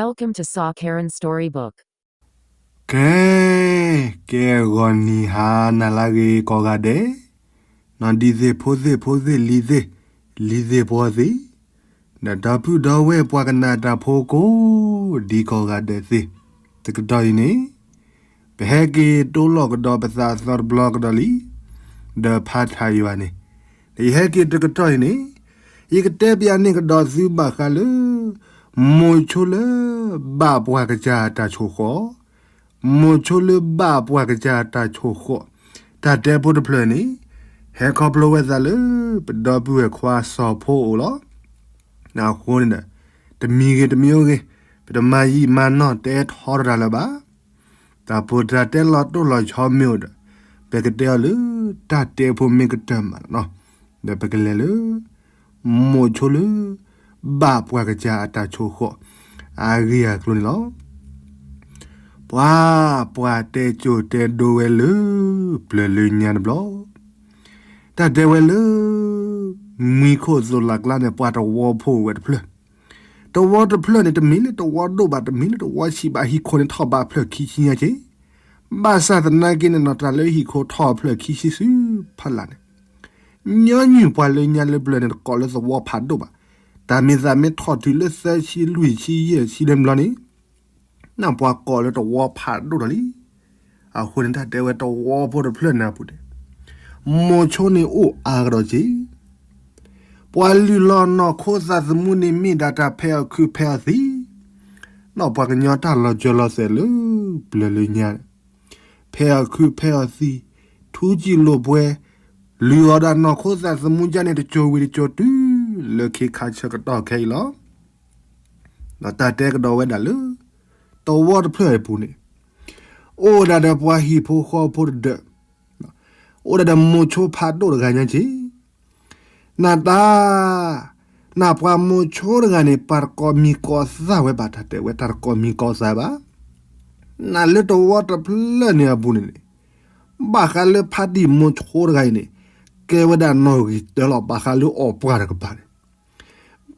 Welcome to Saw Karen Storybook. ကဲ, ကဲဂီၤနံၤဟါနၤလၢအဂ့ၤကိးဂၤဒဲး, နီၢ်ဒံသ့ၣ်ဖိသ့ၣ်ဖိသ့ၣ်လံၤသ့ၣ်, လံၤသ့ၣ်ဖိသ့ၣ်, ဒီးဒီပုၢ်ဒီဝဲၢ်ပှၤကနၣ်တၢ်ဖိကိးဒံကိးဂၤဒဲးသ့ၣ်, တကတီၢ်အံၤန့ၣ် ပဟဲက့ၤတိလီၤကဒီးပသးအသီတဘျီကဒီးလံ, ဒီးဖးထးယွၤန့ၣ်, ဒီးယဟဲက့ၤတကတီၢ်အံၤန့ၣ်, ယကတဲပျးန့ၢ်ကဒီးသုဘၣ်ဃးလၢ မိၤဆိလၢဘၣ်ပှၤကစၢ်အတၢ်ဆိၣ်ဃီၣ်, မိၤဆိလၢဘၣ်ပှၤကစၢ်အတၢ်ဆိၣ်ဃီၣ်, တၢ်တဲဖိတဖျၢၣ်န့ၣ်, ဟဲခီဖျိဝဲသးလၢ ပဒီပုၢ်ဝဲၢ်ခွါစီၤဖိအအိၣ်လီၤ. အဃိန့ၣ်ဒီး, တမံၤဂ့ၤတမံၤဂ့ၤ, ပတမၤယံာ်မၤနီၢ်တဲထီတၢ်လၢၤဘၣ်. တၢ်ဖိတၢ်တဲလီၤတိၢ်လီၤဆီမ့ၢ်အိၣ်ဒီး, ပကတဲအီၤလၢတၢ်တဲဖိမ့ၢ်ကတၢၢ်မးလီၤ. ဒီးပကလဲၤလၢ မိၤဆိလၢ ဘၣ်ပှၤကစၢ်အတၢ်ဆိၣ်ဃီၣ် အဂ့ၢ်အကျိၤန့ၣ်လီၤ. ပှၤ, ပှၤတဲကၠိတဲဒိဝဲလၢ ပျၢၤလၢညါတဘျီ, တၢ်တဲဝဲလၢ မှံခိၣ်သိးလးကျါန့ၣ် ပှၤတဝီဖိဝဲတဖျၢၣ်, တဝီတဖျၢၣ်န့ၣ် တမ့ၢ်လၢတဝီဒိၣ်ဘၣ်, တမ့ၢ်လၢတဝီဆံးဘၣ်, ဟံၣ်ခိၣ်န့ၣ်ထီၣ်ဘးဖျၢၣ်ခံဆံညါက့, ဘၣ်ဆၣ်သနာ်က့န့ၣ် နီၢ်တၢ်လၢဟံၣ်ခိၣ်ထီၣ်ဖျၢၣ်ခံဆံစုဖီလာ်န့ၣ်, ညီနုၢ်ပှၤလၢညါလၢပျၢၤန့ၣ် တကိးလၢသဝီဖးဒိၣ်ဘၣ်. တၢ်မ့ၢ်သးမ့ၢ်ထီၣ်တုၤလၢသၢဆံလွံၢ်ဆံယဲၢ်ဆံလၢဘျီန့ၣ်, နၢ်ပှၤကိးလၢတဝီဖးဒိၣ်ဒီးလံ. အဃိန့ၣ် တၢ်တဲဝဲတဝီဖိတဖျၢၣ်န့ၣ်အပူၤန့ၣ်, မိၤဆိန့ၣ်အိၣ်အါကဒီးက့, ပှၤလုၢ်လီၤနီၢ်ခိသးသမူန့ၣ် မ့ၢ်ဒၣ်တၢ်ဖဲးအီၣ်ခုးဖဲးအီၣ်သံ, နီၢ်ပှၤကညီတၢ်လီၤစၢၤလီၤသွဲၣ်လၢပျၢၤလၢညါန့ၣ်, ဖဲးအီၣ်ခုးဖဲးအီၣ်သံ, ထူစံာ်လိာ်ပှဲၤ, လုၢ်အီၣ်ဒၣ်နီၢ်ခိသးသမူကါန့ၣ် တစိၤဝံၤတစိၤတုၤလၢခ့ခါဆၢကတီၢ်ခဲအံၤလီၤ. ဒီးတၢ်တဲကဒီးဝဲဒၣ်လၢ တဝီတဖျၢၣ်အပူၤန့ၣ်, အိၣ်ဒၣ်ဒီးပှၤဟံၣ်ဖိဃီဖိတဒၢး, အိၣ်ဒၣ်ဒီးမိၤဆိဖးဒိၣ်တဂၤညါက့, နၢ်တၢ်, နၢ်ပှၤမိၤဆိတဂၤန့ၣ် ပှၤတကိးမံၤကိးသၣ်ဝဲဘၣ်, တၢ်တဲဝဲတၢ်တကိးမံၤကိးသၣ်ဘၣ်. နၢ်လၢတဝီတဖျၢၣ်န့ၣ်အပူၤန့ၣ်န့ၣ်, ဘၣ်ဃးလၢဖးတံၢ်မိၤဆိတဂၤအံၤန့ၣ်, ကဲဝဲဒၣ်နီၣ်ဂံၢ်တၢလီၤ ဘၣ်ဃးလၢအီၣ်ပှၢ်တကပၤန့ၣ်,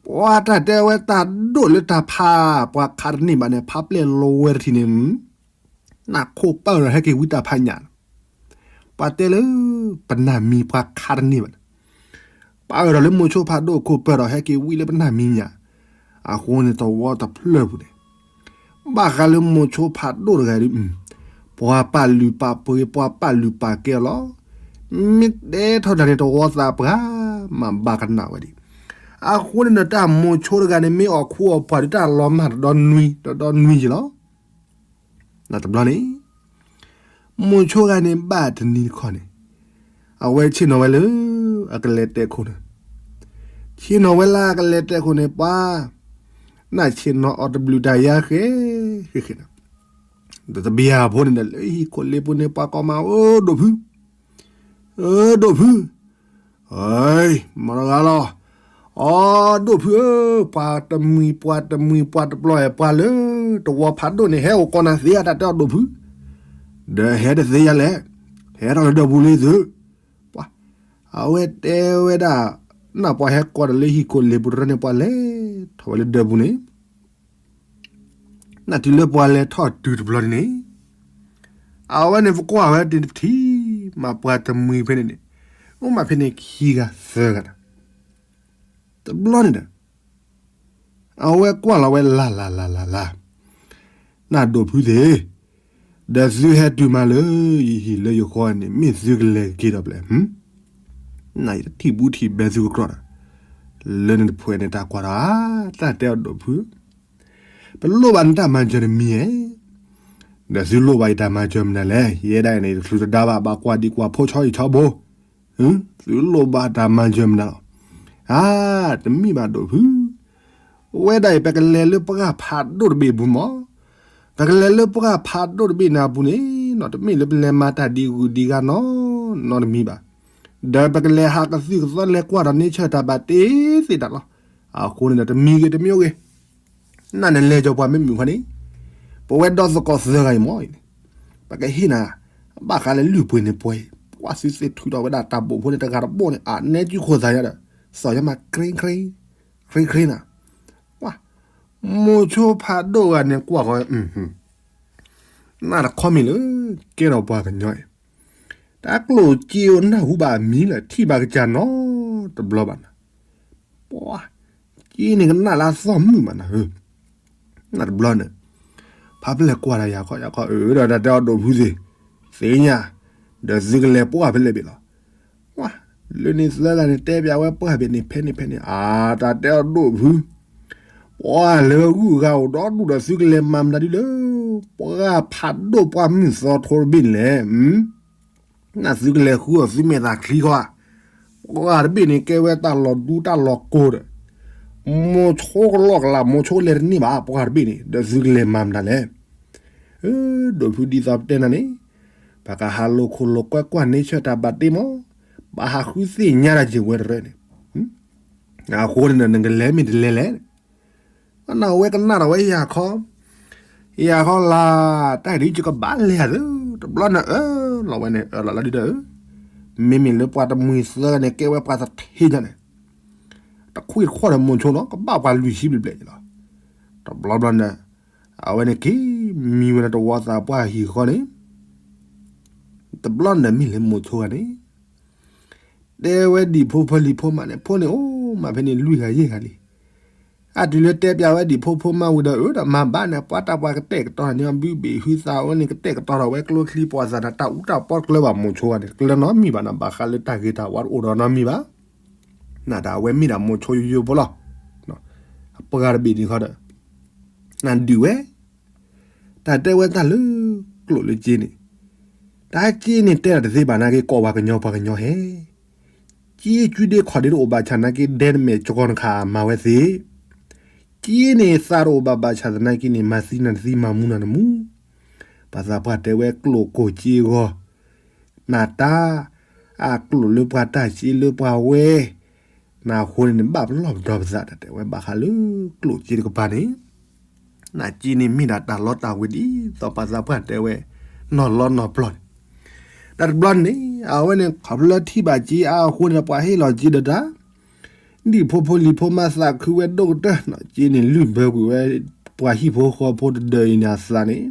ပှၤတၢ်တဲဝဲတၢ်ဒိၣ်လၢတၢ်ဖးပှၤခးတန့ၢ်ဘၣ်န့ၣ် ဖးပျဲၢ်လီၤဝဲတထံၣ်န့ၣ်, နၢ်ခိၣ်ပၢၢ်ဒီးဟဲက့ၤဝံတၢ်ဖးညၣ်, ပှၤတဲလၢ ပနၢ်မံၤပှၤခးတန့ၢ်ဘၣ်န့ၣ်, ပၢၢ်ဒီးလၢမိၤဆိဖးဒိၣ်အခိၣ်ပၢၢ်ဒီးဟဲက့ၤဝံလၢပနၢ်မံၤညၣ်, အဃိန့ၣ်တဝီတဖျၢၣ်ပူၤန့ၣ်, ဘၣ်ဃးလၢမိၤဆိဖးဒိၣ်တဂၤဒီး, ပှၤပာ်လုၢ်ပာ်ပှ့ၤ ပှၤပာ်လုၢ်ပာ်ကဲအီၤလီၤ. မ့ၢ်တဲထီၣ်တၢ်န့ၣ် တဝီသးပှၢ်မးဘၣ်ကနၣ်ဝဲဒံး, အဃိန့ၣ်ဒီးတၢ်မိၤဆိတဂၤန့ၣ် မ့ၢ်အီၣ်ခူအီၣ်ပှၢ်ဒီးတၢ်လီၤမၢ်တဒီနွံ, တဒီနွံက့လီၤ. တဘျီန့ၣ်, မိၤဆိဂၤန့ၣ်ဘၣ်တနံၤတခီန့ၣ်, အဝဲဆ့ၣ်နီၤဝဲလၢ အကလဲၤတဲခိၣ်န့ၣ်, ဆ့ၣ်နီၤဝဲလၢအကလဲၤတဲခိၣ်န့ၣ် ပှၤ နၢ်ဆ့ၣ်နီၤအီၤတဘျုးတၢ်ယါဃဲ, ဃဲဃဲန့ၣ်, ဒီးတဘျီဖိန့ၣ်ဒီး လၢဟံၣ်ခိၣ်လ့ပူၤန့ၣ် ပှၤကိးမး အိၣ်ဒိၣ်ဖု, အိၣ်ဒိၣ်ဖု, မတၤဂၤလီၤ, အိၣ်ဒိၣ်ဖုဧၢ, ပှၤတမှံၤပှၤတမှံၤ ပှၤတပျီၢ်အဲၣ်ပှၤလၢ တဝီဖးဒိၣ်န့ၣ် ဟဲအိၣ်ကိးနၤသ့ဧါ တၢ်တဲအီၤဒိၣ်ဖု, ဒီးဟဲတသ့ယါလဲၣ်, ဟဲထီၣ်လၢဒၢးပူၤလံသု, ပှၤ, အဝဲတဲဝဲဒၣ်, နၢ်ပှၤဟဲကိးဒီးလၢဟံၣ်ခိၣ်လ့ပူၤတရၢန့ၣ် ပှၤလဲၤထီၣ်ဝဲလၢဒၢးပူၤန့ၣ်, နၢ်တုၤလၢပှၤလဲၤထီၣ်တုၤတဘျီန့ၣ်န့ၣ်, အဝဲန့ၣ်ပကွၢ်ဝဲဒၣ်တထံၣ်, မ့ၢ်ပှၤတမှံၤဖဲန့ၣ်န့ၣ်, အိၣ်မးဖဲန့ၣ်ခံဂၤသၢဂၤန့ၣ်, တဘျီန့ၣ်ဒီး အဝဲကွၢ်လီၤဝဲလၢ်လၢ်လၢ်လၢ်လၢ်, နၢ်ဒိၣ်ဖုသ့ၣ်, ဒီးသုဟဲတုၤမးလၢယဟံၣ်လၢယဃီန့ၣ် မ့ၢ်သုကလဲၤက့ၤဒီးပျဲၢ်, နၢ်ယတထံၣ်ဘူးထံၣ်ဘဲသုကကြၢးဒီး, လၢန့ၣ်တဖှဲးန့ၣ်တၢ်ကွၢ်ဒီး, တၢ်တဲအီၤဒိၣ်ဖု ပလိၣ်ဘၣ်နတၢ်မၤစၢၤတမံၤဧါ, ဒီးသုလိၣ်ဘၣ်ယတၢ်မၤစၢၤမနုၤလဲၣ်, ယဲဒၣ်အံၤန့ၣ် တချုးတဒါဘၣ် ဘၣ်ကွၢ်ဒံးကွၢ်ဖိဆီအံၤဆီဘိ, သုလိၣ်ဘၣ်တၢ်မၤစၢၤမနုၤလီၤ, အါ, တမ့ၢ်ဘၣ်ဒိၣ်ဖု, ဝဲဒၣ်အံၤ ပကလဲၤလၢပှၢ်ဖးဒိၣ်တဘ့ၣ်ပူၤမး, ပကလဲၤလၢပှၢ်ဖးဒိၣ်တဘ့ၣ်န့ၣ်အပူၤန့ၣ်, တမ့ၢ်လၢပလဲၤမၤတၢ်ဒံးဂုာ်ဒံးဂၤနီၢ်နီၢ်တမံၤဘၣ်, ဒီးပကလဲၤဟးကသုၣ်ကသီလဲၤကွၢ်ဒီးန့ဆၢၣ်တၢ်ဘၣ်တ့ၢ်သ့ၣ်တၢ်လီၤ, အဃိန့ၣ်ဒီးတမံၤဂ့ၤတမံၤဂ့ၤ, နနလဲၤကၠီၤပှၤမ့ၢ်မုာ်ခီန့ၣ်, ပဝဲဒီသကိးသၢဂၤအံၤမး, ပကဟ့ၣ်နၤ, ဘၣ်ဃးလၢလုၢ်ပှ့ၤန့ၣ်ပှဲၤ, ပှၤသုသ့ၣ်ထုးထီၣ်ဝဲဒၣ်တၢ်ဘိၣ်ဖိန့ၣ်တဂၤတဘိၣ်န့ၣ် အနဲကၠူခိၣ်သးယါဒီး, သီၣ်ယါမး ခရ့ခရ့, ခရ့ခရ့နၤ, ပှၤ, မိၤဆိဖးဒိၣ်ဂၤန့ၣ်ကွၢ်ဃီ, နၢ်တခီမ့ၢ်လၢ ကဲထီၣ်ပှၤကညီအံၤ, တၢ်ကျိၣ်စ့အိၣ်နၢ်ဟူဘၣ်အမံၤလၢ ထံၣ်ဘၣ်ကစၢ်နီတဘျီဘၣ်နၤ, ပှၤ, စ့န့ၣ်ကနၣ်လၢအသီၣ်မုာ်မးနၤဧၢ, နၢ်တဘျီန့ၣ်, ဖးဖျဲၣ်ကွၢ်ဒီးယၤခီ ယၤခီ အၢ ဒီးတၢ်တဲအီၤဒိၣ်ဖုသ့ၣ်, သ့ၣ်ညါ, ဒီးသုကလဲၤပှၢ်ဖဲလဲၣ်ဘ့ၣ်လီၤ, ပှၤ, လၢန့ၣ်သၢဂၤန့ၣ်တဲပျးဝဲပှၢ်ဘ့ၣ်န့ၣ် ဖဲန့ၣ်ဖဲန့ၣ် အတၢ်တဲအီၤဒိၣ်ဖု ပှၤလၢဂုၢ်ဂၤအိၣ်ဒီဒူၣ်ဒီးသုကလဲၤမၤမတၤဒ်လၢ ပှၤဖးဒိၣ်ပှၤမုၢ်သီထိတဘ့ၣ်န့ၣ်လဲၣ်, နသုကလဲၤဃုအီၤသုမဲာ်သးချံခီဧါ, ပှၤတဘ့ၣ်န့ၣ်ကဲဝဲတၢ်လီၤဒူတၢ်လီၤကိၤဒီး, မိၤဆိကလီကလး မိၤဆိလဲၤတန့ၢ်ဘၣ် ပှၤတဘ့ၣ်န့ၣ် ဒီးသုကလဲၤမၤမတၤလဲၣ်, ဒိၣ်ဖုဒ်သိးပတဲနၤန့ၣ်, ပကဟးလိာ်ခိၣ်လိာ်ကွဲကွၢ်န့ဆၢၣ်တၢ်ဘၣ်တ့မး, ပဟးဃုသ့ၣ်ညါတၢ်ယံာ်ဝဲတရၢန့ၣ် အဃိန့ၣ်ဒီး နကလဲၤမ့ၢ်တလဲၤလဲၣ်, အဝဲကနၣ်ဒီးဝဲယၤခီ, ယၤခီလၢ်, တၢ်ဒ်ယကဘၣ်လဲၤဧါသၢ, တဘျီန့ၣ်အၢၣ်လီၤဝဲန့ၣ် အၢၣ်လီၤလၢဒ်ဒီး, မ့မ့ၢ်လၢပှၤတမှံၤသၢဂၤန့ၣ် ကဲဝဲပှၤတထ့ညါန့ၣ်, တခွံၣ်တခွီၣ်ဒီးမိၤဆိနီၤ ကဘၣ်ပှၤလွံၢ်ဆံဘျဲၣ်ဘျဲၣ်လီၤ, တဘျီဘျီန့ၣ်, အဝဲန့ၣ်က့ၤမံဝဲန့ၣ်တဝီသးပှၢ်ဟံၣ်ဃီန့ၣ် တဘျီန့ၣ်မ့ၢ်လၢမိၤဆိဂၤန့ၣ်, တဲဝဲဒံၣ်ဖိဖိလံၤဖိမးန့ၣ် ဖိန့ၣ်အိၣ်မးဖဲန့ၣ်လွံၢ်ဂၤယဲၢ်ဂၤလံ, အတုၤလၢတဲပျးဝဲဒံၣ်ဖိဖိမးဝံၤဒီး အၢဒီးမၤဘၣ်န့ၣ် ပှၤတၢ်ပှၤကတဲာ်ကတီၤန့ၣ် အဘုဘ့ၣ်ဟုသးဝဲန့ၣ် ကတဲာ်ကတီၤထီၣ်ဝဲကျိချံပှၤသးန့ၣ် တၢ်အူတၢ်ပီတကျၢၤဘၣ်မိၤဆိဂၤန့ၣ် တကျၢၤနီတမံၤဘၣ်န့ၣ် ဘၣ်ဃးလၢတၢ်ဂ့ၤတၢ်ဝါတအိၣ်ဒီးနီတမံၤဘၣ်, နတၢ်အဝဲမ့ၢ်ဒၣ်မိၤဆိယိယိဖိလီၤ, အပှၤတဘ့ၣ်န့ၣ်ခီဒီး နဒုးဝဲ တၢ်တဲဝဲတၢ်လၢ ကျိာ်လၢက့န့ၣ်, တၢ်က့န့ၣ်တဲဒၣ်တသ့ဘၣ်နာ်က့ ကိးပှၤကညီပှၤကညီဟဲ, က့ကၠူဒ့ခီၣ်ဒ့တအိၣ်ဘၣ်ဆၣ်နာ်က့ ဒဲနမဲာ်ကီနခးမၤဝဲသ့, က့န့ၣ်သးတအိၣ်ဘၣ်ဘၣ်ဆၣ်သနာ်က့န့ၣ် မၤသံနၤတသံမၤမူနၤတမူ, ပှၤသးပှၢ်တဲဝဲကျိာ်ကိၢ်က့ဂီၤ နတၢ်, အကျိာ်လၢပှၤတၢ်စ့လၢပှၤဝဲ, နအဃိန့ၣ် နဘၣ်ပလီၢ်ပဒီပသးတၢ်တဲဝဲဘၣ်ဃးလၢကျိာ်စ့တကပၤန့ၣ်, နက့န့ၣ်မ့ၢ်ဒၣ်တၢ်လီတၢ်ဝ့ၤဒ်သိးပှၤသးပှၢ်တဲဝဲ, နီၢ်လီနီၢ်ပျီၢ်န့ၣ်, တၢ်တဘျီန့ၣ် အဝဲန့ၣ်ခီဖျိလၢထံၣ်ဘၣ်စ့အါအဃိန့ၣ် ပှၤဟ့ၣ်လီၤစ့ဒီးတၢ် ဒံၣ်ဖိဖိလံၤဖိမးသးခုဝဲဒိၣ်ကတၢၢ်နီၤ စ့န့ၣ်လုၢ်ဘၢကွံာ်ဝဲ ပှၤဟံၣ်ဖိဃီဖိတဒၢအံၤန့ၣ်အသးန့ၣ်,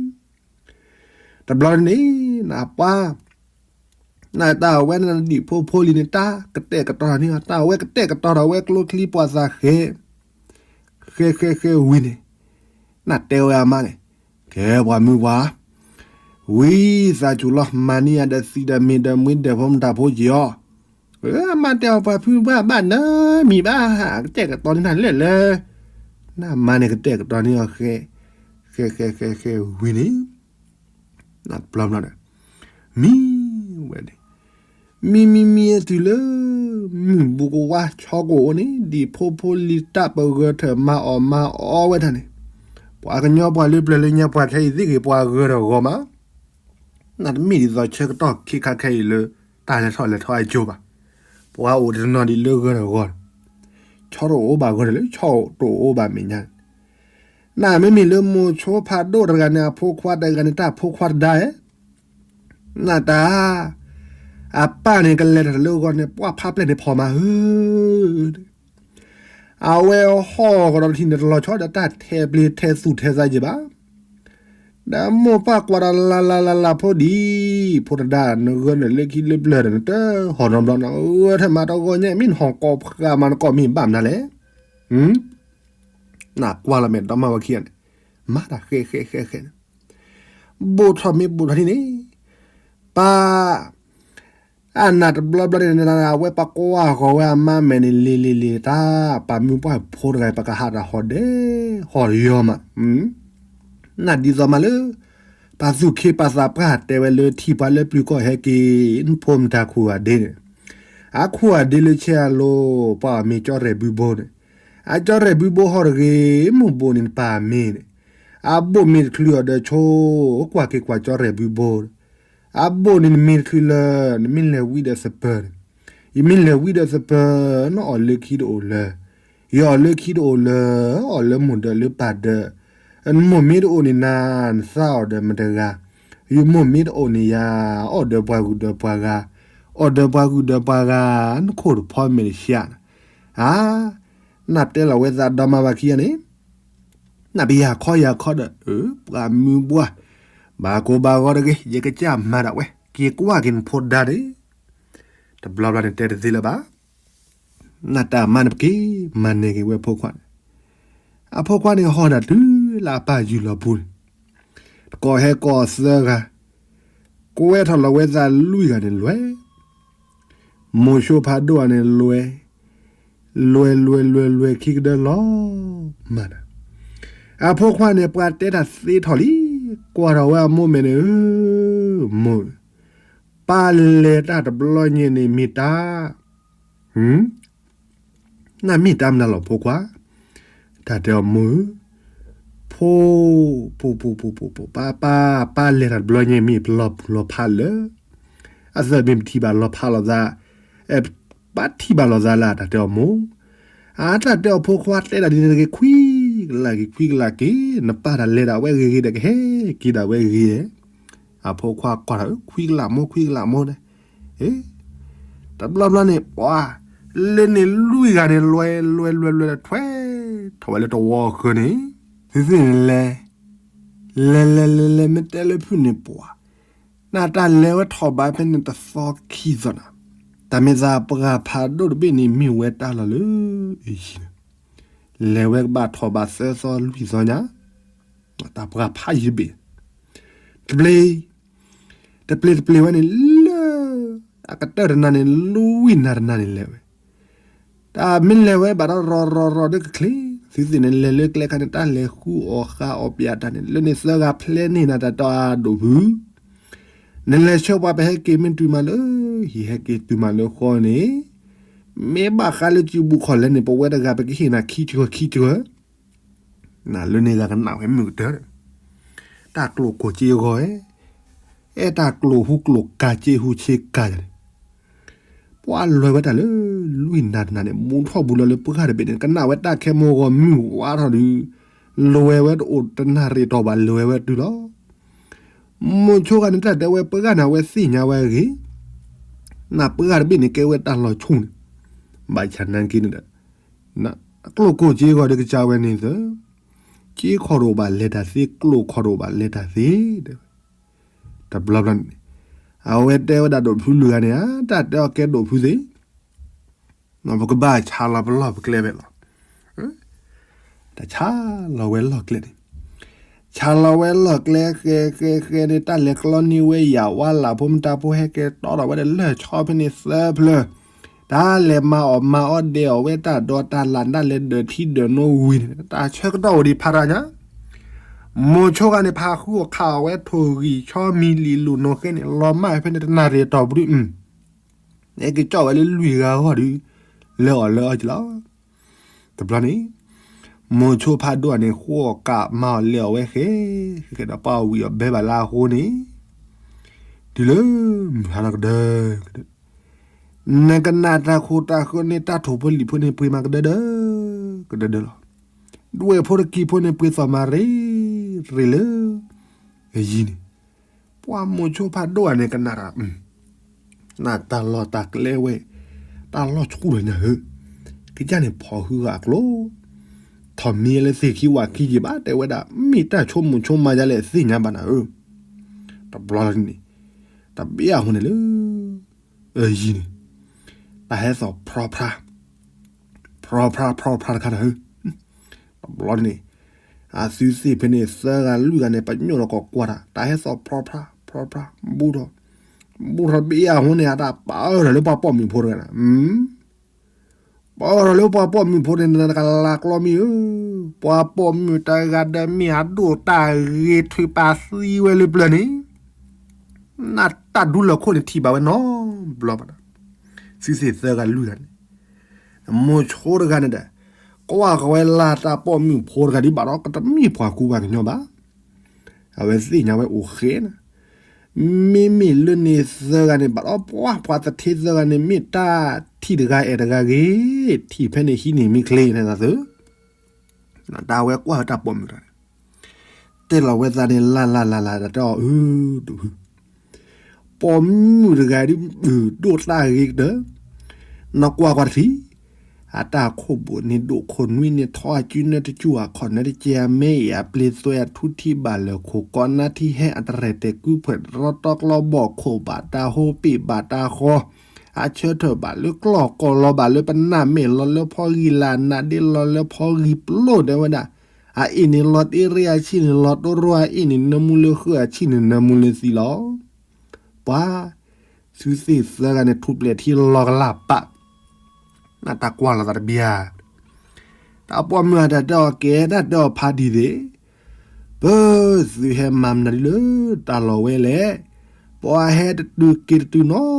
တဘျီန့ၣ် နပှၤ, နတၢ်ဝဲန့ၣ်ဒံၣ်ဖိဖိလံၤန့ၣ် တၢ်ကတဲာ်ကတီၤထီၣ်န့ၣ် တၢ်ဝဲကတဲာ်ကတီၤထီၣ်ဝဲကျိချံပှၤသးဃဲ, ဃဲဃဲဃဲဝံၤန့ၣ်, နတဲဝဲအမါန့ၣ်, ကဲပှၤမုၢ်ပှၤ ဝံသးစူၤလီၤ မၤန့ၢ်ယၤဒီးသံဒီးမ့ၢ်ဒီးမှံဒီးဖိမတၤဖိက့ၤအီၤ, အမါတဲအီၤပှၤဖုဘၣ်ဘၣ်နီတမံၤဘၣ် ကတဲာ်ကတီၤန့ၢ်နၤလၢာ်လၢာ်, နမါန့ၣ်ကတဲာ်ကတီၤန့ၢ်အီၤဃဲ, ဃဲဃဲဃဲဃဲဝံၤန့ၣ်, နတဘျီဘျီဒီး, မံဝဲန့ၣ်, မံမံမံအတုၤလၢ မုၢ်ဘူးကဝါဆီကအိၣ်န့ၣ် ဒံၣ်ဖိဖိလံၤတၢ်ပဂၢၢ်ထၢၣ်မၤအီၣ်မၤအီဝဲဒၣ်န့ၣ်, ပှၤကညီပှၤလၢပျၢၤလၢညါပှၤခဲအံၤသ့ၣ်ဂ့ၤပှၤဂၢၢ်ထီၣ်ဂီၤမး, နတမ့ၢ်ဒ်သိးဆၢကတီၢ်ခ့ခါခဲအံၤလၢ တၢ်လဲၤထီၣ်လဲၤထီအကၠိဘၣ်, ပှၤအိၣ်တနီၤဒံးလၢဂၢၢ်ထီၣ်ဂီၤ, ဆီတအိၣ်ဘၣ်ဂၢၢ်ထီၣ်လၢ ဆီတအိၣ်ဘၣ်မဲာ်ညါ, နမ့မ့ၢ်လၢမိၤဆိဖးဒိၣ်တဂၤန့ၣ် အဖိခွါတဂၤန့ၣ် တၢ်ဖိခွါတဒါဧၢ, နတၢ်, အပၢ်န့ၣ်ကလဲၤထီၣ်လၢဂီၤန့ၣ် ပှၢ်ဖးပျဲၢ်န့ၣ်ဖီၣ်မးဧၢ အဝဲဟီၣ်ကဒီးတထံၣ်န့ၣ် တလီၤဆီဒီးတၢ်ထဲးပျ့ၤထဲးသူၣ်ထဲးသးယံၤဘၣ်, ဒီးမိၢ်ပၢ်ကွၢ်ဒီးလၤလၤလၤလၤဖိဒံး, ဖိတဒါ နဂၢၢ်န့ၣ်လၢခံလၢပျၢၤဒီး နတဟီၣ်နီတဘျီနီၤ, အၢ ထဲမၤတဂီၤညါ မ့ၢ်နဟီၣ်ကိးပှၤမၤနကိးမ့ၢ်ဘၣ်မနုၤလဲၣ်, နကွၢ်လီၤမဲာ်ဒီမါဝၤခံဂၤန့ၣ်, မၤတၢ်ဃဲဃဲဃဲဃဲန့ၣ်, ဘိၣ်ထီၣ်မ့ၢ်ဘိၣ်ထီၣ်ဒ်န့ၣ်, ပၢ် အနၢ်တဘျီဘျီန့ၣ် အဝဲပှၤကွၢ်ဃီၤဝဲအမါမဲာ်န့ၣ် လ့ၤလ့ၤလ့ၤတၢ် ပှၤမုၢ်ပှၢ်ဖိတဂၤ ပကဟးတၢ်ဟီၣ်ဒဲး ဟီၣ်ယီၤမး, နၢ်ဒ်သိးမးလၢ ပှၤသူၣ်ခ့ပှၤသးပှၢ်တဲဝဲလၢထံၣ်ပှၤလၢပျုၤကီၢ်ဟဲက့ၤ နဖိမတၤခူၣ်အဒ့န့ၣ်, အခူၣ်အဒ့လၢဆဲအလိၤ ပှၤအမ့ၢ်ကၠီရဲၣ်ဘုဘိန့ၣ်, အကၠီရဲၣ်ဘုဘိဟီၣ်တဂ့ၤ မိၢ်ဘိန့ၣ်နပၢ်အမ့ၢ်န့ၣ်, အဘိၣ်မ့ၢ်တချုးအီၤဒီးဆိ ကွၢ်က့ၤကွၢ်ကၠီရဲၣ်ဘုဘိ အဘိၣ်န့ၣ်နမ့ၢ်တချုးလၢ နမ့ၢ်လဲၤဝံဒီးသပၢၤန့ၣ်, ယမ့ၢ်လဲၤဝံဒီးသပၢၤ နအီၣ်လၢခံတအိၣ်လၢ, ယအီၣ်လၢခံတအိၣ်လၢ, အီၣ်လၢမိၢ်ဒၢးလၢပၢ်ဒၢး, နမိၢ်မ့ၢ်တအိၣ်န့ၣ်နၤ နသးအီၣ်ဒီးမတဂၤ, ယမိၢ်မ့ၢ်တအိၣ်န့ၣ်ယၤ အီၣ်ဒီးပှၤဂုၤဒီးပှၤဂၤ, အီၣ်ဒီးပှၤဂုၤဒီးပှၤဂၤ, နခိၣ်တဖီမ့ၢ်တဆှးန့ၣ်, ဧါ, နတဲလီၤဝဲသးဒီမါဝၤခံဂၤန့ၣ် နပယၤခီယၤခီဒီး ပှၤမုၢ်ဘှါ, ဘၣ်ကိၢ်ဘၣ်ဂီၤတဂ့ၤ, ယကစၢ်မၤဒၣ်ဝဲ, က့ၤကွၢ်က့ၤနဖိဒါန့ၣ်, တဘျီဘျီန့ၣ်တဲတသ့လၢၤဘၣ်. နတၢ်မၤန့ၣ်ပက့ၤမၤန့ၢ်က့ၤဝဲဖိခွါန့ၣ်, အဖိခွါန့ၣ်ဟီၣ်ဒၣ်တုၤလၢအပၢ်ယုၢ်လီၤပူၤန့ၣ်, တကိးဟဲကိးသၢဂၤ, ကွဲထီၣ်လီၤဝဲသးလွံၢ်ဂၤန့ၣ်လွဲၢ် မိၤဆိဖးဒိၣ်အန့ၣ်လွဲၢ်, လွဲၢ်လွဲၢ်လွဲၢ်လွဲၢ်ခံကဒၢလီၤမၢ်ဒီး, အဖိခွါန့ၣ် ပှၤတဲတၢ်သ့ထီၣ်လံ, ကွၢ်ထီၣ်ဝဲအမိၢ်မဲာ်န့ၣ်, မိၢ်, ပၢ်လဲၤတၢ်တဘျီညါန့ၣ်မ့ၢ်တၢ်, နမ့ၢ်တၢ်မနုၤလီၤဖိခွါ, တၢ်တဲအီၤမိၢ်ဧၢ, ဖိ, ဖိ, ဖိ, ဖိ, ဖိ, ပၢ်, ပၢ်, ပၢ်လဲၤတၢ်တဘျီညါမ့ၢ်ပလီၤပူၤလီၤဖးလၢ, အသၢၣ်မ့ၢ်ပထံၣ်ဘၣ်လီၤဖးလိာ်သး, ပၢ်ထံၣ်ဘၣ်လိာ်သးလၢတၢ်တဲအီၤမိၢ်, အတၢ်တဲအီၤဖိခွါတဲဒၣ်ဒ်န့ၣ်တဂ့ၤ ခွံကလးက့ၤခွံကလးက့ၤ နပၢ်တၢ်လဲၤဒၣ်ဝဲဂ့ၤဂ့ၤဒီးကဟဲက့ၤဒၣ်ဝဲဂ့ၤ, အဖိခွါကွၢ်ထီၣ် ခွံကလးမိၢ်ခွံကလးမိၢ်န့ၣ် တဘျီဘျီန့ၣ် ပှၤ, လၢန့ၣ်လွံၢ်ဂၤန့ၣ် လွဲၢ်လွဲၢ်လွဲၢ်လွဲၢ်ဒီးထွဲထီၣ်ဝဲလၢတဝီဃၢၤန့ၣ်, သုသ့ၣ်န့ၣ်လဲၤ, လဲၤလဲၤလဲၤလဲၤ မ့ၢ်တဲလၢဖုၣ်န့ၣ်ပှၤ, နတၢ်လဲၤဝဲထီၣ်ဘးဖဲန့ၣ်တသီခံသီနၤ, တၢ်မ့ၢ်သးပှၢ်ဖးဒိၣ်တဘ့ၣ်န့ၣ်မ့ၢ်ဝဲတၢ်လီၤလၢ, အယံၤန့ၣ်, လဲၤဝဲကဘၣ်ထီၣ်ဘးသၢသီလွံၢ်သီညါ, တၢ်ပှၢ်ဖးယံၤတဘ့ၣ်, တပျ့ၤ တပျ့ၤတပျ့ၤဝဲန့ၣ်လၢ, အကတၢၢ်တနၤန့ၣ် လွံၢ်နၤတနၤန့ၣ်လဲၤဝဲ, တၢ်မ့ၢ်လဲၤဝဲဘၣ်ဒီးရီၤရီၤရီၤဒီးကချ့, သုသ့ၣ်န့ၣ်လဲၤလၢကျဲခါန့ၣ် တၢ်လဲၤဃုအီၣ်ဃုအီၣ်ပျးတၢ်န့ၣ် လၢန့ၣ်သၢဂၤဖျဲးန့ၢ်နၤတၢ်တီအဒိၣ်ဖု, နလဲၤဆှၢပှၤပဟဲက့ၤမ့ၢ်တုၤမးလၢ, ဟံၣ်ဟဲက့ၤတုၤမးလၢဃီန့ၣ်, မ့ၢ်ဘၣ်ဃးလၢစုပူၤခီၣ်လဲၢ်န့ၣ် ပဝဲတဂၤပကဟ့ၣ်နၤခံဆှၢခံဆှၢ နလၢန့ၣ်ဂၤကနၣ်ဝဲမုာ်ကတၢၢ်, တၢ်ကျိၣ်ကိၢ်စ့ဂီၤဧဲ, အဲၣ်တၢ်ကျိၣ်ဟူကျိၣ်ကၤစ့ဟူစ့ကၤယၤန့ၣ်, ပှၤလဲၤဝဲတၢ်လၢ, လွံၢ်နၤတနၤန့ၣ် မူထီၣ်ဘူးလီၤလၢပှၢ်တဘ့ၣ်န့ၣ် ကနၣ်ဝဲတၢ်ခဲမိၢ်ဂီၤမုၢ်ဝါထီၣ်ဒီး, လဲၤဝဲတအိၣ်တနၣ်ရံၣ်တီၢ်ဘၣ်လဲၤဝဲတုၤလီၤ မိၤဆိဂၤန့ၣ် တၢ်တဲဝဲပှၤဂၤန့ၣ် အဝဲသ့ၣ်ညါဝဲအဂ့ၢ်, နပှၤဂၤတဘ့ၣ်န့ၣ် ကဲဝဲတၢ်လီၤဆူၣ်န့ၣ်, ဘၣ်ဆၣ်နာ်က့န့ၣ်ဒီး, ကျိၣ်ကိၢ်စ့ဂီၤဒီးကစၢ်ဝဲန့ၣ်သၢ, စ့ခီၣ်တအိၣ်ဘၣ်လဲၤတၢ်သ့ ကျိၣ်ခီၣ်တအိၣ်ဘၣ်လဲၤတၢ်သ့, တဘျီဘျီန့ၣ်, အဝဲတဲဝဲဒၣ်ဒိၣ်ဖုလွံၢ်ဂၤန့ၣ် တၢ်တဲအီၤကဲဒိၣ်ဖုသ့ ပကဘၣ်ဆါလီၤပလီၢ်ပကျဲဖဲလီၤ. တၢ်ဆါလီၤဝဲလီၢ်ကျဲန့ၣ်, ဆါလီၤဝဲလီၢ်ကျဲဃဲဃဲဃဲန့ၣ် တၢ်လဲၤကျီန့ၢ်ဝဲယၣ်ဝါလၢ်ဖိမတၤဖိဟဲကဲတီဒီးဝဲဒီးလၢၢ်ဆီဖဲန့ၣ်သၢဖျၢၣ်, တၢ်လဲၤမၤအီၣ်မၤအီၣ်ဒဲးအီၣ်ဝဲတၢ်ဒီးတၢ်လၢ် တၢ်လဲၤဒၢးထံဒၢးနိဝံၤန့ၣ် တၢ်ဆၢကတီၢ်အိၣ်ဒံးဖးတၢ်ညါ, မိၤဆိဂၤန့ၣ် ဖးဃုအီၣ်ခးအီၣ်ဝဲထိၣ်ဂံၢ်ဆီမံၤလံာ်လိာ်နီၢ်ဃဲန့ၣ် လီၤမၢ်ဖဲန့ၣ်တနၣ်ရံၣ်အတီၢ်ပူၤ အဲက့ၤကၠီၣ်ဝဲလၢလွံၢ်ဂၤဂီၢ်ဒီး, လၢအီၣ်လၢအီက့ၤလီၤ. တဘျီန့ၣ်, မိၤဆိဖးဒိၣ်န့ၣ် ဃိအီၣ်ကးမၤအီၣ်လဲၤအီၣ်ဝဲဃဲ, ဃဲဃဲဒီးပှၤအီၣ်ဝံၣ်အီၣ်ဘဲဘၣ်လၢအဃိန့ၣ်, တုၤလၢမုၢ်ဟါလီၤကဒၢကဒၢ, နကနၣ်တၢ်ခိၣ်တၢ်ဃၢန့ၣ် တၢ်ထိၣ်ဖိလံၣ်ဖိန့ၣ် ပှ့ၤမးကဒၢဒၢ, ကဒၢဒၢလီၤ. ဒွဲၣ်ဖိတကံၢ်ဖိန့ၣ် ပှ့ၤသီၣ်မၤရ့ရ့လၢ ယံၤန့ၣ်, ပှၤမိၤဆိဖးဒိၣ်ဧါန့ၣ် ကနၣ်တၢ်, နတၢ်လီၢ်တၢ်ကျဲဝဲ, တၢ်လီၢ်ဆူၣ်လၢညါဧၢ, ကစၢ်န့ၣ်ဖီၣ်ဟုအကျိၤ, ထီၣ်မံလၢသ့ၣ်ခံဝၣ်ခံယံာ်ဘၣ် တဲဝဲဒၣ် မ့ၢ်တၢ်ဆိကမိၣ်ဆိကမးယၤလဲၣ်သ့ၣ်ညါဘၣ်နၤဧၢ, တဘျီန့ၣ်, တဘ့ၣ်အဃိန့ၣ်လၢ ယံၤန့ၣ်, တၢ်ဟဲသီၣ်ဖြီဖြါ, ဖြီဖြါဖြီဖြါတခါန့ၣ်ဧၢ, တဘျီန့ၣ်, အသုသ့ၣ်ဖဲန့ၣ် သၢဂၤလွံၢ်ဂၤန့ၣ် ပညိၣ်ဒီးကီၢ်ကွၢ်တၢ် တၢ်ဟဲသီၣ်ဖြီဖြါ, ဖြီဖြါ, ဘူးထီၣ်, ဘူးထီၣ်တဘ့ၣ်အဃိန့ၣ် အတၢ်ပာ်အၢထီၣ်လၢပှၤပိာ်မုၣ်ဖိတဂၤန့ၣ်, ပာ်အၢထီၣ်လၢပှၤပိာ်မုၣ်ဖိန့ၣ် နကလၤကျီမ့ၢ်ဧၢ, ပှၤပိာ်မုၣ်တဂၤဒီးမ့ၢ်အဒိၣ်တၢ်ဂ့ၤထုးပာ်သံဝဲလၢပျၢၤန့ၣ် နတၢ်ဒူလၢာ်ခိၣ်န့ၣ်ထံၣ်ဘၣ်ဝဲနီတဘျီဘၣ်ဒီး, သုသ့ၣ်သၢဂၤလွံၢ်ဂၤန့ၣ်, မိၤဆိတဂၤန့ၣ်ဒီး, ကွၢ်ဃီၤဝဲလၢတၢ်ပိာ်မုၣ်ဖိတဂၤဒ်ဘၣ်ဒီး ကတမ့ၢ်ပှၤကူပှၤကညီဘၣ်, အဝဲသ့ၣ်ညါဝဲအိၣ်ဃဲနၤ, မ့မ့ၢ်လၢန့ၣ်သၢဂၤန့ၣ် ဘၣ်ဒီးပှၤပှၤသထ့သၢဂၤန့ၣ် မ့ၢ်တၢ်ထံၣ်တဂၤအဲၣ်တဂၤဂ့ၤ, ထံၣ်ဖဲန့ၣ်ဟံးန့ၢ်မ့ၢ်ချ့န့ၣ်သၢ တၢ်ဝဲကွၢ်ဝဲတၢ်ပိာ်မုၣ်တဂၤန့ၣ်, တဲလီၤဝဲသးန့ၣ် လၢ်လၢ်လၢ်လၢ် တၢ်တဲအီၤအၢဒုး, ပိာ်မုၣ်တဂၤဒ် ဒိၣ်တၢ်ဂ့ၤကတၢၢ်, နကွၢ်ကွၢ်တထံၣ်, အတၢ်ခိၣ်ဘိးန့ၣ်ဒိၣ်ခိၣ်နွံန့ၣ်ထီၣ်အစုနၢတစူၢ်အခိၣ်နၢတကဲအမဲအံၤ အပျ့ၤသွဲအထူထံးဘၣ်လၢခိၣ်ကီနါထံဟဲအတရဲၣ်တဲာ်ကုဖှဲး ရီတီကျီဘီၣ်ခိၣ်ဘၣ်တၢ်ဟိပ့ၣ်ဘၣ်တၢ်ဃီ အဆၢထၢၣ်ဘၣ်လၢကျီၢ်ကီၢ်လီၤဘၣ်လၢပနၢ်မဲာ်လီၤလၢဖီဂံၢ်လၢ်နးဒ့လီၤလၢဖီဂံၢ်ပျိၢ်တဲဝဲဒၣ် အအ့ၣ်န့ၣ်လီၤတ့ရ့အဆံၣ်န့ၣ်လီၤတိရိအအ့ၣ်န့ၣ် နၢမူလၢဃုာ်အဆံၣ်န့ၣ် နၢမူလၢသံလီၤ. ပှၤ သုသ့ၣ်သၢဂၤန့ၣ် ထူၣ်ပျဲၢ်ထံလီၤကလၢ်ပာ် နတၢ်ကွၢ်လီၤသးတဘျီဧါ. တၢ်ပိာ်မုၣ်အတၢ်တဲအီၤကဲ တၢ်တဲအီၤဖးဒံၣ်သ့ၣ်, ပသုဟဲမၤမနုၤဒ်လၢတၢ်လီၢ်ဝဲလဲၣ်. ပှၤဟဲတတုၤက့ၤတတုၤနီ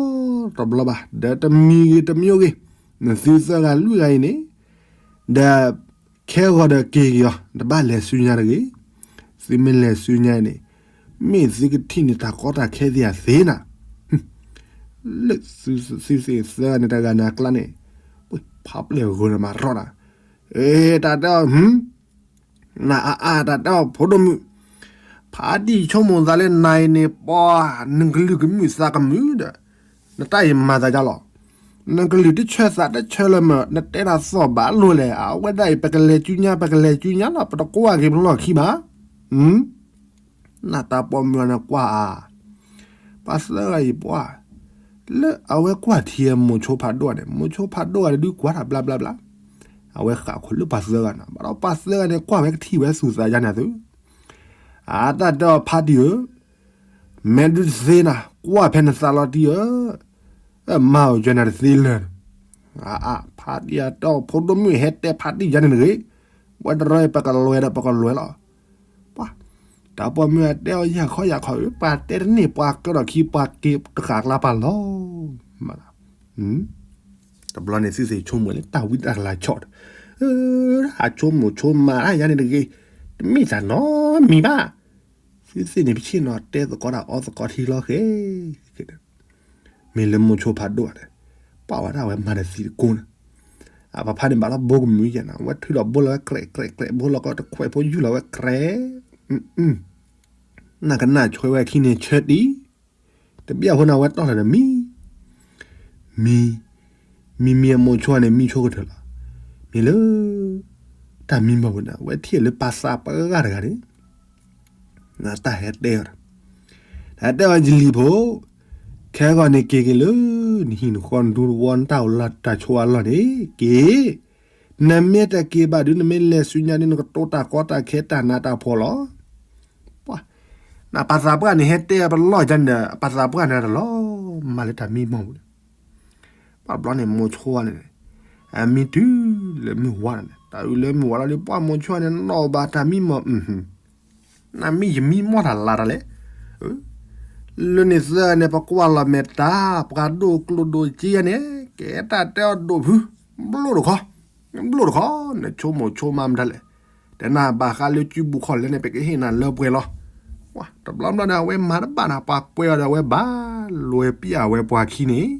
တဘျီဘၣ်, ဒီးတမံၤဂ့ၤတမံၤဂ့ၤ, နသုသၢဂၤလွံၢ်ဂၤအံၤန့ၣ်, ဒီး ခဲဂီၤဒီးက့ၤက့ၤအီၤ, တဘၣ်လဲၤဆူညါတဂ့ၤ. သုမ့ၢ်လဲၤဆူညါန့ၣ်, မ့ၢ်သုကထံၣ်န့ၣ်တၢ်ကီတၢ်ခဲသ့ၣ်အသ့နၤ. လၢသုသ့ၣ်သၢဂၤန့ၣ်တဂၤန့ၣ်အကျါန့ၣ်, ဖးပျဲၢ်ဂီၤန့ၣ်မၤရီၣ်နၤ, အ့ တၢ်တဲအီၤ နအါအါတၢ်တဲအီၤဖိဒိၣ်မုၣ်, ဖးဒံၣ်ဆိကမိၣ်သးလၢနၤအံၤန့ၣ် ပှၤ နကလုၢ်ကမုာ်သးကမုာ်ဒီး, နတၢ်အံၤမၤသးဒ်လီၤ. နကလုၢ်တဆၢသးတဆၢလၢမ့ၢ် နတဲတၢ်သီၣ်ဘၣ်လိာ်လဲၣ်, အဝဲဒၣ်အံၤ ပကလဲၤစုညါ ပကလဲၤစုညါလီၤ ပတကွၢ်က့ၤပလီၢ်ခံဘၣ်. နတၢ်ပိာ်မုၣ်န့ၣ်ကွၢ်ဧါ, ပှၤသၢဂၤအံၤပှၤ, လၢအဝဲကွၢ်ထံမိၤဆိဖးဒိၣ်န့ၣ် မိၤဆိဖးဒိၣ်ဂၤတဒုကွၢ်တၢ်ဘျါဘျါဘျါ, အဝဲဃးခိၣ်လၢပှၤသၢဂၤန့ၣ် ဘၣ်ဒီးပှၤသၢဂၤန့ၣ် ကွၢ်ဝဲကထံၣ်ဝဲသူၣ်သးယါန့ၣ်သု, အတၢ်တဲအီၤဖးဒံၣ်ဧၢ, မ့ၢ်ဒုးသ့နၤ ကွၢ်ဖဲနသးလီၤတံၢ်ဧၢ, မၤအီၤယဲနၤတသ့လၢာ်, အါအါ ဖးဒံၣ်အတၢ်ဖိဒိၣ်မုၣ်ဟဲတဲဖးဒံၣ်ယါန့ၣ်တဂ့ၤ, ဝဲတရီပကလွဲဒီးပကလွဲလီၤ. ပှၤ, တၢ်ပိာ်မုၣ်အတဲအီၤယၢ်ခီယၢ်ခီဧၢ, ပှၤတဲတန့ၢ်ပှၤကဒီးခံပှၤက့ၤတဃာ်ကျါပာ်လီၤ. တဘျီန့ၣ်သုသ့ၣ်ဆိကမိၣ်လၢတၢ်ဝံတၢ်ကလၤဆီၣ်, အဆိကမိၣ်ဆိကမးတၢ်ယါန့ၣ်တဂ့ၤ, တမ့ၢ်တၢ်နီတမံၤဘၣ်. သုသ့ၣ်န့ၣ်ပဆ့ၣ်နီၤတဲသကိးတၢ်အီသကိးထံလီၤဃဲ, မ့ၢ်လၢမိၤဆိဖးဒိၣ်န့ၣ်, ပာ်ဝဲဒၣ်ဝဲမၤတသံတကိးန့ၣ်, အပဖးန့ၣ်ဘၣ်လီၤဘိကမုာ်ယဲၢ်န့ၣ် ဝဲထုးဒီးဘိလီၤဝဲကြဲးကြဲးကြဲး ဘိလီၤကီတခွဲးဖိယူၢ်လီၤဝဲကြဲး, နကနၣ်ဆွဲဝဲခံန့ၣ်ဆၢတံၢ်, တဘျီအဖိန့ၣ် အဝဲတီၢ်လီၤဒီးမံ, မံ, မံမံအမိၤဆိန့ၣ် မံဆိကတၢၢ်လီၤ. မ့ၢ်လၢ တၢ်မံမီၢ်ပူၤန့ၣ် အဝဲထံၣ်လၢပှၤသးပှၢ်ဂၤတဂၤန့ၣ်, တၢ်ဟဲတဲအီၤ, တၢ်တဲအီၤယလံၤဖိ, ခဲဂီၤန့ၣ်က့ၤက့ၤလၢ နဟံၣ်နဃီနဒူတဝီနတၢ်အိၣ်လီၢ်တၢ်ဆိးအလီၢ်န့ၣ်က့ၤ နမ့ၢ်တက့ၤဘၣ်ဒုး နမ့ၢ်လဲၤဆူညါဒုး နကတိတၢ်ကီတၢ်ခဲတၢ်နးတၢ်ဖှီၣ်လီၤ. ပှၤ, နပှၤသးပှၢ်န့ၣ် ဟဲတဲပလီၢ်ကန့ၣ်ဒီး ပှၤသးပှၢ်န့ၣ်တလီၤမၢ်လၢတၢ်မံမီၢ်ပူၤန့ၣ်, ပှၤဘျီန့ၣ်မိၤဆိန့ၣ်, အမံတုၤလၢမုၢ်ဝါန့ၣ် တၢ်အုးလၢမုၢ်ဝါလီၤလံ ပှၤမိၤဆိန့ၣ် နီၣ်ဘၣ်တၢ်မံမီၢ် နမံယမံမီၢ်တၢ်လၢ်တၢ်လဲၣ်, လၢန့ၣ်သၢန့ၣ် ပကွၢ်လီၤမဲာ်တၢ် ပှၤဒိၣ်ကျိၣ်ဒိၣ်စ့ယါန့ၣ် ကဲတၢ်တဲအီၤဒိၣ်ဖု, ဘျိၣ်တခီ, ဘျိၣ်တခီ, နဆိကမိၣ်ဆိကမးမတၤလဲၣ်, တဲနၤဘၣ်ဃးလၢစုပူၤခီၣ်လဲၣ်န့ၣ် ပကဟ့ၣ်နၤလၢပှဲၤလီၤ. တဘျီဘျီန့ၣ် အဝဲမၤတဘၣ်န့ၣ် ပှၤကွဲအီၤဒီးအဝဲဘၣ်, လွဲၤပျဲအဝဲပှၤခံန့ၣ်,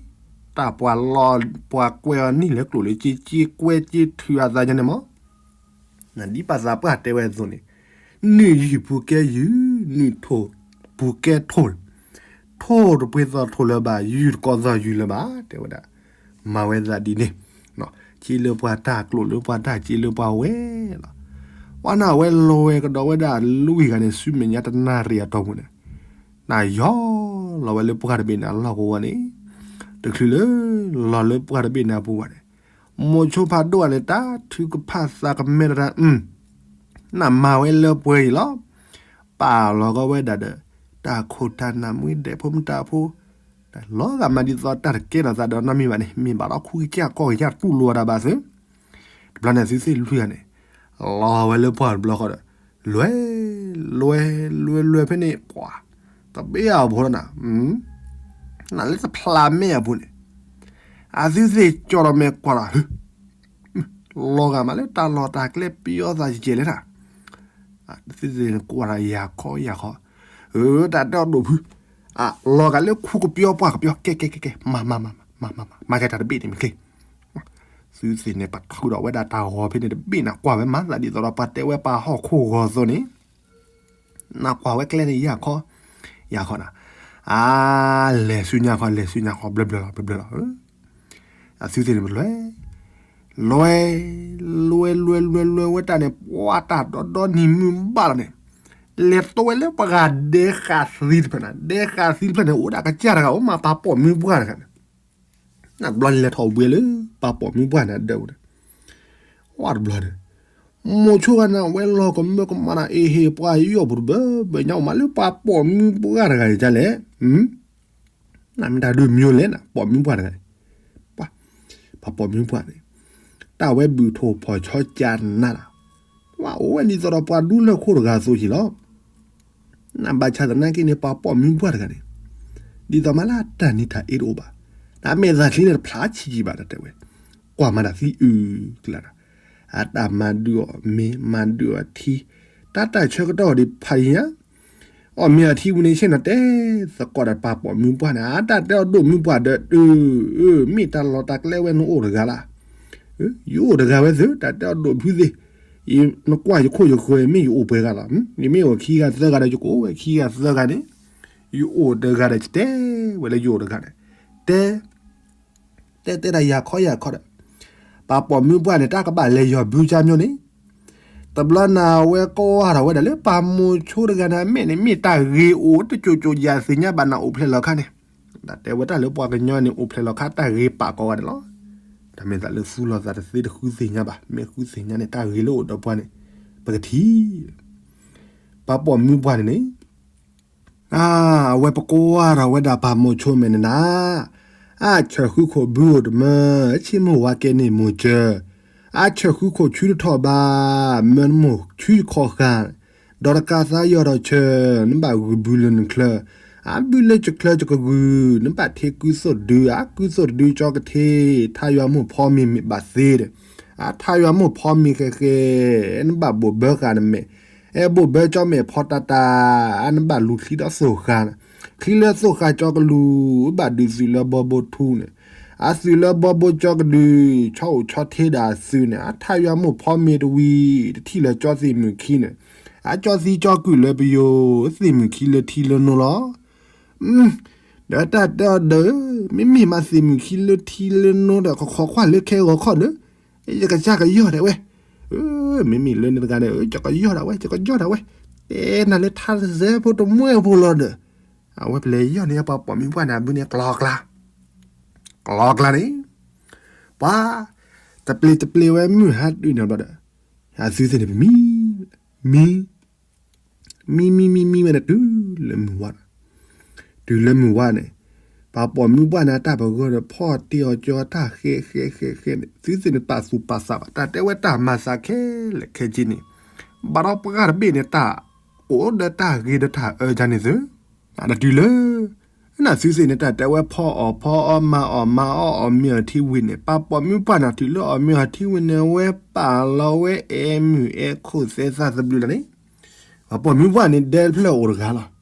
တၢ်ပှၤလီၤ, ပှၤကွဲအီၤန့ၢ်လၢကျိၣ်လၢစ့ စ့ကွဲစ့ထုးအသးယါန့ၣ်မး ဒ်ပှၤသးပှၢ်တဲဝဲအသိးန့ၣ်, နုာ်ယုၢ်ပူၤကဲယုၢ်, နုာ်ထိၣ်ပူၤကဲထိၣ်, ထိၣ်တပှ့ၤသီထိၣ်လၢၤဘၣ်, ယုၢ်တကီသီယုၢ်လၢၤဘၣ်, တဲဝဲဒၣ်, မၤဝဲသးဒ်န့ၣ်, စ့လၢပှၤတၢ်ကျိၣ်လၢပှၤတၢ်စ့လၢပှၤဝဲလီၤ. ပှၤန့ၣ်အဝဲလီၤဝဲကဒီးဝဲဒၣ်လွံၢ်ဂၤန့ၣ် ဆူမဲာ်ညါတနၣ်ရံၣ်အတီၢ်ပူၤန့ၣ်, နယီၤလီၤဝဲလၢပှၢ်တဘ့ၣ်န့ၣ်အလီၢ်ကဝီၤန့ၣ်, တချုးလၢ လီၤလၢပှၢ်တဘ့ၣ်န့ၣ်အပူၤဘၣ်န့ၣ် မိၤဆိဖးဒိၣ်န့ၣ် တၢ်ထုကဖၣ်သးကမဲတရၢ်, နမၤဝဲလၢပှဲၤအံၤလီၤ. ပာ်လီၤကီဝဲဒၣ်ဒီး တၢ်ခိၣ်တၢ်နၢ်မူဒဲးဖိမတၤဖိ, လီၤဂာ်မးဒ်သိးတၢ်တကဲထီၣ်သးဒီးနီတမံၤဘၣ်န့ၣ် မ့ၢ်ဘၣ်ဒီးခူကစၢ်ကီၢ်ကစၢ်တူၢ်လိာ်ဝဲဒၣ်ဘၣ်သု. တဘျီန့ၣ်သုသ့ၣ်လွံၢ်ဂၤန့ၣ် လီၤဝဲလၢပှၢ်တဘျီဃီဒီး လွဲၤ, လွဲၤ, လွဲၤ, လွဲၤဖဲန့ၣ် ပှၤ, တဘ့ၣ်အဖိလီၤနၤ, နလၢတဖျးမဲာ်အပူၤန့ၣ်, အသုသ့ၣ်ကၠီဒီးမဲာ်ကွၢ်ဒီး လီၤဂာ်မးလၢတၢ်လီၢ်တၢ်ကျဲပယီၤသးယဲၢ်လဲၣ်နၤ, သုသ့ၣ်န့ၣ်ကွၢ်ဒီးယၤခီယၤခီ, တၢ်တဲအီၤဒိၣ်ဖု, လီၤဂာ်လၢခူကပယီၤပှၢ်ကပယီၤ ကဲ ကဲ ကဲ ကဲ မၤ မၤ မၤ မၤ မၤ မၤကဲတၢ်တဘ့ၣ်န့ၣ်မ့ၢ်ချ့ သုသ့ၣ်န့ၣ် ပထုးဒီးဝဲဒၣ်တၢ်ဂီၤဖဲန့ၣ်တဘ့ၣ်န့ၣ် ကွၢ်ဝဲမၤသးဒ်သိးဒီးပှၤတဲဝဲပှၤဟီၣ်ခိၣ်ဂီၤအသိးန့ၣ်, နကွၢ်ဝဲကျဲန့ၣ်ယၢ်ခီ, ယၢ်ခီနၤ, အါ, လဲၤဆူညါခီ လဲၤဆူညါခီ ဘျၢဘျၢလီၤ ဘျၢဘျၢလီၤ, အသုသ့ၣ်န့ၣ်ပလွဲၤ, လွဲ, လွဲလွဲလွဲလွဲဝဲတၢ်န့ၣ် ပှၤတၢ်ဒီဒီနံၤမုၢ်ဘၣ်လီၤန့ၣ်, လဲၤတိဝဲလၢပှၤဂၤဒဲဃာ်သံတဖျၢၣ်န့ၣ်, ဒဲဃာ်သံတဖျၢၣ်န့ၣ် အိၣ်ဒၣ်ကစၢ်တဂၤ အိၣ်မးပှၤပိာ်မုၣ်ပှၢ်တဂၤန့ၣ်, နတဘျီန့ၣ်လဲၤထီၣ်ဘှဲလၢပှၤပိာ်မုၣ်ပှၢ်န့ၣ်အဒၢးပူၤန့ၣ်, ဝဲတဘျီန့ၣ်, မိၤဆိဂၤန့ၣ် အဝဲလီၤကမၢကမၣ်နၤ အ့ဟ့ၣ်ပှၤယီၢ်ပူၤတဘၢဘၢညါ အိၣ်မးလၢပှၤပိာ်မုၣ်ပှၢ်တဂၤအံၤဒ်လဲၣ် နမ့ၢ်တၢ်ဒုးမံၤလဲၣ်န ပိာ်မုၣ်ပှၢ်တဂၤန့ၣ်, ပှၤပိာ်မုၣ်ပှၢ်န့ၣ်, တၢ်ဝဲဘုၣ်ထိၣ်ဖီၣ်ဆီကၢနးလီၤ, ဝဲအိၣ်ဝဲဒ်သိးဒီးပှၤဒူလၢၢ်ခိၣ်တဂၤအသိးက့ၤလီၤ, နဘၣ်ဆၣ်သနာ်က့န့ၣ် ပှၤပိာ်မုၣ်ပှၢ်တဂၤန့ၣ်, ဒ်သိးမးလၢတၢ်နံၤတၢ်အ့တအိၣ်ဘၣ်, နမဲာ်သၣ်ချံန့ၣ်တဖျါဆံးကံဘၣ် တၢ်တဲဝဲ, ကွၢ်မၤတၢ်သံအုၣ်ကျါဒီး, အတၢ်မၤဒုးအီၣ်မ့ၤ မၤဒုးအီၣ်ထံ, တၢ်တၢ်ဆၢကတီၢ်ဒံးဖးယံၤညါ အီၣ်မ့ၤအီထံဝံၤန့ၣ် ဆ့ၣ်နီၤတဲသကိးဒီးပှၤပိာ်မုၣ်ပှၢ်န့ၣ် အတၢ်တဲအီၤဒိၣ်မုၣ်ပှၢ်ဒီး အၢ မ့ၢ်တၢ်လီၢ်တၢ်ကျဲဝဲနအိၣ်တဂၤလီၤ, ယအိၣ်တဂၤဝဲသ့ၣ် တၢ်တဲအီၤဒိၣ်ဖုသ့ၣ်, နကွၢ်ယခိၣ်ယဃၢၤ မ့ၢ်ယအိၣ်ပှဲၤဂၤလီၤ, ယမ့ၢ်အိၣ်ခံဂၤသၢဂၤဒီး ယကအိၣ်ဝဲခံဂၤသၢဂၤန့ၣ်, ယအိၣ်တဂၤဒီး ယတဲဝဲလၢယအိၣ်တဂၤန့ၣ်, တဲ တဲတဲဒၣ်ယၤခီယၤခီဒီး, ပှၤပိာ်မုၣ်ပှၢ်န့ၣ် တၢ်ကဘၣ်လဲၤယီၤဘုကၠါမျိန့ၣ်, တဘျီနၤဝဲကိးဝါထီၣ်ဝဲဒၣ်လၢပှၤမိၤဆိတဂၤန့ၣ် အမဲာ်န့ၣ် မ့ၢ်တၢ်ဂ့ၤအိၣ်တကၠိကၠိယၤသ့ၣ်ညါဘၣ်နၤအိၣ်ဖျဲၣ်လီၤခါန့ၣ်, တၢ်တဲဝဲတၢ်လၢပှၤကညီန့ၣ် အိၣ်ဖျဲၣ်လီၤခါတၢ်ဂ့ၤပာ်ကီးဝဲဒၣ်လီၤ, တၢ်မ့ၢ်သးလၢသူၣ်လီၤသးတသ့တဃုသ့ၣ်ညါဘၣ်, မ့ၢ်ဃုသ့ၣ်ညါန့ၣ် တၢ်ဂ့ၤလၢအိၣ်ဒီးပှၤန့ၣ်, ပကထံၣ် ပှၤပိာ်မုၣ်ပှၢ်န့ၣ်န့ၣ် အဝဲပကိးဝါထီၣ်ဝဲဒၣ်ပှၤမိၤဆိမဲာ်န့ၣ်နၤ, အါဆၢဃုခိၣ်ဘုဧိၤတမၢ, ဆ့မိၢ်ဝါကဲန့ၣ်မိၤစၢၤ, အါဆၢဃုခိၣ်ဆူတထီၣ်ဘၣ်, မၢနမိၢ်ဆူယခီဃာ်, ဒီးတကးသးယီၤထီၣ်ဆၢ, နဘၣ်ဂုာ်ဘုလၢနချၢ, အဘုလၢယချၢယကဂုာ်, နဘၣ်ထ့ကုသိၣ်တဒု, အကုသိၣ်တဒုကၠီကထ့, ထါယွၤမိၢ်ဖီမ့ၤမ့ၢ်ဘၣ်သ့ဒီး, အထါယွၤမိၢ်ဖီမ့ၤဃဲဃဲ, နဘၣ်ဘိၣ်ဘၢဃာ်နမဲာ် အဲၣ်ဘိၣ်ဘၢကၠီမဲာ်ဖီတၢ်တၢ်, နဘၣ်လူၤချံဒီးသိၣ်ဃာ်, ချံလၢသိၣ်ဃာ်ကၠီကလူး, ဘၣ်ဒုးသုးလၢဘီဘိထူန့ၣ်, အသုးလၢဘီဘိကၠီကဒုး, ဆီအိၣ်ဆီထ့ဒၣ်အသုးန့ၣ်, အထါယွၤမိၢ်ဖီမ့ၤတဝံၤ, တထံၣ်လၢကၠီသ့ၣ်မုၣ်ခံန့ၣ်, အကၠီသံကၠီကုၢ်လၢပယိၤ, သ့ၣ်မုၣ်ခံလၢထံလၢနိလီၤ. ဒီးတၢ်တဲအီၤဒီး, မ့မ့ၢ်မးသ့ၣ်မုၣ်ခံလၢထံလၢနိဒီး ခီခီခွါလၢခဲဂီၤခီဒီး, ယကစၢ်ကယီၢ်ဒၣ်ဝဲ, မ့မ့ၢ်လၢန့ၣ်တဂၤန့ၣ် ယကယီၢ်ဒၣ်ဝဲ ယကယီၢ်ဒၣ်ဝဲ, တဲနၤလၢထါတစဲးဖိတမှဲဖိလီၤဒီး, အဝဲပလဲၤယီၢ်န့ၢ်ပှၤပိာ်မုၣ်ပှၢ်န့ၣ် အဘုန့ၣ်ကျီကျါ, ကျီကျါန့ၣ်, ပှၤ, တပျ့ၤတပျ့ၤဝဲမုၢ်ဟါတုၤန့ၣ်ဘျီဒီး, အသုသ့ၣ်န့ၣ်ပမံ, မံ မံမံမံမံဝဲန့ၣ် တုၤလၢမုၢ်ဝါ, တုၤလၢမုၢ်ဝါန့ၣ်, ပှၤပိာ်မုၣ်ပှၢ်န့ၣ် အတၢ်ပဂၢၢ်ဒီး ဖီၣ်တ့ၢ်အီၤကၠီတၢ်ဃဲဃဲဃဲဃဲန့ၣ် သုသ့ၣ်န့ၣ်ပာ်သူၣ်ပာ်သးဘၣ် တၢ်တဲဝဲတၢ်မၤသးခဲလၢာ်ခဲဆ့န့ၣ်, ဘၣ်ဒီးပှၤတဘ့ၣ်န့ၣ် တၢ်အိၣ်ဒီးတၢ်ဂ့ၤဒီးတၢ်အၢကန့ၣ်သု, နတုၤလၢ နသုသ့ၣ်န့ၣ် တၢ်တဲဝဲဖီအီၣ်ဖီအီ မၤအီၣ်မၤအီ အီၣ်မ့ၤအီထံဝံၤန့ၣ် ပှၤပိာ်မုၣ်ပှၢ်န့ၣ် တုၤလၢအီၣ်မ့ၤအီထံဝံၤန့ၣ် ဝဲပာ်လီၤဝဲအဲၣ်မုၢ်အဲၣ်ခိၣ်သဲသၣ်သဘျုးလီၤန့ၣ်, ပှၤပိာ်မုၣ်ပှၢ်န့ၣ် ဒဲတဖျၢၣ်အိၣ်တဂၤလီၤ.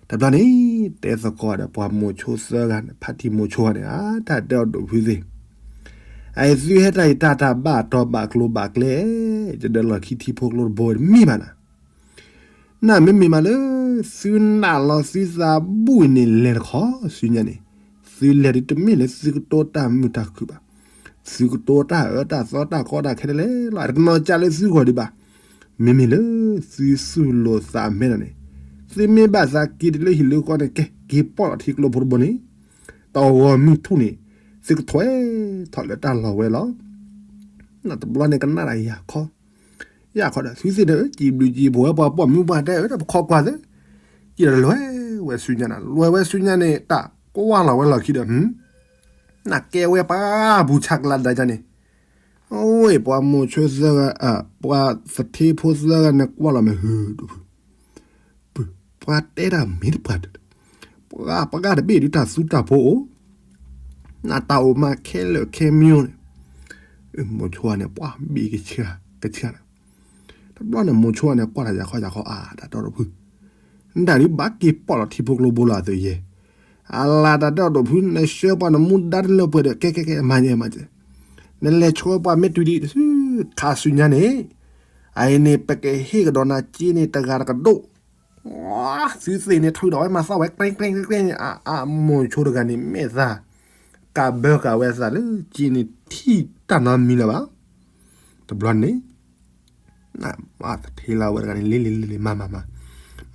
တဘျီန့ၣ် တဲသကိးဒီးပှၤမိၤဆိသၢဂၤန့ၣ် ဖါတံၢ်မိၤဆိန့ၣ် အတၢ်တဲအီၤဒိၣ်ဖုသ့ၣ်, အသုဟဲတၢ်အံၤတၢ်တၢ်ဘၣ်တီဘၣ်ကျိဘၣ်ကျဲ, ယဒၢလီၢ်ခံထံဖိကျိတဘိတမ့ၢ်ဘၣ်နၤ နမ့မ့ၢ်မးလၢ သုနာ်လီၤသုသးဘူၣ်အံၤန့ၣ် လဲၤတခီ ဆူညါန့ၣ်, သုလဲၤဒ်တမ့ၢ်လၢသုကတိၤတၢ်မုာ်တၢ်ခုၣ်ဘၣ်, သုကတိၤတၢ်အၢတၢ်သီတၢ်ကီတၢ်ခဲလၢာ်လီၤ. တနီၤကၢ်လၢသုဂီၢ်ဒံးဘၣ်. မ့မ့ၢ်လၢသုသူၣ်လိာ်သးမဲာ်န့ၣ်, သုမ့ၢ်ဘၣ်သးက့ၤတုၤလၢဟံၣ်လၢဃီန့ၣ် ကဲ က့ၤပိာ်လီၤထံကျိဖိတဘိန့ၣ်, တၢ်ဂီၤမုၢ်ထူၣ်န့ၣ် သုကထွဲထီၣ်လၢတၢ်လီၢ်ဝဲလီၤ. တဘျီန့ၣ်ကနၣ်တၢ်ယၤခီ ယၤခီဒီး သုသ့ၣ်န့ၣ် ကံၣ်ဘျုးကံၣ်ဖှိၣ်ဝဲပှၤပိာ်မုၣ်ပှၢ်တဲ ပခီကွၢ်သ့, ကံၣ်ဒီးလွဲၢ်ဝဲဆူညါန့ၣ်, လွဲၢ်ဝဲဆူညါန့ၣ် တၢ်ကွၢ်လီၤဝဲလီၢ်ခံဒီး, နကဲဝဲပှၤဘူၣ်ဆးကျးဒၣ်န့ၣ်, အဝဲပှၤမိၤဆိသၢဂၤ, ပှၤသထ့ဖိသၢဂၤန့ၣ် ကွၢ်လီၤမ့ၢ်ဟၢဒိၣ်ဖု ပှၤတဲတၢ်မ့ၢ်တပှၤ, ပှၤပှၤတဘ့ၣ်ဒုးတၢ်သူတၢ်ဖိအိၣ်, နတၢ်အိၣ်မးခဲလၢာ်ခဲမံၤန့ၣ်, မိၤဆိန့ၣ် ပှၤဘ့ၣ်ကဆှၢ, ကဆှၢန့ၣ်, တဘျီန့ၣ်မိၤဆိန့ၣ် ကွၢ်တၢ်ယၤခီယၤခီအါ တၢ်တဲအီၤဒိၣ်ဖု, နတၢ်ဒုးဘၣ်က့ၤပိာ်လီၤထံဖိကျိဖိလီၤအသုယဲၢ်, အလါတၢ်တဲအီၤဒိၣ်ဖု နဆှၢပှၤနမူဒါတလၢပှဲၤဒီး ကဲကဲကဲ မၤယဲမၤယဲ, နလဲၤဆိပှၤမ့ၢ်တုၤဒံး ခါဆူညါန့ၣ် အအံၤန့ၣ် ပကဟ့ၣ်ကဒီးနၤက့န့ၣ်တဂၤတကဒိၣ်, သုသ့ၣ်န့ၣ်ထုးဒီးဝဲမၤသီၣ်ဝဲ ကျဲကျဲကျဲကျဲန့ၣ်, အမိၤဆိတဂၤန့ၣ် မဲာ်သၣ် ကးဘၢဃာ်ဝဲသးလၢက့န့ၣ်ထံၣ် တၢ်နီတမံၤလၢၤဘၣ်. တဘျီန့ၣ် သထ့လၢအဝဲတဂၤန့ၣ် လ့လ့လ့လ့ မၤမၤမၤ,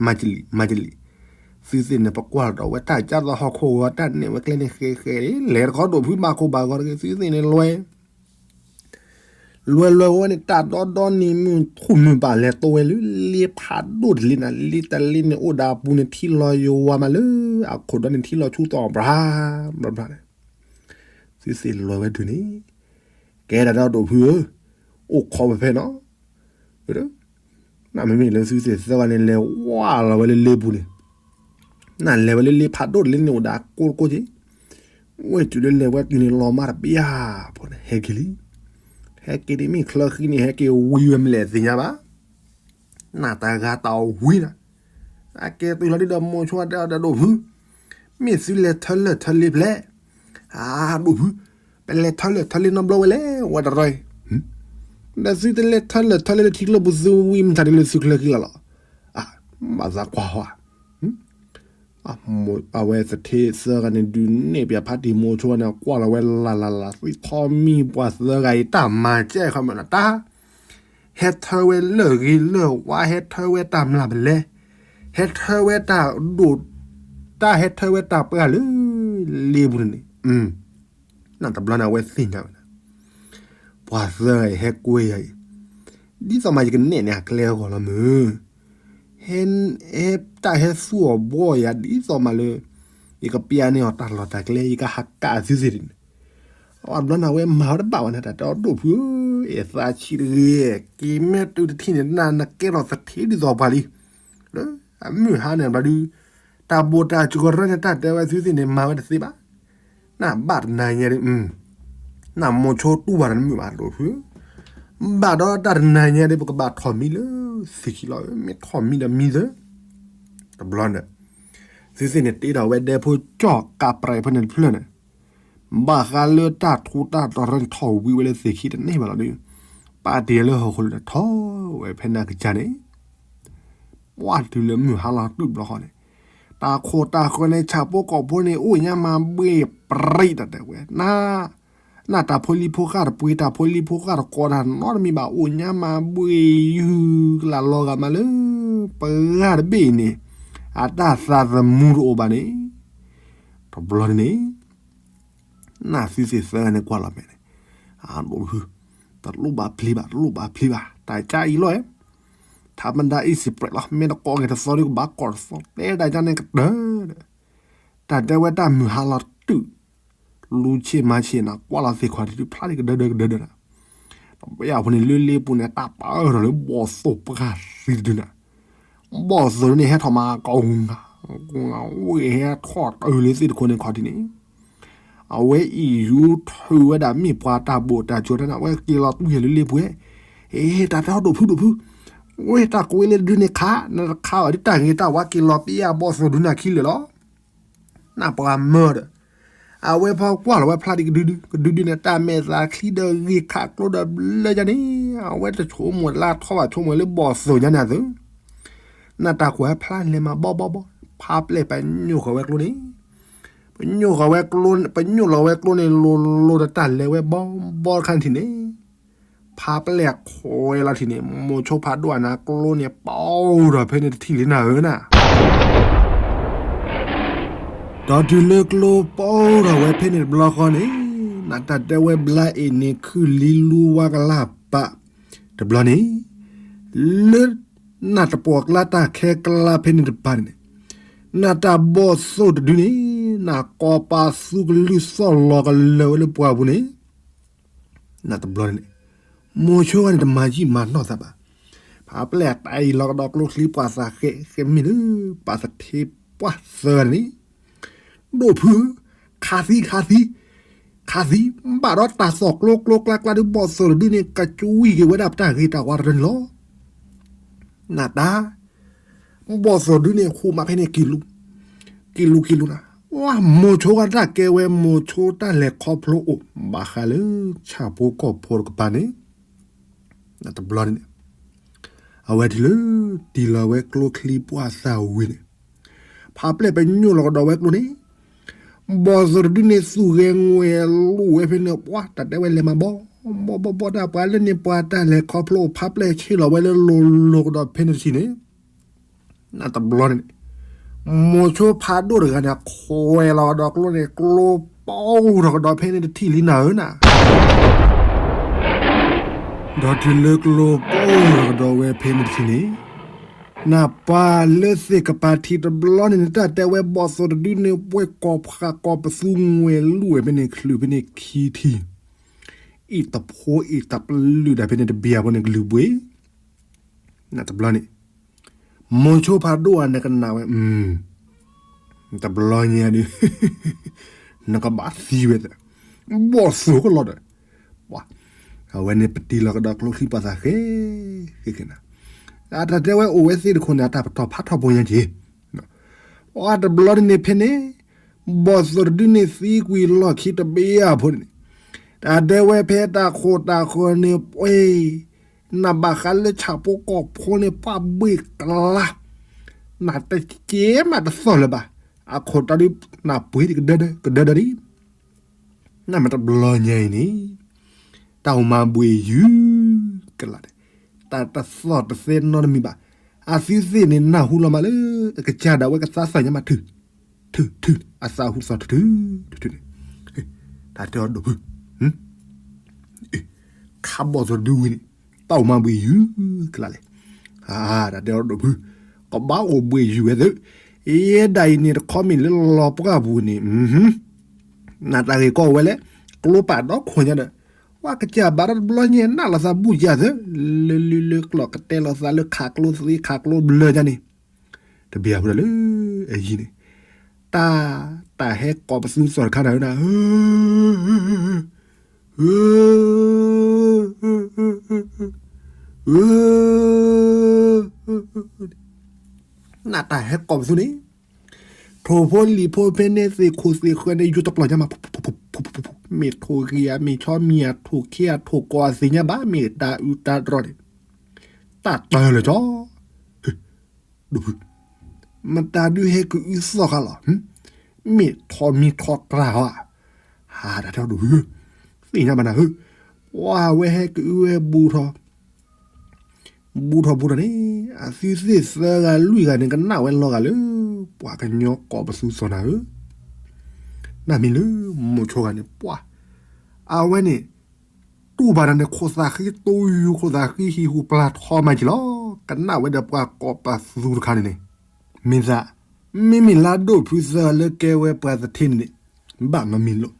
မၤကလံၤ မၤကလံၤ, သုသ့ၣ်န့ၣ် ပကွၢ်လီၤဒီးဝဲတၢ်ကၢ်သီဟီၣ်ခိၣ်ဂီၤ တၢ်နဲၣ်ဝဲကျဲန့ၣ်ဃဲဃဲန့ၣ် လဲၤတခီဒိၣ်ဖုဘၣ်ခိၣ်ဘၣ်ဂီၤတဂ့ၤ သုသ့ၣ်န့ၣ်လွဲ လွဲလွဲဝဲန့ၣ် တၢ်ဒီဒီန့ၣ် မုၢ်ထူၣ်မုၢ်ဘၣ်လဲၤတိဝဲလၢလ့ဖးဒိၣ်တလ့နၤ, လ့တလ့န့ၣ်အိၣ်ဒီးအပူၤန့ၣ် ထံလီၤယဝၤမးလၢ အခိၣ်ဒီန့ၣ် ထံလီၤဆူသီၣ်ဘြါဘြါဘြါန့ၣ်, သုသ့ၣ်လဲၤဝဲဒုးန့ၣ် ကဲဒၣ်ဒီဒိၣ်ဖုဧၢ, အိၣ်ခိးဝဲဖဲနီၤ နမ့မ့ၢ်လၢသုသ့ၣ်သၢဂၤန့ၣ် လဲၤဝါလီၤဝဲလၢလ့ပူၤန့ၣ်, နလဲၤဝဲလၢလ့ဖးဒိၣ်တလ့န့ၣ်အိၣ်ဒီးကိၢ်တကိၢ်က့ၤ, ဝဲတုၤလၢလဲၤဝဲတုၤန့ၣ်လီၤမၢ်တပျၢ်ဖိန့ၣ် ဟဲက့ၤလံ, ဟဲက့ၤဒ်မ့ၢ်ချၢဃံန့ၣ် ဟဲက့ၤဝံၤဝဲမလဲၣ်သ့ၣ်ညါဘၣ်, နတဂၤတဝံၤနၤ, အကဲတုၤလီၤဒ်ဒီးမိၤဆိတဲအီၤဒီးဒိၣ်ဖု, မ့ၢ်သုလဲၤထၢလၢၢ်ထၢလ့ဖျဲၣ် အၢ ဒိၣ်ဖု, ပလဲၤထၢလၢၢ်ထၢလ့နီတဘျီဝဲလဲၣ် ဝဲတရီ, ဒီးသုတလဲၤထၢလၢၢ်ထၢလ့လၢထံကျိပူၤ သုဝံမတၤဒ်လၢသုချၢဃံလီၤလီၤ, ဘၣ်သးကွၢ်ဟီဧါ, အဝဲသထ့သၢဂၤန့ၣ် ဒုးနဲၣ်ပၠးဖးတံၢ်မိၤဆိန့ၣ် ကွၢ်လီၤဝဲလၢ်လၢ်လၢ် သံခီမံပှၤသၢဂၤအံၤ တၢ်မၤကဲခီမ့ၢ်နီၤ တၢ် ဟဲထၢဝဲလၢၢ်ဂ့ၤလၢၢ်ဝါ ဟဲထၢဝဲတၢ်မျၢ်ပလဲ, ဟဲထၢဝဲတၢ်ဒိၣ်, တၢ်ဟဲထၢဝဲတၢ်ပှၢ်လၢ လ့ပူၤန့ၣ်န့ၣ်, နတဘျီန့ၣ် အဝဲသ့ၣ်ညါဝဲဒၣ်, ပှၤသၢဂၤအံၤဟဲကွဲယၤအံၤ, ဒ်သိးမးယကနဲၣ်န့ၢ်အကျဲအဂီၢ်လီၤမုၢ်, ဟဲ, ဟဲတၢ်ဟဲသူၣ်အီၤဘှီယၤ ဒ်သိးမးလၢ ယကပျၢ်န့ၢ်အီၤတၢ်လီၢ်တၢ်ကျဲ ယကဟးကးသုသ့ၣ်န့ၣ်, အဝဲတဘျီန့ၣ် အဝဲမၤဝဲတဘၣ်ဘၣ်န့ၣ် တၢ်တဲအီၤဒိၣ်ဖုဧၢ, အဲၣ်သးဆံးတဂ့ၤ, က့ၤမ့ၢ်တုၤတထံၣ်န့ၣ် နကဲထီၣ်သထ့ဒ်သိးပှၤလံ, အမုၢ်ဟါန့ၣ်ဘျီဒုး, တၢ်ဘိၣ်တၢ်စှီၤရၢန့ၣ် တၢ်တဲဝဲသုသ့ၣ်န့ၣ် မၤဝဲတသ့ဘၣ်, နဘၣ်တနၤညါဒီး, နမိၤဆိတူၢ်ဘၣ်တမုာ်ဘၣ်ဒိၣ်ဖုဧၢ, ဘၣ်ဒီးတၢ်တနၤညါဒီး ပကဘၣ်ထီၣ်မံလၢသ့ၣ်ခံလီၤ, မ့ၢ်ထီၣ်မံဒီးမံသၢ တဘျီန့ၣ်, သုသ့ၣ်န့ၣ်တ့ဒီးဝဲဒဲဖိကၠီၣ်ကးပြဲးဖဲန့ၣ်တဖျၢၣ်န့ၣ်, ဘၣ်ဃးလၢတၢ်ထူးတၢ်တီၤရၢန့ၣ် ထီၣ်ဝံၤဝဲလၢသ့ၣ်ခံတန့ၢ်ဘၣ်လီၤဒီး, ပာ်တ့ၢ်လၢဟီၣ်ခိၣ်လိၤန့ၣ် ထီၣ်ဝဲဖဲန့ၣ်ကစၢ်န့ၣ် ပှၢ်တုၤလၢမုၢ်ဟါလီၤတုၤဘျီဃီန့ၣ်, တၢ်ခိၣ်တၢ်ဃၢၤန့ၣ် ဆၣ်ဖိကီၢ်ဖိန့ၣ် အိၣ်ညါမၤဘှ့ၣ်ပြံးတၢ်တဲဝဲ, န, နတၢ်ဖိလံၤဖိဃၢ်တပှ့ၤ တၢ်ဖိလံၤဖိဃၢ်တကိးတၢ်နီတမံၤဘၣ် အိၣ်ညါမၤဘှ့ၣ်ယုၢ်ကလၢ်လီၤဂာ်မးလၢ ပှၤဂၤတဘ့ၣ်အံၤန့ၣ်, အတၢ်သးသမူတအိၣ်ဘၣ်န့ၣ်, တဘျီန့ၣ်န့ၣ် နသုသ့ၣ်သၢဂၤန့ၣ်ကွၢ်လီၤမဲာ်န့ၣ်, အဒိၣ်ဖု, တလိၣ်ဘၣ်ပျံၤဘၣ် တလိၣ်ဘၣ်ပျံၤဘၣ် တၢ်ကါအံၤလီၤ, ထးမဒါအံၤစံးပြဲးလီၤ မ့ၢ်တကိးဂ့ၤတသီဒီးကဘၣ်ကိးတသီ တဲဒၣ်ကန့ၣ်ကတၢၢ်ဒီး, တၢ်တဲဝဲတၢ်မုၢ်ဟါလီၤတုၤ, လူၤဆ့ၣ်မၤဆ့ၣ်နၤ ကွၢ်လီၤသ့ၣ်ခွါတဒုဖျါဒံးကဒၢဒၢကဒၢဒၢနၤ, တဘျီအံၤဖိန့ၣ် လၢလ့ပူၤန့ၣ် တၢ်ပာ်အၢၣ်ထီၣ်လၢဘီၣ်သိၣ်ပှၢ်သံတဒုနၤ ဘီၣ်သိၣ်ဒုန့ၣ် ဟဲထီၣ်မးကိးဂၤ, ကိးဂၤအိၣ်ဟဲထီၣ်တၢ်လၢသ့ၣ်တခိၣ်န့ၣ်ခီၣ်ထံးန့ၣ်, အဝဲအံၤယူထုးဝဲဒၣ်မ့ၢ်ပှၤတၢ်ဘိၣ်တၢ်စှီၤတၢ်န့ၣ် အဝဲက့ၤလီၤတူၢ်ယဲၢ်လၢလ့ပူၤ, အ့ တၢ်တဲဟီၣ်ဒိၣ်ဖုဒိၣ်ဖု, ဝဲတၢ်ကဝဲလၢဒုန့ၣ်ခး, နတခးဘၣ်ဒုတၢ်ဂ့ၤတၢ်ဝါက့ၤလီၤပယၢ်ဘီၣ်သိၣ်ဒုနၤခံလၢာ်လီၤ နပှၤမၢဒီး, အဝဲဖီကွၢ်လီၤဝဲဖျါဒံးကဒုဒု, ကဒုဒုန့ၣ် တၢ်မဲာ်သးချံဒီးဂ့ၢ်ခးကျိဒီးဘျၢယါန့ၣ်, အဝဲတဆိကမိၣ်လၢထီၣ်ဘၣ်ဆိကမိၣ်လၢဘီၣ်သိၣ်ညါန့ၣ်အသိး, နတၢ်ကွၢ်ဖျါလဲၤမၤဘီဘီဘီ, ဖးပျဲၢ်ပညိၣ်ဃီၤဝဲကျိန့ၣ်, ပညိၣ်ဃီၤဝဲကျိ, ပညိၣ်လီၤဝဲကျိန့ၣ် လိၤလိၤဒီးတၢ်လဲၤဝဲဘီဘီတခါန့ၣ်ထံၣ်န့ၣ် ဖးပျဲၢ်ခွဲးလီၤထံၣ်န့ၣ် မိၤဆိဖးဒိၣ်အနၤကျိန့ၣ် ပီၣ်ဒီးဖဲန့ၣ်တထံၣ်လံနၤဧၢနၤ, ဒီးတုၤလၢကျိပီၣ်ဒီးဝဲဖဲန့ၣ်တဘျီဃီန့ၣ်, နတၢ်တဲဝဲဘျါအ့ၣ်န့ၣ်ခုၣ်လံလူဝါကလၢ်ပာ်, တဘျီန့ၣ်, လၢ, နတပှီၢ်ကျါတၢ်ခဲကျါဖဲန့ၣ်တပၤန့ၣ်, နတၢ်ဘီၣ်သိၣ်တဒုန့ၣ်, နကိးပာ်သူကလုၢ်သီၣ်လီၤကလၢာ်ဝဲလၢပှၢ်ပူၤန့ၣ် နတဘျီန့ၣ်, မိၤဆိဂၤန့ၣ်တမၤယံာ်မၤနီၢ်သးဘၣ်, ဖးပျဲၢ်တၢ်အံၤလီၤကဒီးကျိချံပှၤသးဃဲးဃဲးမ့ၢ်လၢ, ပှၤသထ့ပှၢ်သၢဂၤန့ၣ်, ဒိၣ်ဖု, ခးသံခးသံ, ခးသံ, ဘၣ်ဒီးတၢ်သီၣ်ကျိကျိကျါကျါဒုးဘီၣ်သိၣ်တဒုန့ၣ် ကကွံက့ၤဝဲဒၣ်ပတၢ်ဂ့ၤတၢ်ဝါတရၢန့ၣ်လီၤ နတၢ်, ဘီၣ်သိၣ်ဒုန့ၣ် ဟူးမးဖဲန့ၣ်ကံလူ, ကံလူကံလူနၤ, မိၤဆိဂၤတၢ်ကဲဝဲမိၤဆိတၢ်လဲၤခီဖျိအိၣ် ဘၣ်ဃးလၢဆၣ်ဖိကီၢ်ဖိတကပၤန့ၣ်, နတဘျီန့ၣ်, အဝဲတုၤလၢ, တံၢ်လီၤဝဲကျိချံပှၢ်သၢဝံၤန့ၣ်, ဖးပျဲၢ်ပညိၣ်လီၤကဒီးဝဲကျိန့ၣ် ဘီၣ်သိၣ်တဒုန့ၣ် သူၣ်ဂဲၤငွဲၣ်လိာ်ဝဲဖဲန့ၣ် ပှၤတၢ်တဲဝဲလဲၤမၤဘီၣ် ဘီဘီဘီဒၣ်ပှၤလၢန့ၣ် ပှၤတၢ်လဲၤခီဖျိအိၣ်ဖးပျဲၢ်ဆ့ၣ်လီၤဝဲလၢလိၤလိၤကဒီးဖဲန့ၣ်တထံၣ်န့ၣ်, နတဘျီန့ၣ်န့ၣ်, မိၤဆိဖးဒိၣ်တဂၤန့ၣ် ခွဲးလီၤကဒီးကျိန့ၣ် ကျိပီထီၣ်ကဒီးဖဲန့ၣ်တထံၣ်လံနၤဧၢနၤ ဒီးတုၤလၢကျိပီထီၣ်ကဒီးဝဲဖဲန့ၣ်တထံၣ်န့ၣ်, နပှၤလၢသ့ၣ်ကပၤထံးတဘျီန့ၣ်န့ၣ် တၢ်တဲဝဲဘီၣ်သိၣ်တဒုန့ၣ် ပှဲၤကီၢ်ဖးကီၢ်ပသူငွဲၤလူၢ်ဝဲဖဲန့ၣ် ချုးဖဲန့ၣ်ခံထံၣ်, အ့ၣ်တဖိအ့ၣ်တပလုာ်ဒၣ်ဖဲန့ၣ်တဘ့ၣ်အဖိန့ၣ်ကလုၢ်ဘှ့ၣ်, နတဘျီန့ၣ် မိၤဆိဖးဒိၣ်အနကနၣ်ဝဲ, တဘျီညါဒုး နကဘၣ်သံဝဲသး, ဘီၣ်သိၣ်ကလီၤဒီး, ပှၤ, အဝဲန့ၣ်ပတံၤလီၤကဒီးကျိချံပှၤသးဃဲ, ဃဲဃဲနၤ, အတၢ်တဲဝဲအိၣ်ဝဲသ့ၣ်တခိၣ်န့ၣ် အတၢ်ပတီၢ်ဖးထီဘိညါက့ၤ, ပှၤတဘျီန့ၣ်န့ၣ်ဖဲန့ၣ်, ဘီၣ်သိၣ်တဒုန့ၣ်သံကွံာ်လီၢ်ခံတဘ့ၣ်အဖိန့ၣ်, တၢ်တဲဝဲဖဲတၢ်ခိၣ်တၢ်ဃၢၤန့ၣ်ပှဲၤ နဘၣ်ဃးလၢဆၣ်ဖိကီၢ်ဖိန့ၣ် ပှၢ်ဘှ့ၣ်ကလါ, နတကဲမးတသီၣ်လၢၤဘၣ်, အခိၣ်တီဒုး နပှ့ၤဒံးကဒၢဒၢ ကဒၢဒၢဒံး, နမ့ၢ်တဘျီညါအံၤန့ၣ်, တၢ်အိၣ်မၤဘှ့ၣ်ယုၢ်ကလးဒဲး, တၢ်တသီၣ်တသဲနီတမံၤဘၣ်, အသုသ့ၣ်န့ၣ်နၢ်ဟူလီၤမးလၢ အကစၢ်ဒၣ်ဝဲကသးသီၣ်ညါမးထု, ထု ထု အသးဟူသီၣ်ထုထု, ထုထုန့ၣ်, တၢ်တဲအီၤဒိၣ်ဖု ခးဘီၣ်သိၣ်တဒုဝံၤန့ၣ်, တၢ်အိၣ်မၤဘှ့ၣ်ယုၢ်ကလးလဲၣ်, တၢ်တဲအီၤဒိၣ်ဖု, ကဘၣ်အိၣ်ဘှ့ၣ်ယုၢ်ဝဲသ့, ယဲဒၣ်အံၤန့ၣ်တခီမ့ၢ်လၢလီၤပှၢ်ပူၤန့ၣ်, နတၢ်ဂ့ၢ်ကီဝဲလဲၣ်, ကျိပာ်ဒီခိၣ်ညါဒီး, ပှၤကစၢ်ဘၣ်ဒီးတဘျီညါနၢ်လီၤသးဘူၣ်ယၤသ့, လၢလၢလၢကျိၣ်ကတဲလီၤသးလၢခးကျိသ့ခးကျိဘျၢညါန့ၣ်, တဘ့ၣ်အဖိဒီးလၢအယံၤန့ၣ်, တၢ်, တၢ်ဟဲကိးပသူသီၣ်တခါနၤဧၢနၤဧၢ, နတၢ်ဟဲကိးပသူန့ၣ်, ထိၣ်ဖိလံၤဖိဖဲန့ၣ်သ့ၣ်ခိၣ်သ့ၣ်ဃၢၤန့ၣ် ယူၤတပျီၤညါမး, မ့ၢ်ထိၣ်ဂံၢ်ဧါ မ့ၢ်ဆီမံၤဧါ ထိၣ်ခ့ဧါ ထိၣ်ကီအသ့ၣ်ညါဘၣ် မ့ၢ်တၢ်အုးတၢ်တြီၤန့ၣ်, တၢ်တၢၢ်လၢာ်ကီ ဒိၣ်ဖု, မတၤဒုးဟဲကအုသီၣ်ဃာ်လီၤ, မ့ၢ်ထီၣ်မံထီၣ်တြၢ်ဧါ, ဟးတၢ်ထီၣ်ဒိၣ်ဖု, သ့ၣ်ညါဘၣ်နၤဧၢ, ပှၤဝဲဟဲကအုဝဲဘူးထီၣ်, ဘူးထီၣ်ဘူးထီၣ်န့ၣ်, အသုသ့ၣ်သၢဂၤလွံၢ်ဂၤန့ၣ် ကနၣ်ဝဲလီၤဂာ်လၢ ပှၤကညီကိးပသူသီၣ်နၤဧၢ, နမ့ၢ်လၢမိၤဆိဂၤန့ၣ် ပှၤ, အဝဲန့ၣ် တူၢ်ဘၣ်တၢ်န့ၣ် ခိၣ်သးဃံတိယူၤ ခိၣ်သးဃံဟံၣ်ဟူးပျၢ်ထီမးက့ၤလီၤ, ကနၣ်ဝဲဒီးပှၤကိးပသူတခါန့ၣ်န့ၣ်, မ့ၢ်သး, မ့မ့ၢ်လၢဒိၣ်ဖုသၢဂၤလၢကဲဝဲပှၤသထ့န့ၣ်န့ၣ်, ဘၣ်မၤမံၤလိာ်,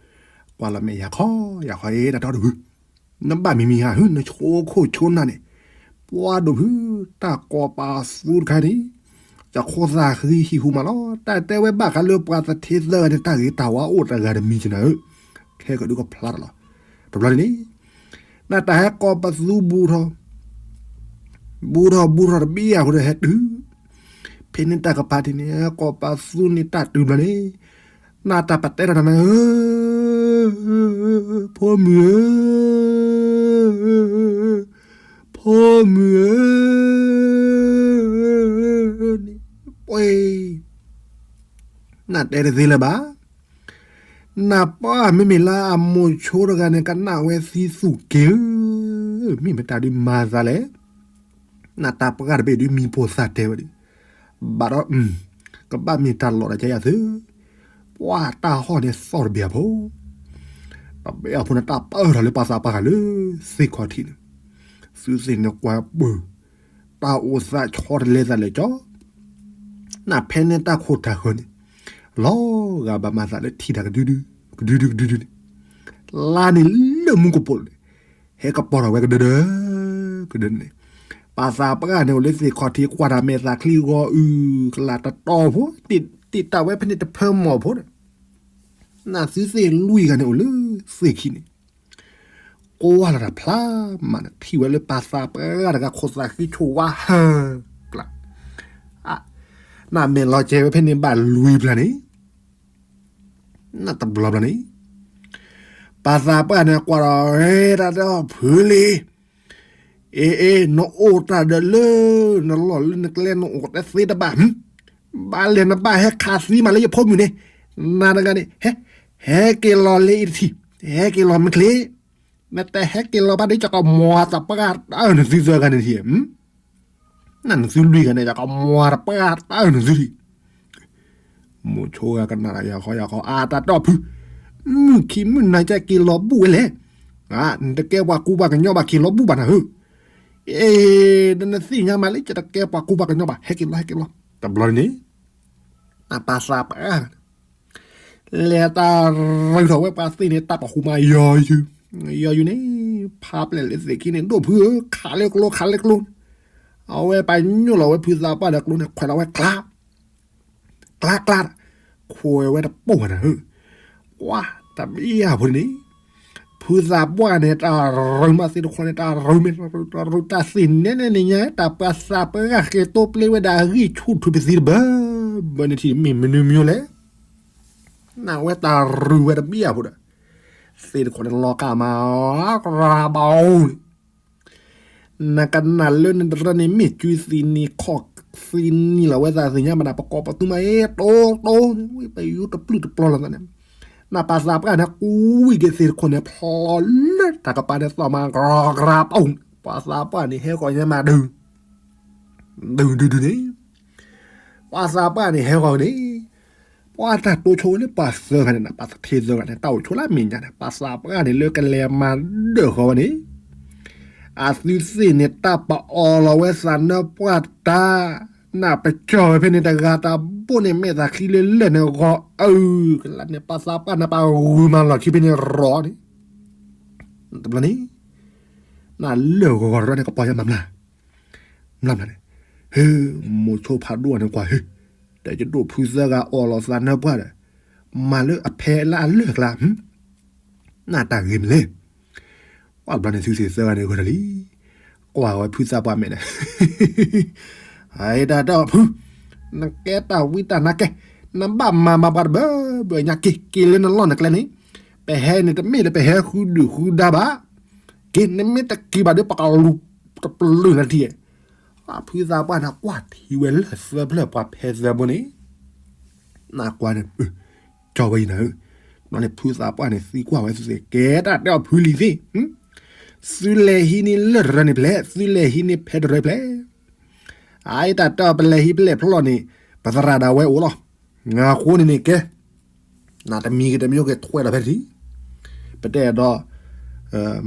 ကွၢ်လီၤမဲာ်ယၤခီ, ယၤခီအံၤ တၢ်ထီၣ်ဒိၣ်ဖု, နဘၣ်မံၤမံၤဧါ နဆိခိၣ်ဆိနၢ်န့ၣ်, ပှၤဒိၣ်ဖု, တၢ်ကိးပသူတခါန့ၣ်, ယခိၣ်သးဃံဟံၣ်ဟူးမးလီၤ, တၢ်တဲဝဲဘၣ်ဃးလၢပှၤသထ့သၢဂၤန့ၣ် တၢ်ဂ့ၤတၢ်ဝါအိၣ်တဂၤတမံၤက့ၤနၤဧၢ, ခဲကဒုကဖျါတၢ်လီၤ, တဘျီန့ၣ်န့ၣ် နတၢ်ဟဲကိးပသူဘူးထီၣ်, ဘူးထီၣ်ဘူးထီၣ်တဘ့ၣ်အဃိဒီးဟဲတုၤ, ဖဲန့ၣ်တၢ်ကပၤထံးန့ၣ် ကိးပသူန့ၣ်တၢ်တုၤဘျီန့ၣ်, နတၢ်ပတဲတၢ်နၤဧၢ, ဖိမုၣ်ဧၢ, ဖိမုၣ်ဧၢ, န့ၣ်, ပှဲၤ နတဲတသ့လၢၤဘၣ်, နပှၢ်မ့မ့ၢ်လၢအမိၤဆိတဂၤန့ၣ် ကနၣ်ဝဲသံသူၣ်က့ၤဧၢ, မ့ၢ်မတၤဒုးမၤသးလဲၣ်, နတၢ်ပှၢ်တဘ့ၣ်ဒုးမံၤပိာ်သးတဲဝဲဒၣ်, ဘၣ်ဒီး, ကဘၣ်မ့ၢ်တၢ်လီၤတၢ်ကဲယၤသု, ပှၤတၢ်ဟီၣ်န့ၣ်သီၣ်တဘ့ၣ်အဖိ တဘ့ၣ်အဖိန့ၣ်တၢ်ပၢၢ်ထီၣ်လၢပှၤသးပှၢ်ဂၤလၢသ့ၣ်ခီၣ်ထံးန့ၣ်, သုသ့ၣ်န့ၣ်ကွၢ်ပၢၢ်, တၢ်အိၣ်သးဆီတလဲသးလဲၣ်ကၠီ, နဖဲန့ၣ်တၢ်ခိၣ်တၢ်ဃၢၤန့ၣ်, လီၤဂာ်ဘၣ်မၤသးလၢထံၣ်တၢ်ကဒုဒု, ကဒုဒုကဒုဒုန့ၣ်, လါန့ၣ်လၢမူကပိာ်န့ၣ်, ဟဲကပီၤထီၣ်ဝဲကဒၢဒၢ, ကဒၢန့ၣ်, ပှၤသးပှၢ်ဂၤန့ၣ်အိၣ်လၢသ့ၣ်ခီၣ်ထံးကွၢ်တၢ်မဲာ်သးချံဂီၤအုၣ်ကလးတတီၤဖိ, တ့ၢ်တၢ်ဝဲဖဲန့ၣ်တဖၢမီၢ်ဖိဒီး နသုသ့ၣ်လွံၢ်ဂၤန့ၣ်အိၣ်လၢသ့ၣ်ခံန့ၣ်, ကိးဝါလီၤတၢ်ဖျါမးန့ၣ် ထံၣ်ဝဲလၢပှၤသးပှၢ်တဂၤခိၣ်သးဃံဆိၣ်ဝါဟၢကျါ, နမဲာ်လီၤကဲဝဲဖဲန့ၣ်ဘၣ်လွံၢ်ပျၢ်န့ၣ်, နတဘျီဘျီန့ၣ်, ပှၤသးပှၢ်န့ၣ်ကွၢ်ဒီး တၢ်တဲအီၤဖုလံၤ အ့ အ့ နအိၣ်တၢ်ဒီးလၢ နလီၢ်လၢနကျဲနအိၣ်တသ့တဘၣ်, ဘၣ်လဲၣ်နဘၣ်ဟဲခးသံမးလၢယဖိမုၣ်န့ၣ်, နၤတဂၤန့ၣ် ဟဲ, ဟဲက့ၤလီၤလၢအံၤတထံၣ်, ဟဲက့ၤလီၤမ့ၢ်ချ့, နတဟဲက့ၤလီၤဘၣ်ဒီး ယကမၤတပှၢ်တၢၢ်နသုသၢဂၤန့ၣ်ထံၣ်, နသုလွံၢ်ဂၤန့ၣ် ယကမၤတပှၢ်တၢၢ်နသုထံၣ်. မိၤဆိဂၤကနၣ်ဒီး ယၤဃီယၤဃီ အတၢ်တဲအီၤဖု, မုၢ်ခံမုၢ်နၤကက့ၤလီၤဘူၣ်ဝဲလဲၣ်. နတကဲပှၤကူပှၤကညီဘၣ် က့ၤလီၤဘူၣ်ဘၣ်နၤဧၢ. အ့ နသ့ၣ်ညါမးလၢ ယတကဲပှၤကူပှၤကညီဘၣ် ဟဲက့ၤလီၤ ဟဲက့ၤလီၤ. တဘျီန့ၣ် နပာ်သးပှၢ် လဲၤတၢ်ရူၤထီၣ်ဝဲပှၤသ့ၣ်န့ၣ် တၢ်ပာ်ဃူမးယီၤယုာ်, ယီၤယုာ်န့ၣ်, ဖးပျဲၢ်လၢသ့ၣ်ခံန့ၣ် ဒိၣ်ဖုဧၢ ခးလၢကျိ ခးလၢကျိ, အဝဲပာ်ညိၣ်လီၤဝဲဖုသးပှၢ်ဒီးကျိန့ၣ် ခွဲးလီၤဝဲကျါ ကျါကျါ, ခွဲးဝဲတပိၢ်ဘၣ်နၤဧၢ. ပှၤတဘျီဖိန့ၣ် ဖုသးပှၢ်န့ၣ် တၢ်ရူၤမးသ့ၣ်တခီန့ၣ် တၢ်ရူၤမ့ၢ်တၢ်ရူၤ တၢ်သ့ၣ်နဲၣ်နဲၣ်န့ၣ်ညါ တၢ်ပှၤသးပှၢ်ဂၤဃ့တိပျ့ဝဲဒၣ်အဂံၢ်ဆူၣ်ထူၣ်ပသံတဘၢဘၢန့ၣ်ထံၣ် မ့ၢ်မနုၤမံၤလဲၣ်. နဝဲတၢ်ရူၤဝဲတဘျီဖိဒီး သ့ၣ်တခီန့ၣ် လီၤကၢ်မး ရၤဘၣ်အီၤန့ၣ် နကနၣ်လၢနတရၢန့ၣ် မ့ၢ်စုသံနံၤခီၣ်သံနံၤလီၤ ဝဲသးသ့ၣ်ညါမးနၤ ပကိးပသူမး အ့ တိတိ ဝဲပယူတပျုၢ်တပျီၤလီၤသးန့ၣ်, နပာ်သးပှၢ်န့ၣ် ကွံာ်က့ၤသ့ၣ်တခီန့ၣ် ဖျီလၢတၢ်ကပၤန့ၣ် သီၣ်မး ရၤရၤပီၣ်န့ၣ် ပှၤသးပှၢ်န့ၣ် ဟဲဃီၤညါမးဒုး ဒုးဒုးဒုးန့ၣ် ပှၤသးပှၢ်န့ၣ် ဟဲဃီၤန့ၣ် ပှၤတၢ်တိဆိဝဲလၢပှၤသၢဂၤန့ၣ် ပှၤသထ့သၢဂၤန့ၣ် တၢ်အိၣ်ဆိလၢအမဲာ်ညါန့ၣ် ပှၤသးပှၢ်န့ၣ် လၢကလဲၤမၤဒၢၣ်ဃီဝဲန့ၣ် အသုသ့ၣ်န့ၣ် တၢ်ပအီၣ်လီၤဝဲသးနၢပှၢ်တၢ်, နပကၠီၣ်ဝဲဖဲန့ၣ်တဂၤတဘိန့ၣ် မဲာ်သးချံလၢလၢၢ်န့ၣ်ဂီၤအုၣ်ကလါန့ၣ် ပှၤသးပှၢ်န့ၣ် ပှၤဂုၤမၤလီၢ်ခံဖဲန့ၣ်ရီန့ၣ် တဘျီန့ၣ် နလၢၢ်ဂီၤဂီၤတရၢန့ၣ် ကပီၤယါမၤမျၢ် မျၢ်မျၢ်န့ၣ်, ဟ့ၣ်, မိၤဆိဖးဒိၣ်န့ၣ်ကွၢ်ဟ့ၣ်, ဒီးယဒိၣ်ဖုသၢဂၤအီၣ်လီၤသးနၢပှၢ်ဒီး, မၤလၢအဖဲလၢအလၢၢ်ကျါ, နတၢ်ဂ့ၤမနုၤလဲၣ်, ကွၢ်တဘျီန့ၣ် သုသ့ၣ်သၢဂၤန့ၣ်ဂီၤဒီးလံ, ကွၢ်ဝဲဖုသးပှၢ်မဲာ်န့ၣ် အတၢ်တဲအီၤဖု, နကဲတၢ်ဝံတၢ်နါကဲ, နဘၣ်မၤမၤပှၤတဘၢဘၢညါက့ၤ က့ၤလၢနလီၢ်နကျဲန့ၣ်, ပဟဲန့ၣ်တမ့ၢ်လၢပဟဲဃုဒုၣ်ဃုဒါဘၣ်, က့ၤ နမ့ၢ်တက့ၤဘၣ်ဒီးပကလူၤတပျုၢ်နၤထံၣ်, ဖုသးပှၢ်န့ၣ်ကွၢ်ထံဝဲလၢသၢဖျၢၣ်ပှၤဖဲသၢဘိန့ၣ် နကွၢ်န့ၣ်, ကၠီဝဲအံၤနၤဧၢ, ဘျီန့ၣ်ဖုသးပှၢ်န့ၣ်သံကွၢ်ဝဲသ့ၣ် ကဲတၢ်တဲအီၤဖုလံၤသ့ၣ်, သုလဲၤဟံးန့ၢ်လၢၢ်တရၢန့ၣ်ဖျဲၣ်, သုလဲၤဟံးန့ၢ်ဖဲတရၢဖျဲၣ်, အတၢ်တဲအီၤပလဲၤဟံးဖဲလဲၣ်ဖျီၣ်န့ၣ်, ပသရၣ်ဒၣ်ဝဲအိၣ်လီၤ, ငါအဃိန့ၣ်န့ၣ်ကဲ နတမံၤဂ့ၤတမံၤဂ့ၤထွဲဒီးဖဲတထံၣ်, ပတဲဒီး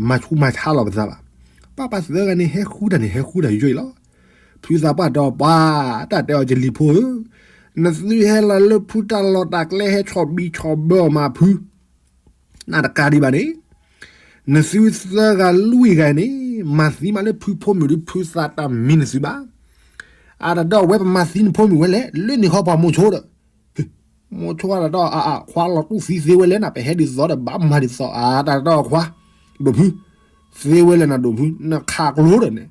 မၤဆူၣ်မၤဆါလီၤပသးဘၣ်, ပၢ်ပၢ်သၢဂၤန့ၣ် ဟဲဃုတၢ်န့ၣ် ဟဲဃုတၢ်ယိယိအံၤလီၤ, ဖုသးပှၢ်ဒီးပှၤ, တၢ်တဲအီၤယလံၤဖိဧၢ, နသုဟဲလီၤလၢဖုတၢ်လီၢ်တၢ်ကျဲဟဲဆီၣ်ဘံဆီၣ်ဘၢအီၤမးဖု နတကးဒံးဘၣ်န့ၣ်, နသုသၢဂၤလွံၢ်ဂၤန့ၣ် မၤသံမးလၢဖုဖိမုၣ်ဒီးဖုသးတၢ်မံနသုဘၣ်, အတၢ်ဒီးဝဲပမၤသံနဖိမုၣ်ဝဲလဲၣ်, လၢန့ၣ်ခီပှၤမိၤဆိဒီး မိၤဆိတၢ်ဒီး အခွါလီၤတူၢ်သံသ့ဝဲလဲၣ်နၤ ပဟဲဒ်သိးဒီးဘၣ်မၤဒ်သိး အတၢ်ဒီးခွါ, ဒိၣ်ဖု, သ့ဝဲလဲၣ်နၤဒိၣ်ဖု နခးကျိဒီးန့ၣ်,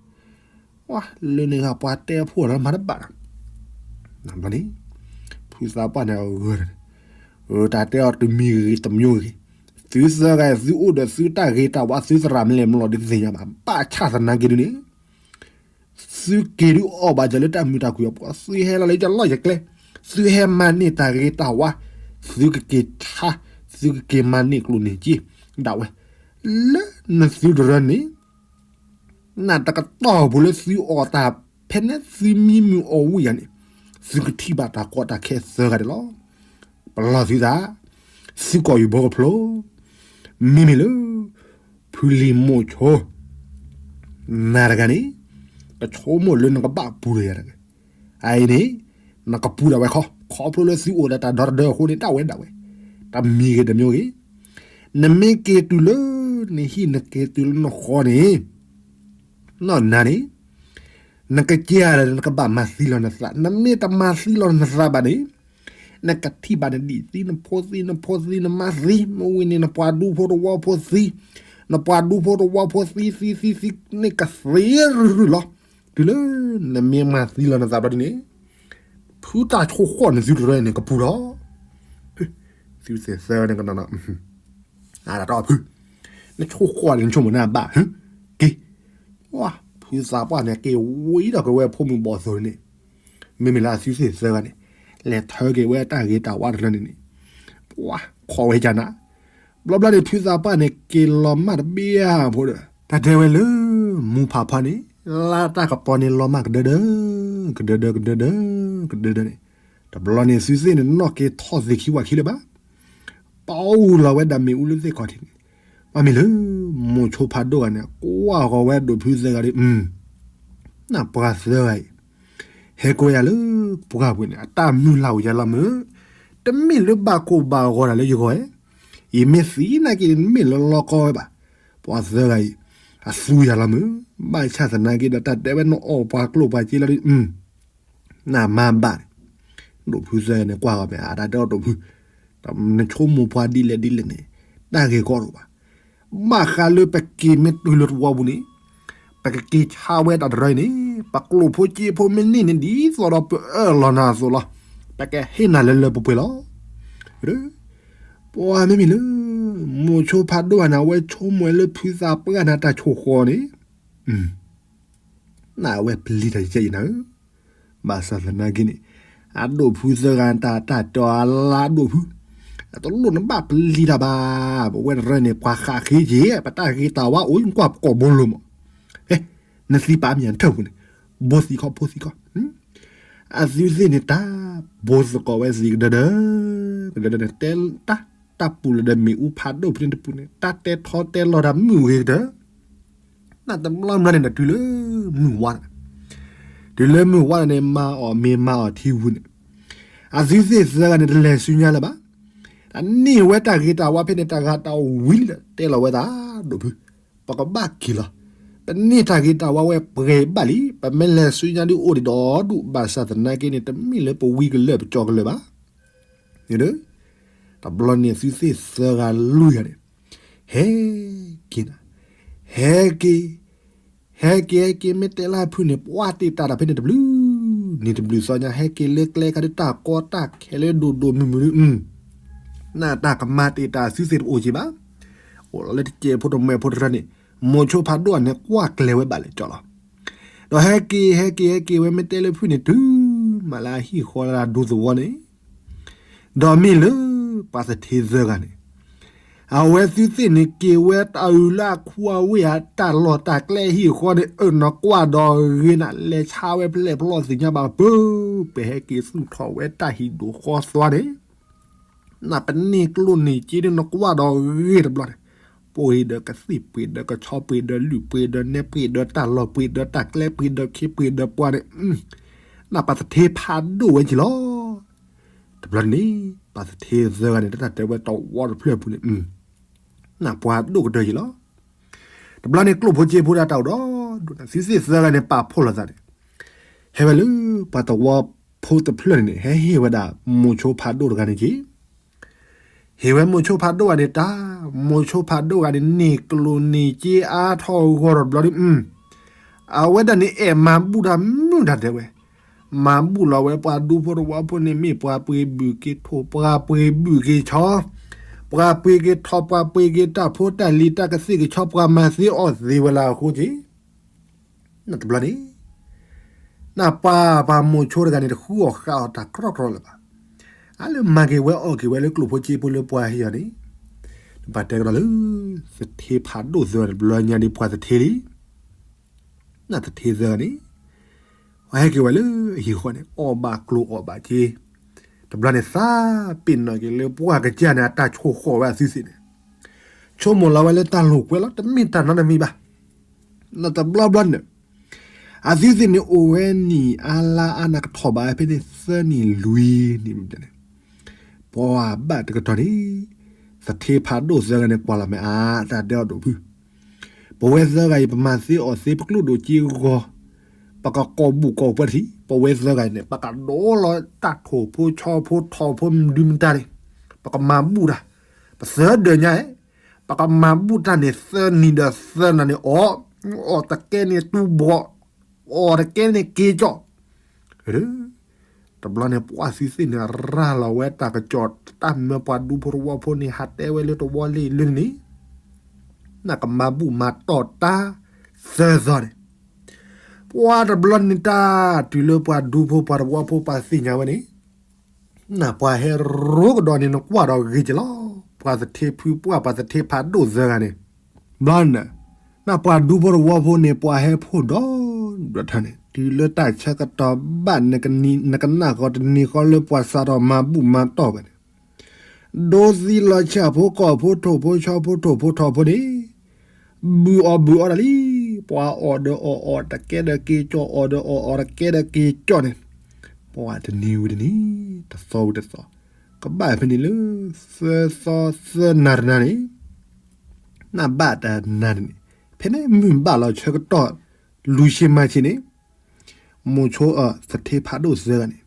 လၢန့ၣ်ဂၤပှၤတဲဖိလီၤမၤတဘၣ်, ဘျီန့ၣ်, ဖုသးပှၢ်န့ၣ်အဂၢၢ်ဒီး, တၢ်တဲအီၤတမံၤဂ့ၤတမံၤဂ့ၤ, သုသၢဂၤ သုအိၣ်ဒီးသုတၢ်ဂ့ၤတၢ်ဝါ သုသရၣ်မလဲၣ်မလီၤဒုးသ့ၣ်ညါဘၣ် ဘၣ်ဆၣ်သနာ်က့ဒုန့ၣ် သုက့ၤဒုးအီၣ်ဘၣ်ယၤလၢတၢ်မုာ်တၢ်ခုၣ်အပူၤ, သုဟဲလီၤလၢယလီၢ်ယကျဲ, သုဟဲမၤန့ၢ်တၢ်ဂ့ၤတၢ်ဝါ, သုကက့ၤဆါ, သုကက့ၤမၤန့ၢ်ကျိၣ်န့ၢ်စ့, ဒၣ်ဝဲ, လၢနသုတရၢန့ၣ်, နတကတီၢ်ပူၤလၢသုအီၣ်တၢ်ဖဲန့ၣ်သုမံမုာ်အီၣ်ဝံၣ်ယၤန့ၣ်, သုကထံၣ်ဘၣ်တၢ်ကီတၢ်ခဲသၢဂၤဒဲးလီၤ. ပလီၢ်သုသး, သုကီၢ်ယူၢ်ဘီကဖျိ, မ့မ့ၢ်လၢ ဖုလံၤမိၤဆိ နၤတဂၤန့ၣ်, ကဆိကမိၣ်လၢနကဘၣ်ပူၤဒီးယၤတဂၤ, အအံၤန့ၣ်, နကပူၤဒၣ်ဝဲခီ, ခီဖျိလၢသုအိၣ်ဒီးတၢ်ဒီတဒၢအဃိန့ၣ် ဒၣ်ဝဲဒၣ်ဝဲ, တမံၤဂ့ၤတမံၤဂ့ၤ, နမ့ၢ်က့ၤတုၤလၢ နဟံၣ်နက့ၤတုၤလၢနဃီန့ၣ်, နီၢ်နၤန့ၣ် နကကဲဒီးနကဘၣ်မၤသံလီၤနသး, နမ့ၢ်တမၤသံလီၤနသးဘၣ်န့ၣ်, နကထံၣ်ဘၣ်နဒံၣ်သံ နဖိသံ နဖိသံ နမါသံ မ့ၢ်ဝံၤန့ၣ် နပှၤဒူဖိတဝီဖိသံ, နပှၤဒူဖိတဝီဖိသံ သံသံသံန့ၣ်ကသ့ရုၢ်ရုၢ်လီၤ. တုၤလၢနမ့ၢ်မၤသံလီၤနသးဘျီဒ်န့ၣ်, ဖုတၢ်ဆိၣ်ဃီၣ်နသုတရၢန့ၣ်ကပူၤလီၤ. သုသ့ၣ်သၢန့ၣ်ကနီၤနီၤ အတၢ်တီဖု, နဆိၣ်ဃီၣ်န့ၣ် နဆိကမိၣ်နဘၣ်, က့ၤ, ဖုသးပှၢ်န့ၣ်က့ၤဝံၤဒီးက့ၤဝဲဖိမုၣ်ဘီၣ်သိန့ၣ်, မ့မ့ၢ်လၢအသုသ့ၣ်သၢဂၤန့ၣ်, လဲၤထၢက့ၤဝဲတၢ်ဂ့ၤတၢ်ဝါတဖျၢၣ်န့ၣ်န့ၣ်, ပှၤခိးဝဲကနၤ, ဘျီဘျီန့ၣ် ဖုသးပှၢ်န့ၣ် က့ၤလီၤမၢ်တဘ့ၣ်ဧါဖိဒီး တၢ်တဲဝဲလၢ မူဖးဖီန့ၣ် လၢတၢ်ကပီၤန့ၣ် လီၤမၢ်ကဒၢဒၢ ကဒၢဒၢ ကဒၢဒၢ ကဒၢဒၢန့ၣ်, တဘျီန့ၣ် သုသ့ၣ်န့ၣ် နီၣ်က့ၤထီၣ်သ့ခံဝးခံလၢၤဘၣ်. ပအူလီၤဝဲဒၣ်မ့ၣ်အူလၢသ့ၣ်ခီၣ်ထံးန့ၣ်, ဘၣ်မ့ၢ်လၢ မိၤဆိဖးဒိၣ်ဂၤန့ၣ် ကွၢ်ဃီၤဝဲဒိးဖုသၢဂၤဒီး, နပှၤသၢဂၤအံၤ ဟဲကွဲယၤလၢပှၢ်ပူၤန့ၣ် အတၢ်မုၢ်လၢ်အိၣ်ယၤလီၤမုၢ်, တမ့ၢ်လၢဘၣ်ကိၢ်ဘၣ်ဂီၤဒၣ်လၢယဂီၢ်ဧၢ, ယမ့ၢ်သံနာ်က့န့ၣ် မ့ၢ်လၢလီကီဝဲဘၣ်. ပှၤသၢဂၤအံၤ အသူယၤလီၤမုၢ်, ဘၣ်ဆၣ်သနာ်က့ဒီး တၢ်တဲဝဲနအီၣ်ပှၤကျိၣ်ပှၤစ့လီၤဒီး နမါဘၣ်န့ၣ်, ဒိးဖုသၢဂၤန့ၣ် ကွၢ်ဃီၤမ့ၢ်အတၢ်တဲအီၤဒိးဖု, နဆိကမိၣ်ပှၤဒ်လဲၣ်ဒ်လဲၣ်န့ၣ် တၢ်ဂ့ၢ်ကီတအိၣ်ဘၣ်. ဘၣ်ဃးလၢပက့ၤမ့ၢ်တုၤလၢတဝီပူၤန့ၣ် ပကက့ၤဆါဝဲတၢ်တရၢအံၤန့ၣ် ပကျိၣ်ဖိစ့ဖိမ့ၢ်န့ၢ်န့ၣ် ဒ်သိးဒီးပအၢၣ်လီၤနၤအသိးလီၤ. ပကဟ့ၣ်နၤလၢလၢပှဲၤပှဲၤလီၤ. ပှၤမ့မ့ၢ်လၢ မိၤဆိဖးဒိၣ်ဂၤန့ၣ် အဝဲဆိကမိၣ်ဝဲလၢဖုသးပှၢ်န့ၣ် အတၢ်ဆိၣ်ဃီန့ၣ် နအဝဲပျံၤတၢ်ယကဲအံၤနၤဧၢ, ဘၣ်ဆၣ်သနာ်က့န့ၣ် အဒိးဖုသၢဂၤတၢ်တၢ်တီအလါဒိးဖု, အတလိၣ်နဘၣ်ပျံၤတၢ်ဘၣ်, ပဝဲတရၢန့ၣ် ပှၤဃးဃ့က့ၤ ပတၢ်ဂ့ၤတၢ်ဝါအိၣ် နကွၢ်ပကိာ်ဘိလိၤမး, နသံပာ်မံၤနထၢၣ်ပူၤန့ၣ် ဘိသံခီဖိသံခီ အသုသ့ၣ်န့ၣ် တၢ်ဘိသကိးဝဲသံကဒၢဒၢ, ကဒၢဒၢန့ၣ် တဲတၢ် တၢ်ပူၤလၢဒီးမ့ၣ်အူဖးဒိၣ်ဖဲန့ၣ်တပူၤန့ၣ် တၢ်တဲထီတဲလီၤတၢ်မုၢ်ဂ့ၤကတၢၢ်, နတဘျီဘျီန့ၣ် တုၤလၢမုၢ်ဝါ, တုၤလၢမုၢ်ဝါန့ၣ် မါအီၣ်မ့ၤမါအီၣ်ထံဝံၤန့ၣ် အသုသ့ၣ်သၢဂၤန့ၣ် တလဲၤဆူညါလၢၤဘၣ်. အန့ၢ်ဝဲတၢ်ဂ့ၤတၢ်ဝါဖဲန့ၣ် တဂၤတဝံၤလၢၤ တဲလီၤဝဲသးဒိးဖု, ပကဘၣ်က့ၤလီၤ. ပန့ၢ်တၢ်ဂ့ၤတၢ်ဝါဝဲပှဲၤဘၣ်လံ, ပမ့ၢ်လဲၤဆူညါဒုးအိၣ်ဒံးဒီးဒူၣ် ဘၣ်ဆၣ်သနာ်က့န့ၣ် တမ့ၢ်လၢပဝံကလၢာ်ပကၠီကလၢာ်ဘၣ်. တဘျီန့ၣ် သုသ့ၣ်သၢဂၤလွံၢ်ဂၤန့ၣ် ဟဲက့ၤနၤ, ဟဲက့ၤ ဟဲက့ၤ ဟဲက့ၤ ဟဲက့ၤ မ့ၢ်တဲလၢဖုန့ၣ် ပှၢ်တ့ၢ်တၢ်တၢ်ဖဲန့ၣ်တဘျုးနံၤတဘျုးသီညါ ဟဲက့ၤလၢကျဲခါဒုး တၢ်ကီတၢ်ခဲလၢဒိၣ်ဒိၣ်မုၢ်မုၢ်ဒုး နတၢ်ကမၤတ့ၢ်တၢ်သုသ့ၣ်တအိၣ်က့ၤဘၣ်. အိၣ်လီၤလၢတစဲးဖိတမှဲးဖိတရၢန့ၣ် မိၤဆိဖးဒိၣ်ဂၤန့ၣ် ကွၢ်ကျဲၤဝဲဘၣ်လဲၣ်ကၠီလီၤ. ဒီးဟဲက့ၤ ဟဲက့ၤ ဟဲက့ၤဝဲ မ့ၢ်တဲလၢဖုန့ၣ် တုၤမးလၢအဟံၣ်ဃီလၢအဒူသဝီန့ၣ် ဒီးမ့ၢ်လၢ ပှၤသထ့သၢဂၤန့ၣ် အဝဲသုသ့ၣ်န့ၣ် က့ၤဝဲတၢ်အုးလၢအခူအဝ့ၢ်ဧါ တၢ်လီၢ်တၢ်ကျဲဟံၣ်ဃီန့ၣ် အၢၣ်နကွၢ်ဒီးဂ့ၤနၤ လဲၤဆါဝဲဖျဲၣ်ဖျီၣ်သ့ၣ်ညါဘၣ်ပၢ, ပဟဲက့ၤသူၣ်ထီၣ်ဝဲတၢ်ဟံၣ်ဒိၣ်ဃီသွါန့ၣ် နပန့ၢ်ကျိၣ်န့ၢ်စ့ဒ်နကွၢ်ဒီးဂ့ၤတဘျီန့ၣ်, ပှ့ၤဒီးကသံၣ် ပှ့ၤဒီးကဆီ ပှ့ၤဒီးလုၢ် ပှ့ၤဒီးနဲ ပှ့ၤဒီးတၢ်လီၢ် ပှ့ၤဒီးတၢ်ကျဲ ပှ့ၤဒီးခ့ ပှ့ၤဒီးပှၢ်န့ၣ်, နပှၤသထ့ဖးဒိၣ်ဝဲက့ၤလီၤ. တဘျီန့ၣ် ပှၤသထ့သၢဂၤန့ၣ် တၢ်တဲဝဲတဝီတဖျၢၣ်အပူၤန့ၣ်, နပှၤဒိၣ်ကတၢၢ်က့ၤလီၤ. တဘျီန့ၣ် ကျိၣ်ဖိစ့ဖိဒၣ်တၢ်အိၣ်ဒီးဒိၣ်န့ၣ် သုသ့ၣ်သၢဂၤန့ၣ် ပာ်ဖှိၣ်လိာ်သးန့ၣ် ဟဲဝဲလၢပှၤတဝီဖိတဖျၢၣ်န့ၣ်န့ၣ် ဟဲဟ့ၣ်ဝဲဒၣ် မိၤဆိဖးဒိၣ်တဂၤန့ၣ်က့ၤ ဟ့ၣ်ဝဲမိၤဆိဖးဒိၣ်ဂၤန့ၣ်တၢ်, မိၤဆိဖးဒိၣ်ဂၤန့ၣ် န့ၢ်ကျိၣ်န့ၢ်စ့အါထီၣ်အဂီၢ်တဘျီဒီး, အဝဲဒၣ်န့ၣ် အဲၣ်မၤဘူၣ်တၢ်မုၢ်တၢ်ဒဲးဝဲ, မၤဘူၣ်လီၤဝဲပှၤဒူဖိတဝီဖိန့ၣ် မ့ၢ်ပှၤပှ့ၤဘုၣ်က့ၤထိၣ် ပှၤပှ့ၤဘုၣ်က့ၤဆီ, ပှၤပှ့ၤက့ၤထီၣ် ပှၤပှ့ၤက့ၤတၢ်ဖိတၢ်လံၤတၢ်ကသံၣ်ကဆီ ပှၤမၤသ့အီၣ်သ့ဝဲလၢအဃိက့ၤ နတဘျီန့ၣ် နပှၤပှၤမိၤဆိတဂၤန့ၣ် တဃုအီၣ်ဃုအီတၢ်ကြီကြီလၢၤဘၣ်. အလၢမၤက့ၤဝဲအီၣ်က့ၤဝဲလၢကျိၣ်ဖိစ့ဖိလၢပှၤဟ့ၣ်အီၤန့ၣ်, နပှၤတဲကဒီးလၢ သထ့ဖးဒိၣ်သၢဂၤန့ၣ် တဘျီညါဒ်ပှၤသထ့လံ. နသထ့သၢဂၤန့ၣ် ပှၤဟဲက့ၤဝဲလၢအဟံၣ်ဃီန့ၣ် အီၣ်ဘၣ်ကျိၣ်အီၣ်ဘၣ်စ့, တဘျီန့ၣ် သးပ့ၤနီၣ်က့ၤလၢပှၢ်ကစၢ်န့ၣ် အတၢ်ဆိၣ်ဃီၣ်ဝဲအသုသ့ၣ်န့ၣ်, ဆိကမိၣ်လီၤဝဲလၢတၢ်လိာ်ကွဲလီၤ တမ့ၢ်တၢ်နီတမံၤဘၣ်. နတဘျီဘျီန့ၣ် အသုသ့ၣ်န့ၣ်အိၣ်ဝဲနံၣ်အါလါအါန့ၣ် ကထီၣ်ဘၣ်ဖဲန့ၣ်သၢနံၣ်လွံၢ်နံၣ်န့ၣ်, ပှၤဘၣ်တကတီၢ်န့ၣ် သထ့ဖးဒိၣ်သၢဂၤန့ၣ် ကွၢ်လီၤမ့ၢ်အါ တၢ်ဒဲးအီၤဒိၣ်ဖု, ပဝဲသၢဂၤအံၤ ပမၤသ့အီၣ်သ့ ပကျိၣ်ဒိၣ်စ့ဂီၤ, ပကကိာ်ဘူၣ်ကိာ်ပှဲၤတထံၣ်, ပဝဲသၢဂၤန့ၣ် ပကဒိးလီၤတၢ်ထိၣ်ဖိဆီဖိထီၣ်ဖိမနုၤမတၤန့ၣ်, ပကမၤဘူၣ်တၢ်, ပသၢဒၢးညါ, ပကမၤဘူၣ်တၢ်န့ၣ် သၢနံၤဒီးသၢနၤန့ၣ်အီၣ်, အီၣ်တကဲန့ၣ်တူၢ်ဘီၣ်, အီၣ်တကဲန့ၣ်က့ၤကၠီၣ် တဘျီန့ၣ် ပှၤသုသ့ၣ်န့ၣ် ရၤလီၤဝဲတၢ်ကစီၣ် တၢ်မၢပှၤဒူဖိတဝီဖိန့ၣ် ဟးတဲဝဲလၢတဝီလံလၢန့ၣ်, နကမၤဘူၣ်မၤတီၢ်တၢ်သၢသီန့ၣ်, ပှၤတဘျီန့ၣ်တၢ်တုၤလၢပှၤဒူဖိပှၤတဝီဖိပှၤသ့ၣ်ညါဝဲန့ၣ်, နပှၤဟဲရိကဒီးန့ၣ် နကွၢ်ဒီးဂ့ၤက့ၤလီၤ. ပှၤသထ့ဖုပှၢ် ပှၤသထ့ဖးဒိၣ်သၢဂၤန့ၣ်, ဘျီန့ၣ်, နပှၤဒူဖိတဝီဖိန့ၣ် ပှၤဟဲဖှိၣ်ဒီး, ဒီးထၢန့ၣ် တုၤလၢတၢ်ဆၢကတီၢ်ဘၣ် နကနၣ်ဃီတနံၤဃီလၢပှၤစးထီၣ်မၤဘူၣ်မၤတီၢ်ဝဲန့ၣ်, ဒိသံလီၤဆၣ်ဖိကီၢ်ဖိထိၣ်ဖိဆီဖိထိၣ်ဖိထီၣ်ဖိန့ၣ်, ဘုၣ်အီၣ်ဘုၣ်အီတၢ်လံ, ပှၤအီၣ်ဒီးအီၣ်အီၣ် တကဲဒီးက့ၤကၠီၣ် အီၣ်ဒီးအီၣ်အီၣ် တကဲဒီးက့ၤကၠီၣ်န့ၣ်, ပှၤတနံၤဝံၤတနံၤ, တသီဝံၤတသီ, ကဘၣ်ဖဲန့ၣ်လၢ သၢသီသၢနၤတနၤန့ၣ်, နဘၣ်တနၤန့ၣ်, ဖဲန့ၣ်မုၢ်ဘၣ်လီၤဆၢကတီၢ် လူၤဆ့မၤဆ့န့ၣ်, မိၤဆိသထ့ဖးဒိၣ်သၢဂၤန့ၣ်,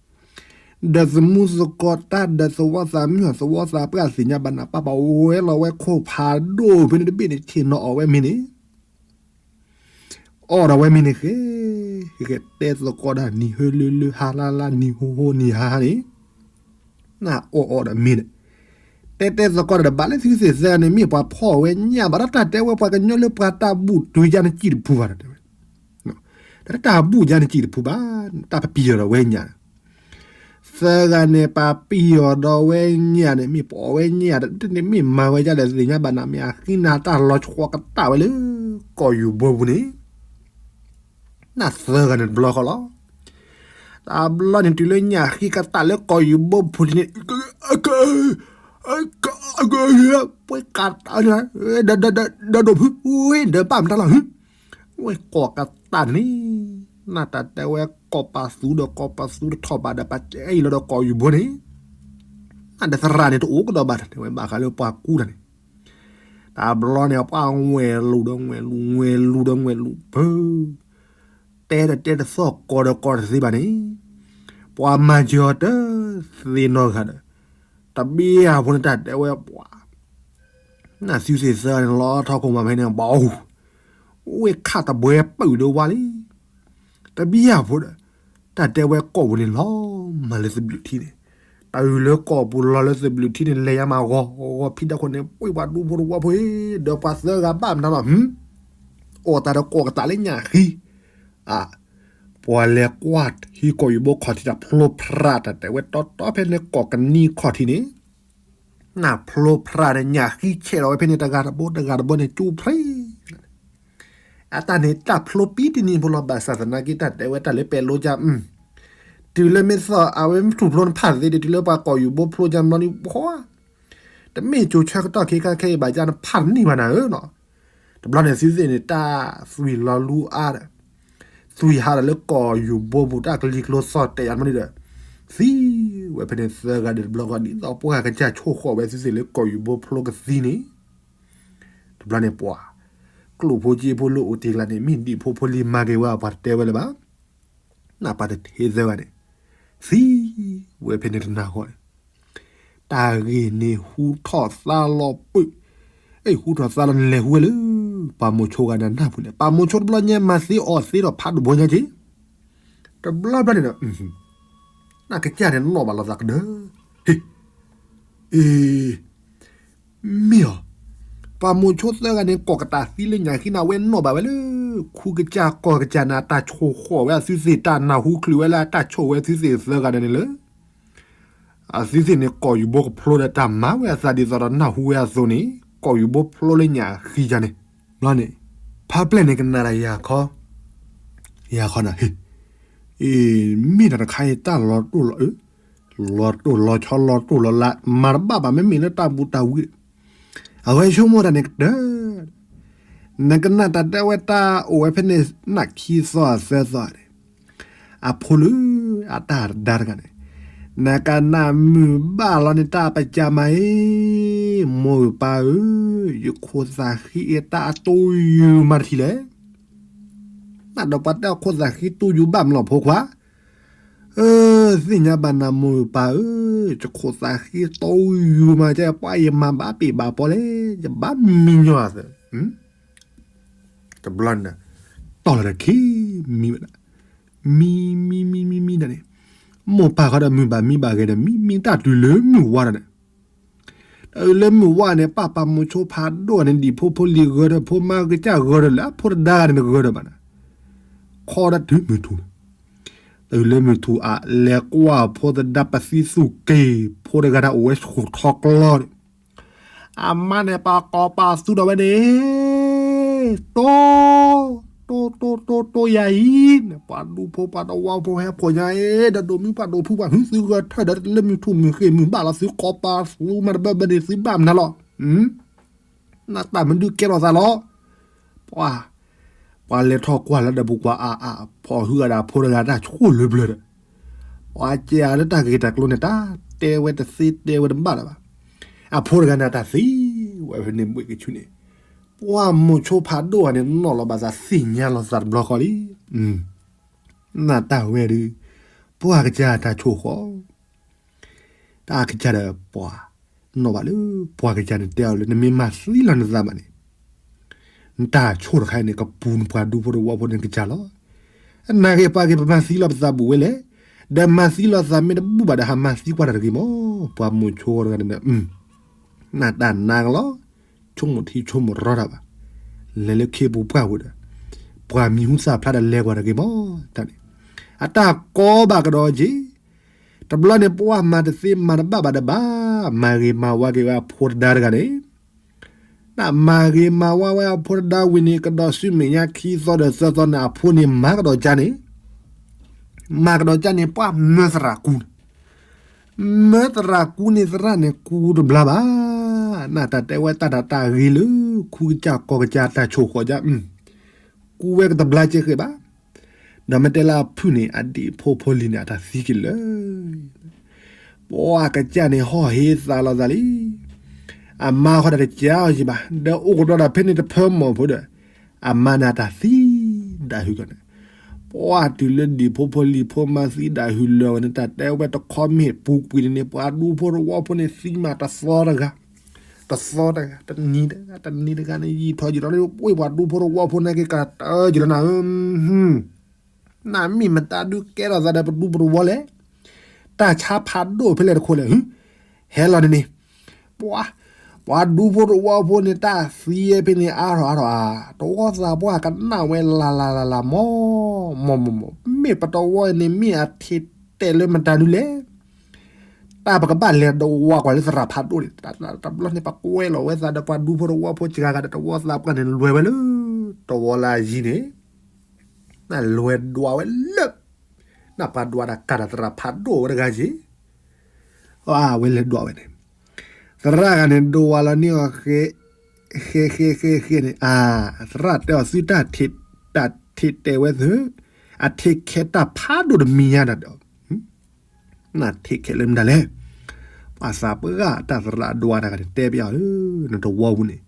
ဒီးသမူသကိးတၢ်ဒီးသဝီသးမုၢ် သဝီသးပှၢ်သ့ၣ်ညါဘၣ်နၤ ပၢ်ပဝဲလီၤဝဲခိၣ်ဖးဒိၣ်ဖဲန့ၣ်တဘ့ၣ်န့ၣ် ဆ့ၣ်နီၤအီၣ်ဝဲမ့ၤန့ၣ်, အီၣ်ဒီးဝဲမ့ၤန့ၣ်ဃဲ, ဃဲတဲသကိးတၢ်နံၤဟၢလၢလၢ ဟါလါလါ နံၤဟိဟိနံၤဟါဟါန့ၣ်, နအီၣ်အီၣ်ဒီးမ့ၤန့ၣ်, တဲတဲသကိးတၢ်ဒီး ဘၣ်လၢသုသ့ၣ်သၢဂၤန့ၣ် မ့ၢ်ပှၤဖှီၣ်ဝဲညၣ်ဘၣ်ဒီး တၢ်တဲဝဲပှၤကညီလၢပှၤတၢ်ဘူၣ်တုၤယါနစံၣ်တဖုဘၣ် တဲဝဲ, တၢ်ဘူၣ်ယါနစံၣ်တဖုဘၣ်, တၢ်ပပံၤအီၤဒီးဝဲညၣ် သၢဂၤန့ၣ် ပပံၤအီၤဒီးဝဲညၣ်န့ၣ် မ့ၢ်ပအီၣ်ဝဲညၣ်တန့ၣ် မ့ၢ်မၤဝဲဒ်လဲၣ်သ့ၣ်ညါဘၣ်နၤ မ့ၢ်အဃံနၤတၢ်လီၤဆီကတၢ်ဝဲလၢ ကီၢ်ယူၤဘိပူၤန့ၣ်, နသၢဂၤန့ၣ်တဘျီဃီလီၤ. တဘျီန့ၣ်တုၤလၢညၣ်ဃံကတၢ်လၢကီၢ်ယူၤဘိပူၤန့ၣ်, ပှဲၤကးတၢ်, ဒီးဒိၣ်ဖု, ဝဲဒီးဘၣ်မတၤလီၤ, ဝဲကိးကတၢ်န့ၣ်, နတၢ်တဲဝဲကိးပာ်သူဒီးကိးပာ်သူတထီၣ်ဘၣ်ဒီး ပှၤကဲအံၤလီၤဒီးကီၢ်ယူၤဘိန့ၣ်, နဒီးသရၣ်န့ၣ်တအိၣ်ကဒီးဘၣ် တဲဝဲဘၣ်ဃးလၢပှၤကူတၢ်န့ၣ်, တဘျီန့ၣ် ပှၤဝဲလူၤဒီးဝဲလူၤ ဝဲလူၤဒီးဝဲလူၤ ပၢ တဲဒီးတဲတသီၣ် ကိးဒီးကိးတသ့ဘၣ်န့ၣ်, ပှၤမၤစၢၤအီၤတသ့နီတဂၤဒီး, တဘျီဖိန့ၣ်တၢ်တဲဝဲပှၤ, နသုသ့ၣ်သၢဂၤန့ၣ်လီၤထီၣ်ခိၣ်မးဖဲန့ၣ် ဘၣ်အူ, ဝဲခးတဘှဲပၢၢ်ဒီးဝါလံ. တဘျီဖိဒီး, တၢ်တဲဝဲကိးပူၤန့ၣ်လီၤမၢ်လၢသဘျုးထံန့ၣ်, တၢ်အုၣ်လၢကိးပူၤလီၤလၢသဘျုးထံန့ၣ် လဲၤယါမးဂီၤဂီၤဖံးတၢ်ခိၣ်န့ၣ် ပှ့ၤပှၤဒူဖိတဝီဖိအံၤ ဒီးပှၤသၢဂၤဘၣ်မတၤလီၤ အီၣ်တၢ်ဒီးကိးကတၢ်လၢညၣ်ဃံ, အ, ပှၤလဲၤကွၢ်ဟံးကီၢ်ယူၤဘိခီၣ်ထံးတၢ်ဖျိဖရး တၢ်တဲဝဲတီတီဖဲန့ၣ်ကိးကနံခီၣ်ထံးန့ၣ်, နၢ်ဖျိဖရးဒီးညၣ်ဃံဆဲးထီၣ်ဝဲဖဲန့ၣ် တဂၤတဘိတဂၤတဘိန့ၣ် ကၠူဖျ့ အတၢ်န့ၣ်တၢ်ဖျိပံတနံၤဖိလီၤ ဘၣ်ဆၣ်သနာ်က့ တၢ်တဲဝဲတၢ်လၢပဲာ်လိကၠၢ်, တုၤလၢမ့ၢ်သီၣ်အဝဲမ့ၢ်ထူၣ်ဖျိနဖးသ့ဒီး တုၤလၢပှၤကီၢ်ယူၤဘိဖျိကၢ်ဘျီန့ၣ် ပှၤ, တမ့ၢ်ကၠိဆၢကတီၢ်ခဲခါခဲအံၤဘၣ် ကၢ်နဖးတန့ၢ်ဘၣ်နၤဧၢနီၤ. တဘျီန့ၣ်သုသ့ၣ်န့ၣ် တၢ်သွံၣ်လီၤလူအါဒီး သွံၣ်ဟးဒီးလၢကီၢ်ယူၤဘိပူၤ တၢ်ကလံၤကျိသီၣ်တဲာ်ယါမနုၤဒီး, သံဝဲဖဲန့ၣ်သၢဂၤဒီးတဘျီဃီ ဒ်သိးပှၤကစၢ်ဆိၣ်ဃီၣ်ဝဲသုသ့ၣ်လၢကီၢ်ယူၤဘိဖျိကသံန့ၣ်, တဘျီန့ၣ်ပှၤ, ကျိၣ်ဖိစ့ဖိလၢအိၣ်တ့ၢ်ကျါန့ၣ် မ့ၢ်ဒံၣ်ဖိဖိလံၤမၤက့ၤဝဲ ပှၤတတဲဝဲလၢၤဘၣ်. နပှၤတထ့သၢဂၤန့ၣ်, သံဝဲဖဲန့ၣ်တနၤဃီန့ၣ် တၢ်ဂ့ၢ်န့ၣ်ဟူထီၣ်သါလီၤပၢၢ်, အ့ၣ် ဟူထီၣ်သါလီၤန့ၣ် လဲၤဟူဝဲလၢ ပှၤမိၤဆိဂၤန့ၣ်နၢ်ပူၤန့ၣ် ပှၤမိၤဆိတဘျီညါ မၤသ့အီၣ်သ့ဒီးဖးဒိၣ်ဘိညါက့ၤ, တဘျီဘျီန့ၣ်ဒီး, နကစၢ်န့ၣ်နီၣ်ဘၣ်လိာ်သးကဒၢ, ဟ့ၣ်, အ့ၣ် မ့ၢ်အီၤ, ပှၤမိၤဆိသၢဂၤန့ၣ် ကိးကတၢ်သံလၢညၣ်ဃံန့ၣ် အဝဲနီၣ်ဘၣ်ဝဲလၢ ခူကစၢ်ကီၢ်ကစၢ်န့ၣ် အတၢ်ဆိၣ်ဃီၣ်ဝဲအသုသ့ၣ် တၢ်နၢ်ဟူချုးဝဲလၢအတၢ်ဆိၣ်ဝဲသုသ့ၣ်သၢဂၤန့ၣ်လၢ အသုသ့ၣ်န့ၣ် ကီၢ်ယူၤဘိကဖျိဒီးတၢ်မၤဝဲအသးဒ်သိးဒီးနၢ်ဟူဝဲအသိးန့ၣ် ကီၢ်ယူၤဘိဖျိလၢညၣ်ဃံယါန့ၣ်, ဘျီန့ၣ်, ဖါပျဲၢ်န့ၣ်ကနၣ်ဒီးယၤခီ, ယၤခီနၤ, အ့ၣ်, မ့ၢ်တၢ်တခါအံၤတၢ်လီၤတိၢ်လီၤအၢ, လီၤတိၢ်လီၤဆီလီၤတိၢ်လီၤလး မၤတဘၣ်ဘၣ် မ့မ့ၢ်လၢတၢ်ဘူၣ်တၢ်ဝံၤ, အဝဲဆိကမိၣ်တၢ်န့ၣ်ကတၢၢ် နကနၣ်တၢ်တဲဝဲတၢ်အိၣ်ဝဲဖဲန့ၣ် နၢ်ခံသီသၢသီန့ၣ်, အဖိလၢအတၢ်ဒါတဂၤန့ၣ်, နကနၣ်မုၢ်ဘၣ်လီၤန့ၣ် တၢ်ပကၢ်မးအံၤ, မိၢ်ပၢ်ဧၢ, ယခိၣ်သၣ်ဃံအတၢ်အတိယူၤမးတထံၣ်လဲၣ်. နဒီးပှၤတဲအခိၣ်သၣ်ဃံတိယူၤဘၣ်မးလီၤဖိခွါ, အၢ သ့ၣ်ညါဘၣ်နၤမိၢ်ပၢ်ဧၢ, ယခိၣ်သၣ်ဃံတိယူၤမး ကဲပှၤယမၤဘၣ်ပ့ၢ်ဘၣ်ပီလဲၣ်, ယဘၣ်မံညီသၢ, တဘျီန့ၣ်, တီၢ်လီၤဒီးခံမံဝဲဒၣ်, မံမံမံမံမံဒၣ်န့ၣ်, မိၢ်ပၢ်ဃီဒီးမုၢ်ဘၣ်မံဘၣ်ဂ့ၤဒီး မံမံတၢ်တုၤလၢမုၢ်ဝါဒၣ်န့ၣ် တၢ်အုၣ်လၢမုၢ်ဝါန့ၣ် ပၢ်ပာ်မိၤဆိဖးဒိၣ်န့ၣ် ဒံၣ်ဖိဖိလံၤဂၢၤဒီး ဖိမါကစၢ်ဂၢၤဒီးလၢ အဖိတဒါဂၤန့ၣ်တဂၢၤဒီးဘၣ်န့ၣ်, ခီဒၣ်တုၤမုၢ်ထူၣ်န့ၣ်, တၢ်အုၣ်လၢမုၢ်ထူၣ်အလဲၤကွၢ်ဖိသဒါပသံသူၣ်က့ၤ ဖိတဂၤန့ၣ်အိၣ်ဝဲဆူၣ်ထီကျီန့ၣ်, အမါန့ၣ် ပာ်ကိးပာ်သူဒီးဝဲန့ၣ်, တိၢ်, တိၢ်တိၢ်တိၢ်တိၢ်ယၤအံၤန့ၣ် ပှၤဒူဖိပှၤတဝီဖိဟဲဖိးညါအံၤ ဒီးဒိးမံပှၤဒိးဖုပှၤဟု သုဂဲၤထၢၣ်ဒီးလၢမုၢ်ထူၣ်မုၢ်ဃ့ၢ်မုၢ်ဘၣ်လီၤ သုကိးပာ်သူမၤတဘၢဘၢန့ၣ် သုဘၣ်မနုၤလီၤ. နတၢ်မနုၤကဲထီၣ်သးလီၤ. ပှၤ, ပှၤလဲၤထီၣ်ကွၢ်လၢဒီးပူၤကွၢ်အါအါ ဖီၣ်ဟုအီၤဒီးအဖိတဂၤတၢ်ဆိၣ်လၢပျၢၤဒီး, ပှၤကဲအီၤလၢတၢ်ဂ့ၢ်တၢ်ကျိၤန့ၣ် တၢ်တဲဝဲတသ့တဲဝဲတဘၣ်လၢၤဘၣ်. အဖိတဂၤန့ၣ်တၢ်သံဝဲဖဲန့ၣ်ဘှ့ၣ်ကဆူန့ၣ်, ပှၤမိၤဆိဖးဒိၣ်ဂၤန့ၣ် နီၣ်လီၤဘၣ်သးသ့ၣ်ညါလီၤသးတဘျီဃီလံ. နတၢ်ဝဲဒုး, ပှၤကစၢ်တၢ်ဆိၣ်ဃီ တၢ်ကစၢ်ဒီးပှၤ, နီၣ်ဘၣ်လၢပှၤကစၢ်န့ၣ်တဲအီၤလၢ နမ့ၢ်မၤသံလီၤနသးဘၣ်န့ၣ်, နတၢ်ဆိၣ်တခါအံၤန့ၣ် ကပူၤနပှၤဒူဖိတဝီဖိန့ၣ်ကစၢ်လီၤ. နာ်က့ၤပှၤက့ၤပမၤသံလီၤပသးဘူးဝဲလဲၣ်, ဒီးမၤသံလီၤသးမ့ၢ်တဘူးဘၣ်ဒီး ဟးမၤသံကွၢ်တၢ်တဂ့ၤမး, ပှၤမိၤဆိတဂၤန့ၣ်, နတၢ်နာ်ကလီၤ, ဆိကမိၣ်ထံဆိကမိၣ်ရီတၢ်ဘၣ်, လဲၤလၢခ့ပူၤပှၢ်ပူၤဒီး, ပှၤမံၤဟူသၣ်ဖျါဒီးလဲၤကွၢ်တဂ့ၤမး, တၢ်န့ၣ်, အတၢ်ကိးဘၣ်ကဒီးက့ၤ တဘျီန့ၣ် ပှၤမၤတသ့မၤတဘၣ်ဘၣ်ဒီးဘၣ်, မၤဂ့ၤမၤဝါက့ၤဝဲအဖိတဒါတဂၤန့ၣ်, နမၤဂ့ၤမၤဝါဝဲအဖိတဒါဝံၤန့ၣ် ကဒီးဆူမဲာ်ညါခံသီဒီးသၢသီန့ၣ် အဖိန့ၣ်မၤကဒီးကါန့ၣ်, မၤကဒီးကါန့ၣ် ပှၤမၢသရၣ်ကူန့ၣ်, မၢသရၣ်ကူန့ၣ် သရၣ်န့ၣ်ကူတဘျါဘၣ်, နတၢ်တဲဝဲတၢ်တၢ်တၢ်ဂ့ၤလၢ ခူကစၢ်ကီၢ်ကစၢ်တၢ်ဆိၣ်ဃီၤကါ, ကူဝဲကတဘျါကဲဃဲဘၣ် ဒီးမ့ၢ်တဲလၢအဖုၣ်န့ၣ် အဒံၣ်ဖိဖိလံၤန့ၣ် အတၢ်သံက့ၤလၢာ်, ပှၤကစၢ်န့ၣ်ဟီၣ်ဟ့သးလီၤသးလံ, အမါဃီဒီးတကးအီၤယံၤဘၣ်, ဒီးအိၣ်ကဒီးဒီးဖဲန့ၣ်တဖၢမီၢ်ဖိဒီး, အမါန့ၣ်အတၢ်သံဒၣ်ဟုကီးန့ၣ်, ပှၤတုၤလၢဒံၣ်ဖိဖိလံၤဖိမါသံဒၣ်ဟုလၢာ်ဝဲန့ၣ် တၢ်တဲဝဲတခီမ့ၢ်ပူၤကွံာ်န့ၣ် ပှၤဒူဖိတဝီဖိန့ၣ်သံမးတသီတဂၤ တသီတဂၤ တနံၤတဂၤ တနံၤတဂၤန့ၣ် ယံာ်ထီၣ်ယံာ်ထီၣ်လၢပှ့ၤပှၤဒူဖိတဝီဖိန့ၣ်က့ၤကတၢၢ်က့ၤလီၤနၤဧၢ, နမ့ၢ်မတၤဒုးကဲထီၣ်သးဒီးပဒူပတဝီလဲၣ်, တၢ်ဆါဖးဒိၣ်ဖဲလဲၣ်တခိၣ်လဲၣ်, ဟဲလီၤန့ၣ်န့ၣ်, ပှၤ, ပှၤဒူဖိတဝီဖိန့ၣ် တၢ်သံဖဲန့ၣ်အါထီၣ်အါထီၣ်ဧါ, တဝီသးပှၢ်ကနၣ်ဝဲလၢ်လၢ်လၢ်လၢ်မး, မ့ၢ်ပတဝီန့ၣ်မ့ၢ်အထံးတဲာ်လၢမတၤဒုးလဲၣ် တၢ်ပကဘၣ်လဲၤဒွးကွၢ်လၢသရၣ်ဖးဒိၣ်န့ၣ်, တဘျီန့ၣ် ပကွဲလီၤဝဲသးဒီးပှၤဒူဖိတဝီဖိစှၤဂၤဒီးတဝီသးပှၢ်န့ၣ် လဲၤဝဲလၢ တဝီလၢအယံၤန့ၣ်, နလဲၤဒွးဝဲလၢ, နပှၤဒွးတၢ်ကၢ်တၢ်သရၣ်ဖးဒိၣ်ဝဲတဂၤက့ၤ, အဝဲလဲၤဒွးဝဲန့ၣ်, သရၣ်ဂၤန့ၣ်ဒွးဝဲလီၤန့ၢ်အီၤ ဃဲဃဲဃဲဃဲန့ၣ်, သရၣ်တဲအီၤသုတၢ်ထံး, တၢ်ထံးတဲာ်ဝဲသု, အထံးခဲတၢ်ဖးဒိၣ်တမံၤညါဒီး နထံးခဲလၢမတၤလဲၣ်, ပှၤသးပှၢ်တၢ်သရၣ်ဒွးတဂၤန့ၣ်တဲပျးအီၤလၢ နတဝီပူၤန့ၣ်,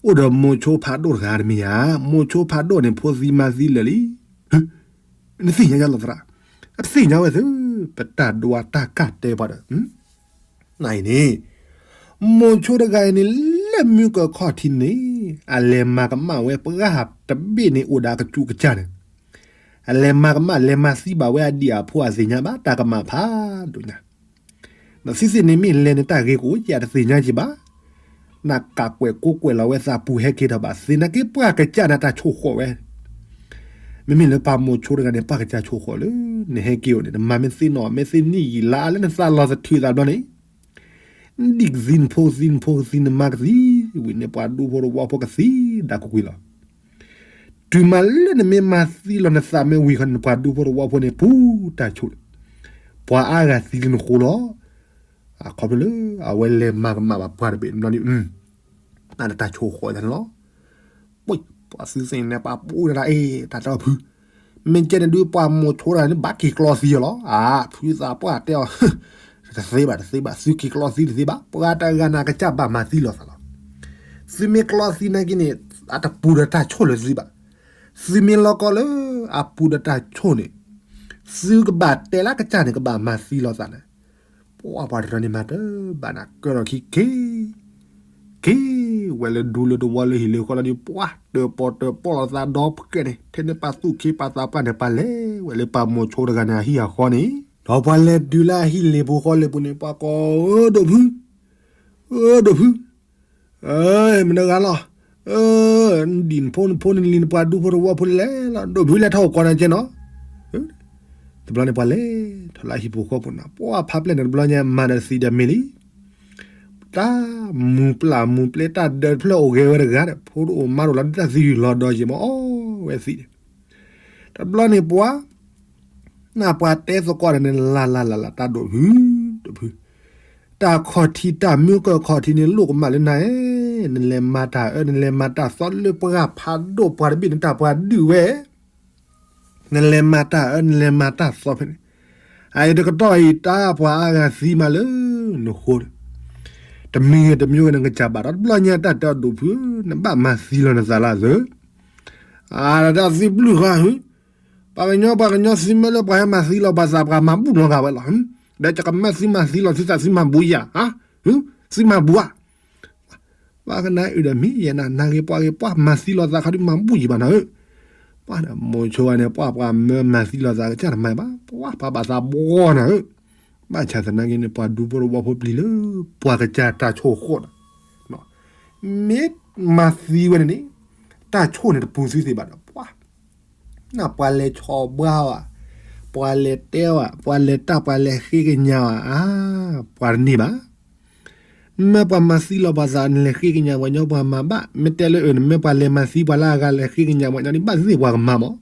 အိၣ်ဒီးမိၤဆိဖးဒိၣ်တဂၤတမံၤဧါ, မိၤဆိဖးဒိၣ်န့ၣ် ဖိသံမါသံလၢာ်လံ, နသ့ၣ်ညါယါလီၤသရၣ်, အတသ့ၣ်ညါဝဲသု, ပတၢ်ဒွးတၢ်ကၢ်တဲပှၤဒီး နအံၤန့ၣ်, မိၤဆိတဂၤအံၤန့ၣ် လၢမုၢ်ကခီၣ်ထံးန့ၣ်, အလဲၤမၤကမၣ်ဝဲပှၤတဘ့ၣ်န့ၣ်အိၣ်ဒီးအကစူးကစၢ်န့ၣ်, အလဲၤမၤကမၣ်လဲၤမၤသံဘၣ်ဝဲအဒံၣ်အဖိအသ့ၣ်ညါဘၣ် တၢ်ကမၣ်ဖးဒိၣ်ညါ, ဒီးသုသ့ၣ်န့ၣ်မ့ၢ်လဲၤန့ၣ်တၢ်ဂ့ၤကအိၣ်က့ၤအတသ့ၣ်ညါက့ၤဘၣ်, နကးကွဲးကိးကွဲးလီၤဝဲသးပူၤဟဲက့ၤထီၣ်ဘၣ်သ့ၣ်နာ်က့ ပှၤကစၢ်န့ၣ်တၢ်ဆိၣ်ဃီၣ်ဝဲ မ့မ့ၢ်လၢပှၤမိၤဆိတဂၤန့ၣ် ပှၤကစၢ်ဆိၣ်ဃီၣ်လၢ နဟဲက့ၤအိၣ်န့ၣ် နမၤမ့ၢ်သ့နီၣ်မ့ၢ်သ့နံၣ်ယံာ်လါလၢနသးလီၤသထံၣ်သးဘျီန့ၣ်, ဒံၣ်ကသံနဖိကသံနဖိကသံနမါကသံ, ဝံၤန့ၣ်ပှၤဒူဖိတဝီဖိကသံ, ဒၣ်ကွံာ်ကွံာ်လီၤ. တုၤမးလၢနမ့ၢ်မၤသံလီၤနသးမ့ၢ်ဝံၤဃီန့ၣ် ပှၤဒူဖိတဝီဖိန့ၣ် ပူၤတၢ်ဆိၣ်လၢ, ပှၤအါဂၤသံလၢနဃိလီၤ. အခီဖျိလၢ အဝဲလဲၤမၤကမၣ်ဘၣ်ပှၤတဘ့ၣ်ဘျီန့ၣ်, နတၢ်ဆိၣ်ဃီၣ်န့ၣ်လီၤ. ပှၤသုသ့ၣ်န့ၣ် ပှၤပူၤတၢ်အ့ၣ် တၢ်တဲအီၤဖု, မ့ၢ်ကဲန့ၣ်ဒုးပှၤမိၤဆိတဂၤန့ၣ် ဘၣ်က့ၤကျီသံအီၤလီၤ. အါ ဖုသးပှၢ်တဲအီၤ, တသ့ဘၣ် တသ့ဘၣ် သုက့ၤကျီသံတသ့ဘၣ် ပှၤတဂၤန့ၣ် အကစၢ်ဘၣ်မၤသံလီၤသးလီၤ. သုမ့ၢ်ကျီသံနာ်က့န့ၣ် အတပူၤဒီးတၢ်ဆိၣ်လၢသုဘၣ်. သုမ့ၢ်လီၤကီလၢ အပူၤဒီးတၢ်ဆိၣ်န့ၣ်, သုကဘၣ်တဲလၢအကစၢ်န့ၣ် ကဘၣ်မၤသံလီၤသးန့ၣ်, ပှၤပှၤတနီၤန့ၣ်မၤတဘၣ်န့ၣ် ကၢထီၣ်ခံက့ၤ က့ၤဝဲလၢဒူလၢတဝီလၢဟံၣ်လၢဃီလီၤဒီး ပှၤတၢၣ်ပီၣ်တၢၣ်ပီၣ်လီၤသးဒီဖုကဲန့ၣ် ထဲန့ၣ်ပှၤသူၣ်က့ၤပှၤသးပှၢ်န့ၣ် ပှၤလဲၤဝဲလၢပှၤမိၤဆိတဂၤန့ၣ် အဟံၣ်အဃီန့ၣ်, ဒီးပှၤလဲၤတုၤလၢအဟံၣ်လ့ၤပူၤဃီလ့ၤပူၤန့ၣ် ပှၤကိး ဒိၣ်ဖု, ဒိၣ်ဖု မတၤတဂၤလီၤ, ဒံၣ်နဖိနဖိနလံၤနပှၤဒူဖိတဝီဖိလံၤလဲၣ်လီၤ ဒိၣ်ဖုလဲၤထီၣ်အိၣ်ကီးနၤကဲနီၤ. တဘျီန့ၣ်ပှၤလဲၤထီၣ်လၢအဟံၣ်ပူၤဃီပူၤန့ၣ် ပှၤဖးပျဲၢ်န့ၣ်တဘျီညါ မၤဒီးသံဒီးမ့ၢ်လံ. တၢ်မူၤပျၢ်မူၤပျဲ တၢ်ဒၢတဖျၢၣ်အိၣ်ဂဲၤဝဲတဂၤဒီး ဖိတအိၣ်မါတအိၣ်လီၤ ဒုးတၢ်သံယုၢ်လီၤဒီးယံၤမး အီၣ်ဝဲသံးန့ၣ်, တဘျီန့ၣ်ပှၤ နၢ်ပှၤတဲသကိးဒီးန့ၣ် လၢ်လၢ်လၢ်လၢ် တၢ်ဒိၣ်ဖုတဖု, တၢ်ခီၣ်ထံးတၢ်မုၢ်ကၢၢ်ခီၣ်ထံးန့ၣ် လိၣ်ကမၣ်လၢနၤဧၢ, နလဲၤမၤတၢ်အၢ နလဲၤမၤတၢ်သီလၢပှၤဖးဒိၣ်ပှၤတဘ့ၣ်န့ၣ် တၢ်ပှၤဒုးဝဲ နလဲၤမၤတၢ်အၢ နလဲၤမၤတၢ်သီဖဲန့ၣ်, အအံၤတကတီၢ်အံၤ တၢ်ပှၤအါဂၤသံမးလၢနဃိန့ၣ်, တမံၤဂ့ၤတမံၤဂ့ၤ နကစၢ်ဘၣ်ဒီးတဘျီညါ တၢ်တဲအီၤဒိၣ်ဖုဧၢ, နဘၣ်မၤသံလီၤနသးလၢအသၢ, အတၢ်သံပျုၢ်ဃာ်ဟူ, ပှၤကညီ ပှၤကညီသံမ့ၢ်လၢ ပှၤဟဲမၤသံလီၤပှၤသး ပှၤမၤဘူၣ်လီၤဂာ်ဝဲလီၤ, ဒီးကမၢသံမၤသံလီၤသုသး သံမၤဘူၣ်ယၤ, သံမၤဘူၣ်ဧါ ပှၤကနၣ်အုၣ်ဒီးမ့ၢ်ယဲနၤ နၢ်ဂ့ၤပှၤဂ့ၤ ပှၤမၤသံလီၤသးခါဒုးမၤဘူၣ်ယံၤဘၣ်နၤဧၢ, ပှၤမိၤဆိဝဲန့ၣ် ပှၤပှၤမၢမၤသံလီၤသးကစၢ်တမၤဘၣ် ပှၤပှၤဘၣ်သးဘှီနၤဧၢ, ဘၣ်ဆၣ်သနာ်က့န့ၣ် ပှၤဒူဖိတဝီဖိပျံၤလၢ ပှၤကစၢ်တၢ်ဆိၣ်ဃိးဒီး, မ့ၢ်မၤသံဝဲန့ၣ်န့ၣ် တၢ်ဆိၣ်န့ၣ်တပူၤသုသ့ၣ်ဘၣ်ဒီး ပှၤ နပှၤလဲၤဆီၣ်ဘှါဝဲ, ပှၤလဲၤတဲဝဲ, ပှၤလဲၤတၢ်ပှၤလဲၤဃ့ကညးဝဲ, အါ, ပှၤတန့ၢ်ဘၣ်. မ့ၢ်ပှၤမၤသံလီၤပှၤသး နလဲၤဃ့ကညးပှၤညီပှၤမၤဘၣ်, မ့ၢ်တဲလၢအၢၣ် နမ့ၢ်ပှၤလဲၤမၤသံပှၤလၢအဂၤလဲၤဃ့ကညးပှၤညီန့ၣ် ဘၣ်သ့ၣ်ပှၤကမၤမး.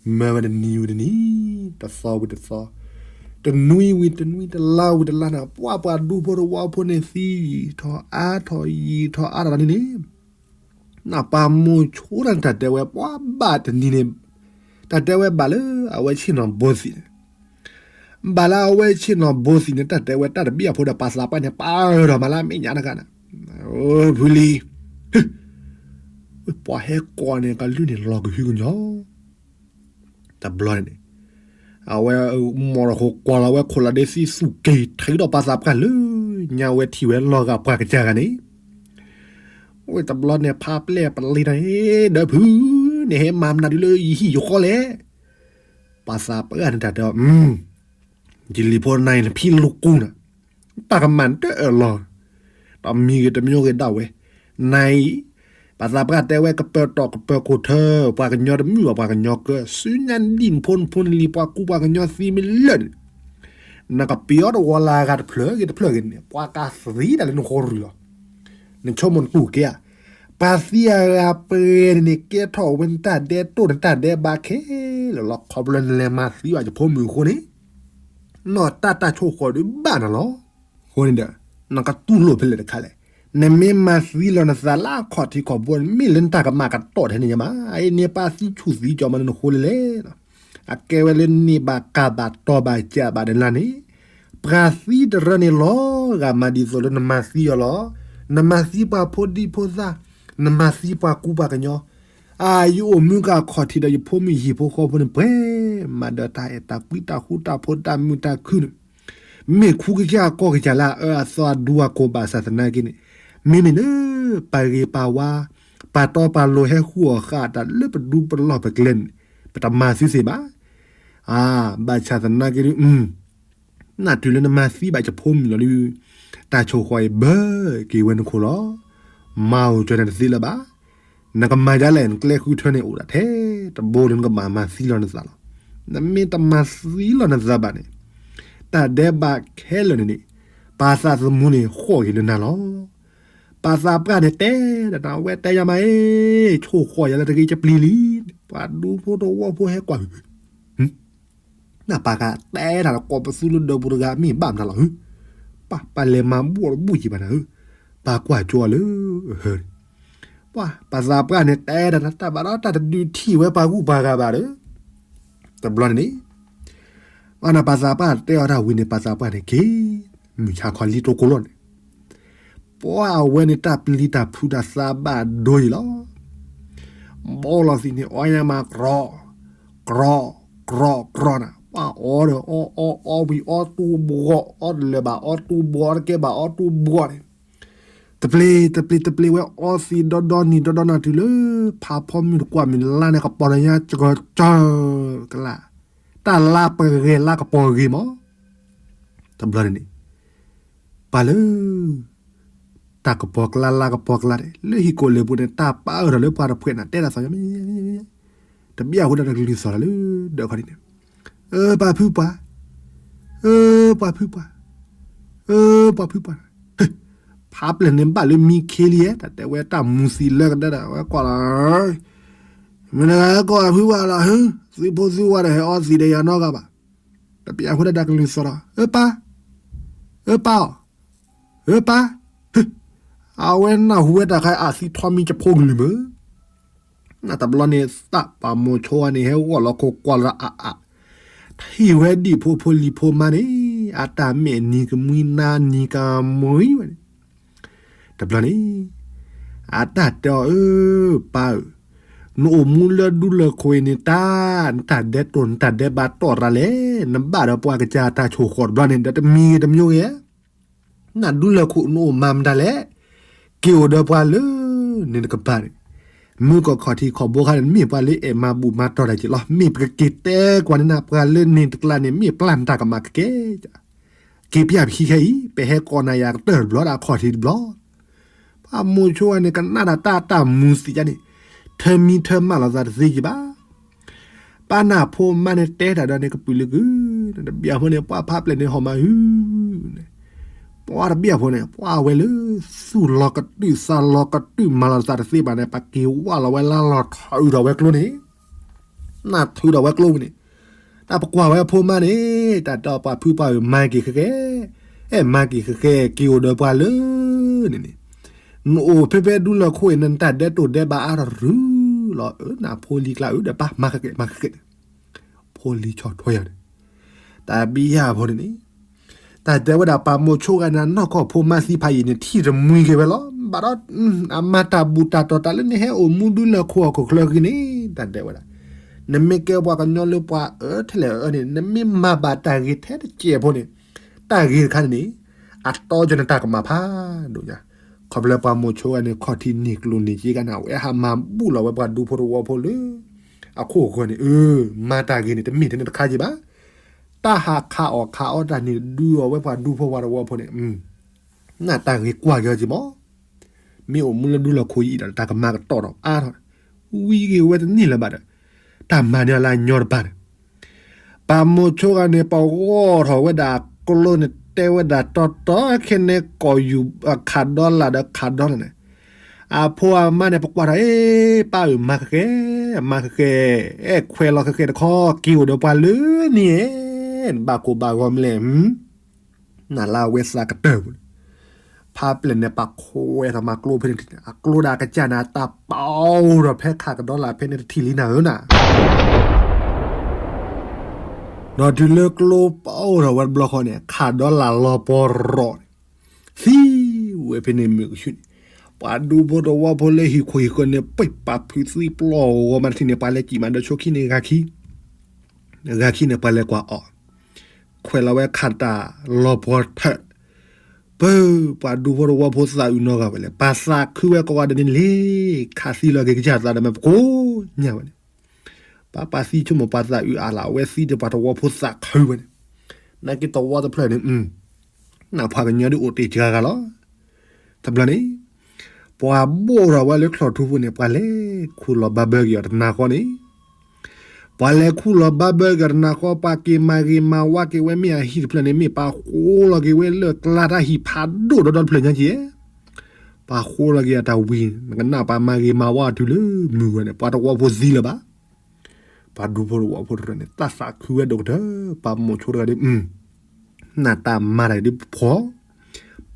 မ့ၢ်ဝဲတနံၤဝံၤတနံၤ, တသီဝံၤတသီ, တနွံဝံၤတနွံ, တလါဝံၤတလါန့ၣ် ပှၤပှၤဒူဖိတဝီဖိန့ၣ်သံယံာ်ထီၣ်အါထီၣ်ယံာ်ထီၣ်အါထီၣ်န့ၣ်န့ၣ် နပှၤမိၤဆိတၢ်န့ၣ် တၢ်တဲဝဲပှၤဘၣ်တနံၤန့ၣ်, တၢ်တဲဝဲဘၣ်လၢအဝဲဆ့ၣ်နီၤဘိသံးန့ၣ်, ဘၣ်လၢအဝဲဆ့ၣ်နီၤဘိသံးန့ၣ် တၢ်တဲဝဲတၢ်တဘံၣ်အဖိဒီးပှၤသးပှၢ်န့ၣ် ပာ်အၢၣ်ဒီးမၤလၢအမဲာ်ညါတဂၤန့ၣ်, ဖုလံၤ, ပှၤဟဲကိးန့ၣ် ကလုၢ်န့ၣ်လီၤကဟုကညီၤ တဘျီန့ၣ်, အဝဲမီၢ်တဃိကွၢ်လီၤဝဲခိၣ်လီၤဒ့သံသူၣ်က့ၤ ထံးဒီးပှၤသးပှၢ်လၢညါဝဲထံၣ်ဝဲလီၤဂာ်ပှၤကစၢ်ဂၤန့ၣ်, ဝဲတဘျီန့ၣ် ဖါပျဲၢ်ပလံၤတၢ်န့ၣ်, ဒီးဖု, နဟဲမၤမနုၤဒုးလၢယဟံၣ်ယဃီလဲၣ်. ပှၤသးပှၢ်န့ၣ်တၢ်တဲအီၤ, ယလံၤဖိနၤအံၤ နဖံးလိာ်ကူနၤ, တၢ်ကမၣ်နတအၢၣ်လီၤ, တမံၤဂ့ၤတမံၤဂ့ၤဒၣ်ဝဲ, နၤအံၤ, ပှၤသးပှၢ်တဲဝဲကပၢၤတီၢ်ကပၢၤခိၣ်ထၢ, ပှၤကညီတမုာ်ဘၣ်ပှၤကညီကၢ, စုညါဒ်နဖိနဖိနလံၤပှၤကူပှၤကညီသံမ့ၢ်လၢာ်န့ၣ်, နကပျီတဝီလၢအဂၤတဖျၢၣ်ဂ့ၤတဖျၢၣ်ဂ့ၤန့ၣ် ပှၤကသံတၢ်လၢနဃိရူၢ်လီၤ. နဆိကမိၣ်နတူၢ်ကဲဧါ, ပှၤသံအဂၤပှဲၤန့ၣ်န့ၣ် ကဲထီၣ်ဝဲနတၢ်ဒဲးတိၢ်နတၢ်ဒဲးဘးခဲလၢာ်လီၤ. ခီဖျိနလဲၤမၤသံဘၣ်ယဖိမုၣ်အဃိန့ၣ်, နီၢ်တၢ်တၢ်ဆိၣ်ဃီၤဒုးဘၣ်နၤလီၤ. အဃိန့ၣ်ဒီး, နကတူၢ်လိာ်ဖဲလဲၣ်တခါလဲၣ်. နမ့ၢ်မၤသံလီၤနသးလၢအခီၣ်ထံးခီၣ်ဘိန့ၣ် မ့ၢ်လၢနတၢ်ကမၣ်ကတီၢ်ထဲန့ၣ်ညါမး, အအံၤန့ၣ်ပှၤသံဆူၣ်သံကၠီမးလၢနဃိလဲၣ်လဲၣ်. အကဲဝဲလၢန့ၢ်ဘၣ်ကၢ်ဘၣ်တီဘၣ်ကၢ်ဘၣ်ဒၣ်လၢန့ၣ်, ပှၤသံတရၢန့ၣ်လီၤဂာ်မးဒ်သိးလၢနမၤသံအီၤလီၤ. နမၤသံပှၤဖိဒံဖိသၣ်, နမၤသံပှၤကူပှၤကညီ, အါ ယအိၣ်မုၢ်ကၢ်အခီၣ်ထံးဒီးယဖိမုၣ်ယဟံၣ်ဖိဃီဖိန့ၣ် ပှဲၤမးဒီးတၢ်အဲၣ်တၢ်ကွံတၢ်ဃူတၢ်ဖိးတၢ်မုာ်တၢ်ခုၣ်န့ၣ် မ့ၢ်ခူကစၢ်ကီၢ်ကစၢ်လၢအအၢအသီအဒူအကိးဘၣ်ဆၣ်သနာ်က့န့ၣ်, မ့မ့ၢ်လၢပှၤဂ့ၤပှၤဝါ, ပှၤတီပှၤလိၤဟဲဃူအီၣ်ဃာ်တၢ်လၢပဒူပလီၢ်ပကျဲန့ၣ်, ပတမၤသုသ့ၣ်ဘၣ်. အါ, ဘၣ်ဆၣ်သနာ်က့ဒုး, နတုၤလၢနမၤသံဘၣ်ယဖိမုၣ်လီၤဒုး, တၢ်ဆိၣ်ဃီၤအံၤဘၢက့ၤဝဲနခိၣ်လီၤ. မၤအိၣ်ကၠီနၤတသ့လၢၤဘၣ်. နကမၤဒ်လဲၣ် နကျဲဃုထၢန့ၣ်အိၣ်ဒၣ်ထဲတဘိလၢနကဘၣ်မၤသံလီၤနသးလီၤ. နမ့ၢ်တမၤသံလီၤနသးဘၣ်န့ၣ်, တၢ်ဒဲးဘးခဲလၢာ်န့ၣ်န့ၣ်, ပှၤသးသမူန့ၣ်ဃီၣ်က့ၤလၢနၤလီၤ. ပှၤသးပှၢ်န့ၣ်တဲဒၣ်နၤ အဝဲတဲယၤမးအ့ၣ်, ဆိၣ်ဃီၤယၤလၢတဂ့ၤကပျံၤလံ. ပှၤဒူဖိတဝီဖိဟဲကွၢ် နပှၤကတဲတၢ်လၢကိးပသူလၢဒၢးပူၤတဂၤမ့ၢ်ဘၣ်မနုၤလီၤဧၢ, ပှၤပှၤလဲၤမၤဘူၣ်တဘူၣ်ယံၤဘၣ်နၤဧၢ, ပှၤကွၢ်ကၠိအီၤလၢဟၢန့ၣ်, ပှၤပှၤသးပှၢ်န့ၣ်တဲဒၣ်နၤ တၢ်ဘၣ်ဒီးတၢ်တဒုးထံၣ်ဝဲပှၤဂုၤပှၤဂၤဘၣ်ဒီး, တဘျီန့ၣ်န့ၣ်, အန့ၣ်ပှၤသးပှၢ်တဲအီၤတၢ်ဝံၤန့ၣ် ပှၤသးပှၢ်န့ၣ်က့ၤ, မုၢ်ဆါခီလံတိကိၢ်လီၤန့ၣ် ပှၤအဝဲန့ၣ်တၢ်ပျံၤတၢ်ဖုးတၢ်သးဘၣ်ဒိယံၤလီၤ. ဘီလီၤသံးန့ၣ် အီညါမးကြီ, ကြီ, ကြီ, ကြီနၤ, ပှၤအီဒီးအီအီအီဝံၤအီတူဘှီ, အီတလၢာ်ဘၣ်အီတူဘှီ, အီတကဲဘၣ်အီတူဘှီန့ၣ်, တပျ့ၤ တပျ့ၤ တပျ့ၤဝဲအီသံးဒီဒီနံၤဒီဒီနၤတုၤလၢ ဖးဖီမုၢ်တကွၢ်မုၢ်လါန့ၣ် ကပီၤဒီးညါကကၢကလါ, တၢ်လါပဂဲၤလါကပီၤဂ့ၤမး, တဘျီန့ၣ်န့ၣ် ပှၤလၢ တၢ်ကပီၤကျါလါကပီၤကျါန့ၣ် လၢဟံၣ်ကိၣ်လၢပူၤန့ၣ် တၢ်ပာ်အၢၣ်ထီၣ်လၢပှၤတဖှဲးန့ၣ် တဲဒၣ်သီၣ်ညီ, တဘျီအဃိဒီးတကလုၢ်သီၣ်လီၤလၢ ဒီးခီဒ်န့ၣ်, အၢ ပှၤဖုပှၢ်, အၢ ပှၤဖုပှၢ်, အၢ ပှၤဖုပှၢ်, ဖးပျဲၢ်န့ၣ်ဘၣ်လၢမံခ့လံဧါ, တၢ်တဲဝဲတၢ်မူသံးလၢကဒဲဒၣ် ဝဲကွၢ်လီၤ, မ့ၢ်နကကိးအဖုဘၣ်လီၤ, သုဖိသုဝၤဒီးဟဲအီသံးဒီးယၤနီတဂၤဘၣ်, တပျၢ်ဖိဒၣ်တၢ်ကလုၢ်သီၣ်ဒီး အၢပၢ်, အၢပၢ်အီၤ, အၢပၢ်, အဝဲနၢ်ဟူဝဲတၢ်ခါအသံထီမံကဖိကလုၢ်မုၢ် နတဘျီန့ၣ် သးပှၤမိၤဆိဂၤန့ၣ် ဟဲဂီၢ်လီၤခိၣ်ကွၢ်လီၤအါအါ, ထံၣ်ဝဲဒံၣ်ဖိဖိလံၤဖိမါန့ၣ် အတၢ်မဲာ်နံၤကမှံနါနံၤကမှံဝဲန့ၣ်, တဘျီန့ၣ် အတၢ်တဲအီၤ အၢ ပၢ်ဧၢ, နအိၣ်မူလၢဒူလၢၢ်ခိၣ်အံၤန့ၣ်တၢ်, နတၢ်ဒဲးတိၢ်နတၢ်ဒဲးဘးတီၢ်တၢ်လဲၣ်, နဘၣ်ဒီးပှၤကစၢ်တၢ်ဆိၣ်ဃီၣ်တဘျီန့ၣ် ဒီးတမံၤဂ့ၤတမံၤဂ့ၤ နဒူလၢၢ်ခိၣ်နအိၣ်မၤမတၤလဲၣ်, က့ၤအိၣ်ဒီးပှၤလၢန့ၣ်တကပၤန့ၣ်, မုၢ်ကီၢ်ခီၣ်ထံးခီၣ်ဘိခါန့ၣ် မ့ၢ်ပှၤလၢအဲၣ်မၤဘူၣ်မၤတီၢ်တၢ်က့ၤလီၤ, မ့ၢ်ပကက့ၤတဲကွၢ်န့ၢ်နၤ ပှၤလၢန့ၣ်တကျါန့ၣ် မ့ၢ်ပျၢ်နတၢ်ကမၣ်ကကဲ, က့ၤပျၢ်ပခံခဲအံၤ ပဟဲကိးနၤယၤကတၢၢ်တဘျီဒီးအခီၣ်ထံးတဘျီ ပှၤမိၤဆိဂၤန့ၣ် ကနၣ်တၢ်တၢ်မူသံးယါန့ၣ်, ထၢမံထၢမးလိာ်သးတသ့က့ၤဘၣ်. ပၢ်နၢ်ဖိမါန့ၣ်တဲတၢ်ဒီးန့ၣ်ကပုာ်လၢကုၢ်, တဘျီဖိန့ၣ် ပှၤဖးပျဲၢ်န့ၣ်ဟီၣ်မးဟုန့ၣ်, ပှၤတဘျီဖိန့ၣ် ပှၤဝဲလၢ သူၣ်လီၤကတုာ်သးလီၤကတုာ်မၤလိာ်သးတသ့ဘၣ်န့ၣ် ပှၤက့ၤဝၢ်လီၤဝဲလါလီၤထီၣ်အုးထီၣ်ဝဲကျိန့ၣ် နၢ်ထုးထီၣ်ဝဲကျိပူၤန့ၣ်, တၢ်ပကွၢ်ဝဲအဖိမါန့ၣ် တၢ်တဲပှၤဖုပှၢ်အုၣ်မၤက့ၤဃဲဃဲ, အဲၣ်မၤက့ၤဃဲဃဲ က့ၤအိၣ်ဒီးပှၤလၢန့ၣ်န့ၣ်, နအိၣ်ဖဲဖဲဒူလၢၢ်ခိၣ်အံၤ နတၢ်ဒဲးတိၢ်ဒဲးဘးအါထီၣ်ရုလီၤ, အၢ နဖိလံၤကျါအုၣ်ဒီးပၢ်မၤဃဲဃဲမၤဃဲဃဲန့ၣ်, ဖိလံၤဆီၣ်ထွဲယၤန့ၣ်, တၢ်ဘံယၢ်ဖိန့ၣ်န့ၣ် တၢ်တဲဝဲဒၣ်ပှၤမိၤဆိဂၤန့ၣ် နီၢ်ကီၢ်ဖိမါသံဖးယံာ်န့ၣ် ထံၣ်တမှံၤက့ၤဝဲလီၤ, ဘၣ်ဒီး အမၤတၢ်ဘူၣ်တၢ်တီၤတၢ်လၢနဟဲအိၣ်မူဒူလၢၢ်ခိၣ်ဟီၣ်ခိၣ်ချၢအဂ့ၢ်န့ၣ် တၢ်တဲဝဲဒၣ်, နမ့ၢ်ကဲပှၤကညီလၢပှၤအၢထဲလဲၣ်အၢန့ၣ် နမ့ၢ်မၤဘၣ်တၢ်ဂ့ၤထဲတစဲးဖိန့ၣ်, တၢ်ဂ့ၤတခါန့ၣ်န့ၣ် အတီကၠီနတၢ်ကမၣ်ဖးဒိၣ်ညါ, ခီဖျိပှၤမိၤဆိဂၤန့ၣ် ခီၣ်ထံးန့ၢ်ကျိၣ်န့ၢ်စ့ဂၤန့ၣ် အဝဲဟးမၤဘူၣ်လီၤဝဲပှၤဒူဖိတဝီဖိလၢ အခိၣ်အဃၢၤန့ၣ် အၢ မၤတၢ်ဂ့ၤန့ၣ် တမ့ၢ်ထဲန့ၣ်တခါက့ၤဘၣ်, တၢ်ဟးခးအီၣ်ခးအီတၢ်န့ၣ် ဒုးအီၣ်ဝဲပှၤဒူဖိဝဲတဝီဖိန့ၣ်, နတၢ်ဂ့ၤကွၢ်က့ၤအီၤက့ၤမး, မ့ၢ်အိၣ်မူလၢဒူလၢၢ်ခိၣ်အံၤဒီး တၢ်ကမၤကတီၢ်ထီၣ်အါထီၣ်, ဝံၤက့ၤဝဲတန့ၢ်လၢၤဘၣ်ဒီး တၢ်မၤန့ၢ်အီၤလၢအညီတပၤန့ၣ် ပှၤမိၤဆိဂၤန့ၣ် ပှၤဂီၢ်ထီၣ်ဝဲဒၣ်အကျိန့ၣ် တဲဝဲဒၣ်တီတီခဲန့ၣ် ကီၢ်ယူၢ်ခးဒီလၣ်ဒီးခးဒီလၣ်န့ၣ်, အဖိအမါန့ၣ် ပကွၢ်ထီၣ် အ့ ပၢ်အုၣ်မၤဃဲဃဲ, မၤဃဲဃဲ, အဲၣ်ခွဲးလီၤဃဲဃဲတခီ က့ၤအိၣ်ဒီးပှၤလၢန့ၣ်, ဘၣ်ကိၢ်ဘၣ်ဂီၤမလဲၣ် နလၢအဝဲသးကတၢၢ်ပူၤန့ၣ်, ဖးပျဲၢ်န့ၣ် ပှၤခွဲးထီၣ်မၤကျိဖဲန့ၣ်, အကျိဒီးအကစၢ်န့ၣ် အတၢ်ပာ်အိၣ်ထီၣ်ဖဲခးကဒီလၣ်ဖဲန့ၣ်တထံၣ်လံနၤဧၢနၤ ဒီးတုၤလၢကျိပာ်အိၣ်ထီၣ်ဝဲတဘျီဃီန့ၣ် ခးဒီလၣ်လီၤပှီၢ်ရီၣ်န့ၣ်, သံဝဲဖဲန့ၣ်မုာ်ကဆူၣ်န့ၣ်, ပှၤဒူဖိတဝီဖိလၢဟံၣ်ခိၣ်ဟံၣ်ဃၢၤန့ၣ် ပှဲၤပာ်ဖုးသံပျီၢ်ဂီၤမးတထံၣ်န့ၣ် ပှၤလဲၤစံၣ်မၤဒီးဆိခံန့ၣ်ဂၤခံ ဂၤခံန့ၣ် ပှၤလဲၤကွၢ်အီၣ်, ခွဲးလီၤဝဲခးတၢ်လီၤပှီၢ်ထၢၣ်, ပၢ် ပှၤဒူဖိတဝီဖိသးအုးနီတဂၤဝဲလဲၣ်, ပှၤသးခုဝဲကိးဂၤဒဲးန့ၣ်လံ, ခးသံလီၤက့ၤကစၢ်သးဒီးမ့ၢ်ပကိးညါဝဲန့ၣ်, ပှၤပှၤသံဆိကမိၣ်ပှၤသးအုးအါလၢ် အဝဲသံဒီးပှၤတဝီဖိသးခုဝဲန့ၣ်, နာ်က့တဝီတဖျၢၣ်န့ၣ် နၢ်ပှၤကညီဒ်အိၣ်တ့ၢ်စှၤဂၤလီၤ. တဘျီန့ၣ် ပှၤဘိၣ်ထီၣ်ဝဲလၢချီၣ်ထူပူၤန့ၣ် ပှၤလဲၤခူၣ်လီၤဘၣ်ဘၢက့ၤအီၤတနၤဃီန့ၣ်, ပှၤလဲၤခူၣ်လီၤဘၣ်ဘၢက့ၤအီၤတနၤဃီ ပှၤက့ၤမၤဂ့ၤမၤဝါက့ၤဝဲမ့ၢ်အဟံၣ်တဖျၢၣ်န့ၣ် မ့ၢ်ပှၤဃိလီၤက့ၤဝဲလၢကျါတၢ်ဟံၣ်ဖးဒိၣ်ဒီးဒီတဖျၢၣ်ညါက့ၤ, ပှၤဃိလီၤက့ၤအတၢ်ဝံၤ နကနၣ်ပှၤမၤဂ့ၤမၤဝါအီၤတုၤလၢမုၢ်ဝဲန့ၣ် ပှၤတဝီဖိသံလၢၤဘၣ်. ပှၤဒူဖိတဝီဖိတဖျၢၣ်န့ၣ် တၢ်သးခုဝဲဒိၣ်ကတၢၢ် ပှၤမိၤဆိတဂၤဒီး နတၢ်မၤတၢ်ဒ်ဖှီၣ်,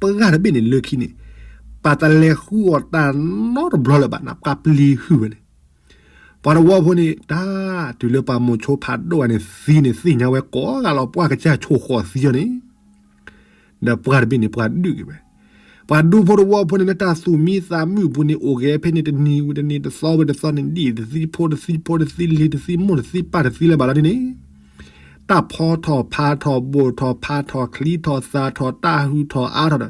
ပဂၤတဘ့ၣ်န့ၣ်လၢခံန့ၣ် ပှၤတလဲၤဃုအီၣ်တၢ်နီတဘျီလၢၤဘၣ်န့ၣ် ပှၤပျံၤဟုၣ်ဝဲန့ၣ်, ပှၤတဝီဖိန့ၣ် တၢ်တုၤလၢပှၤမိၤဆိဖးဒိၣ်ဂၤန့ၣ်သံန့ၣ် သ့ၣ်ညါဝဲကိးဂၤလီၤ ပှၤကစၢ်ဆိၣ်ဃီၣ်သံအီၤန့ၣ် ဒီးပှၤတဘ့ၣ်န့ၣ် ပှၤဒုးက့ၤဝဲ, ပှၤဒူဖိတဝီဖိန့ၣ် လၢတၢ်သူၣ်မံသးမုာ်ပူၤန့ၣ် အိၣ်ဂဲၤဖဲန့ၣ် တနံၤဝံၤတနံၤ တသီဝံၤတသီန့ၣ် ဒ်တသံဖိတသံဖိတသံလံၤတသံမိၢ်တသံပၢ်တသံလၢၤဘၣ်လီၤဒ်န့ၣ်, တၢ်ဖီထီၣ်ဖးထီၣ်ဘိၣ်ထီၣ်ဖးထီၣ်ချံထီၣ်သၣ်ထီၣ်တၢ်ဟုၣ်ထီၣ်အါထီၣ်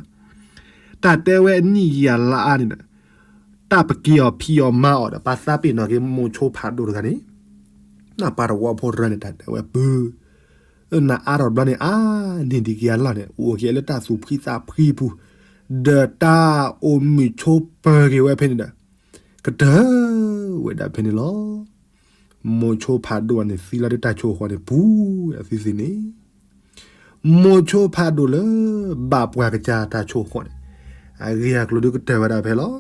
ဒီး တၢ်တဲဝဲအနံၣ်ယံာ်အလါအါန့ၣ်ဒီး တၢ်ပက့ၤအီၤဖံးအီၤမၤအီၤဒီး ပှၤသးပ့ၤနီၣ်က့ၤမိၤဆိဖးဒိၣ်တဂၤန့ၣ်, နၢ်ပှၤတဝီဖိတဂၤန့ၣ် တၢ်တဲဝဲပုၢ် နအါထီၣ်တဘျီန့ၣ် အါန့ၢ်ဒံးက့ၤအလီၢ်န့ၣ် အိၣ်က့ၤလၢတၢ်သူၣ်ဖှံသးဖှံပူၤ, ဒီးတၢ်အိၣ်မုာ်ဆိပၢၤက့ၤဝဲဖဲန့ၣ်ဒီး ကတၢၢ်ဝဲဒၣ်ဖဲန့ၣ်လီၤ. မိၤဆိဖးဒိၣ်န့ၣ် သံလီၤဒ်တၢ်ဆိၣ်ဃီၣ်န့ၣ် ပူၤအသံသ့ၣ်န့ၣ်, မိၤဆိဖးဒိၣ်လၢ ဘၣ်ပှၤကစၢ်တၢ်ဆိၣ်ဃီၣ်န့ၣ်, အဂ့ၢ်အကျိၤဒုးကတၢၢ်ဝဲဒၣ်ဖဲလီၤ.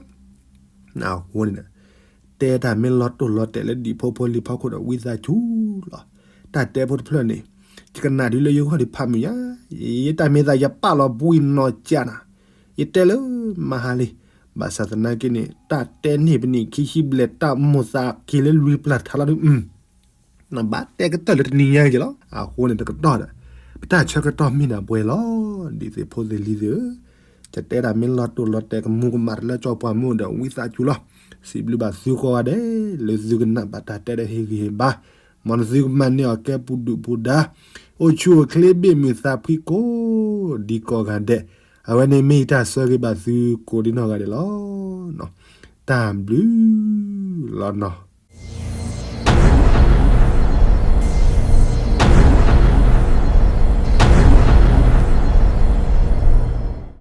အဃိန့ၣ်ဒီး တဲတၢ်မ့ၢ်လီၤတိၢ်လီၤတဲာ်လၢဒံၣ်ဖိဖိလံၤဖီခိၣ်ဒီး ဝံသးစူၤလီၤ. တၢ်တဲဖိတဖျၢၣ်န့ၣ် ယကနၣ်ဒုးလၢယဂီၢ်ဒံးဖးမုာ်ယါ, ယတၢ်မ့ၢ်သးယပာ်လီၤဘှံးနီၢ်ကၠးနၤ, ယတဲလၢမဟါလံ. ဘၣ်ဆၣ်သနာ်က့န့ၣ် တၢ်တဲန့ၢ်ပနံၣ်ခံဆံဘျဲၣ် တၢ်မိၣ်သးက့ၤလၢလွံၢ်ပျၢ်ထါလီၤဒုး နဘၣ်တဲကတၢၢ်လၢတနံၤညါက့ၤလီၤ. အဃိန့ၣ်တကတီၢ်ဒီး ပတၢ်ဆၢကတီၢ်မ့ၢ်ဒၣ်ပှဲၤလီၤ. ဒ်သ့ၣ်ဖိသ့ၣ်လံၤသ့ၣ်ဧၢ, ယတဲဒၣ်မ့ၢ်လီၤတိၢ်လီၤတဲာ်ကမူၤကမၣ်တၢ်လၢကၠီပှၤမုၣ်ဒီး ဝံသးစူၤလီၤ. စံးဘျုးဘၣ်သုကိးဂၤဒဲး လၢသုကနၣ်ဘၣ်တၢ်တဲဒီးဟ့ၣ်ဂံၢ်ဟ့ၣ်ဘါ, မ်နသုကမၤန့ၢ်အီၤကဲပူၤဒုၣ်ပူၤဒါ, အိၣ်ဆူၣ်အိၣ်ချ့ဘ့ၣ်မုာ်သးဖှံကိးဒံကိးဂၤဒဲး, အဝဲန့ၣ်မ့ၢ်ယတၢ်ဆၢဂ့ၤဘၣ်သုကိးဒံနီၢ်ဂၤဒဲးလီၤ. တၢ်ဘျုးလီၤနီၤ.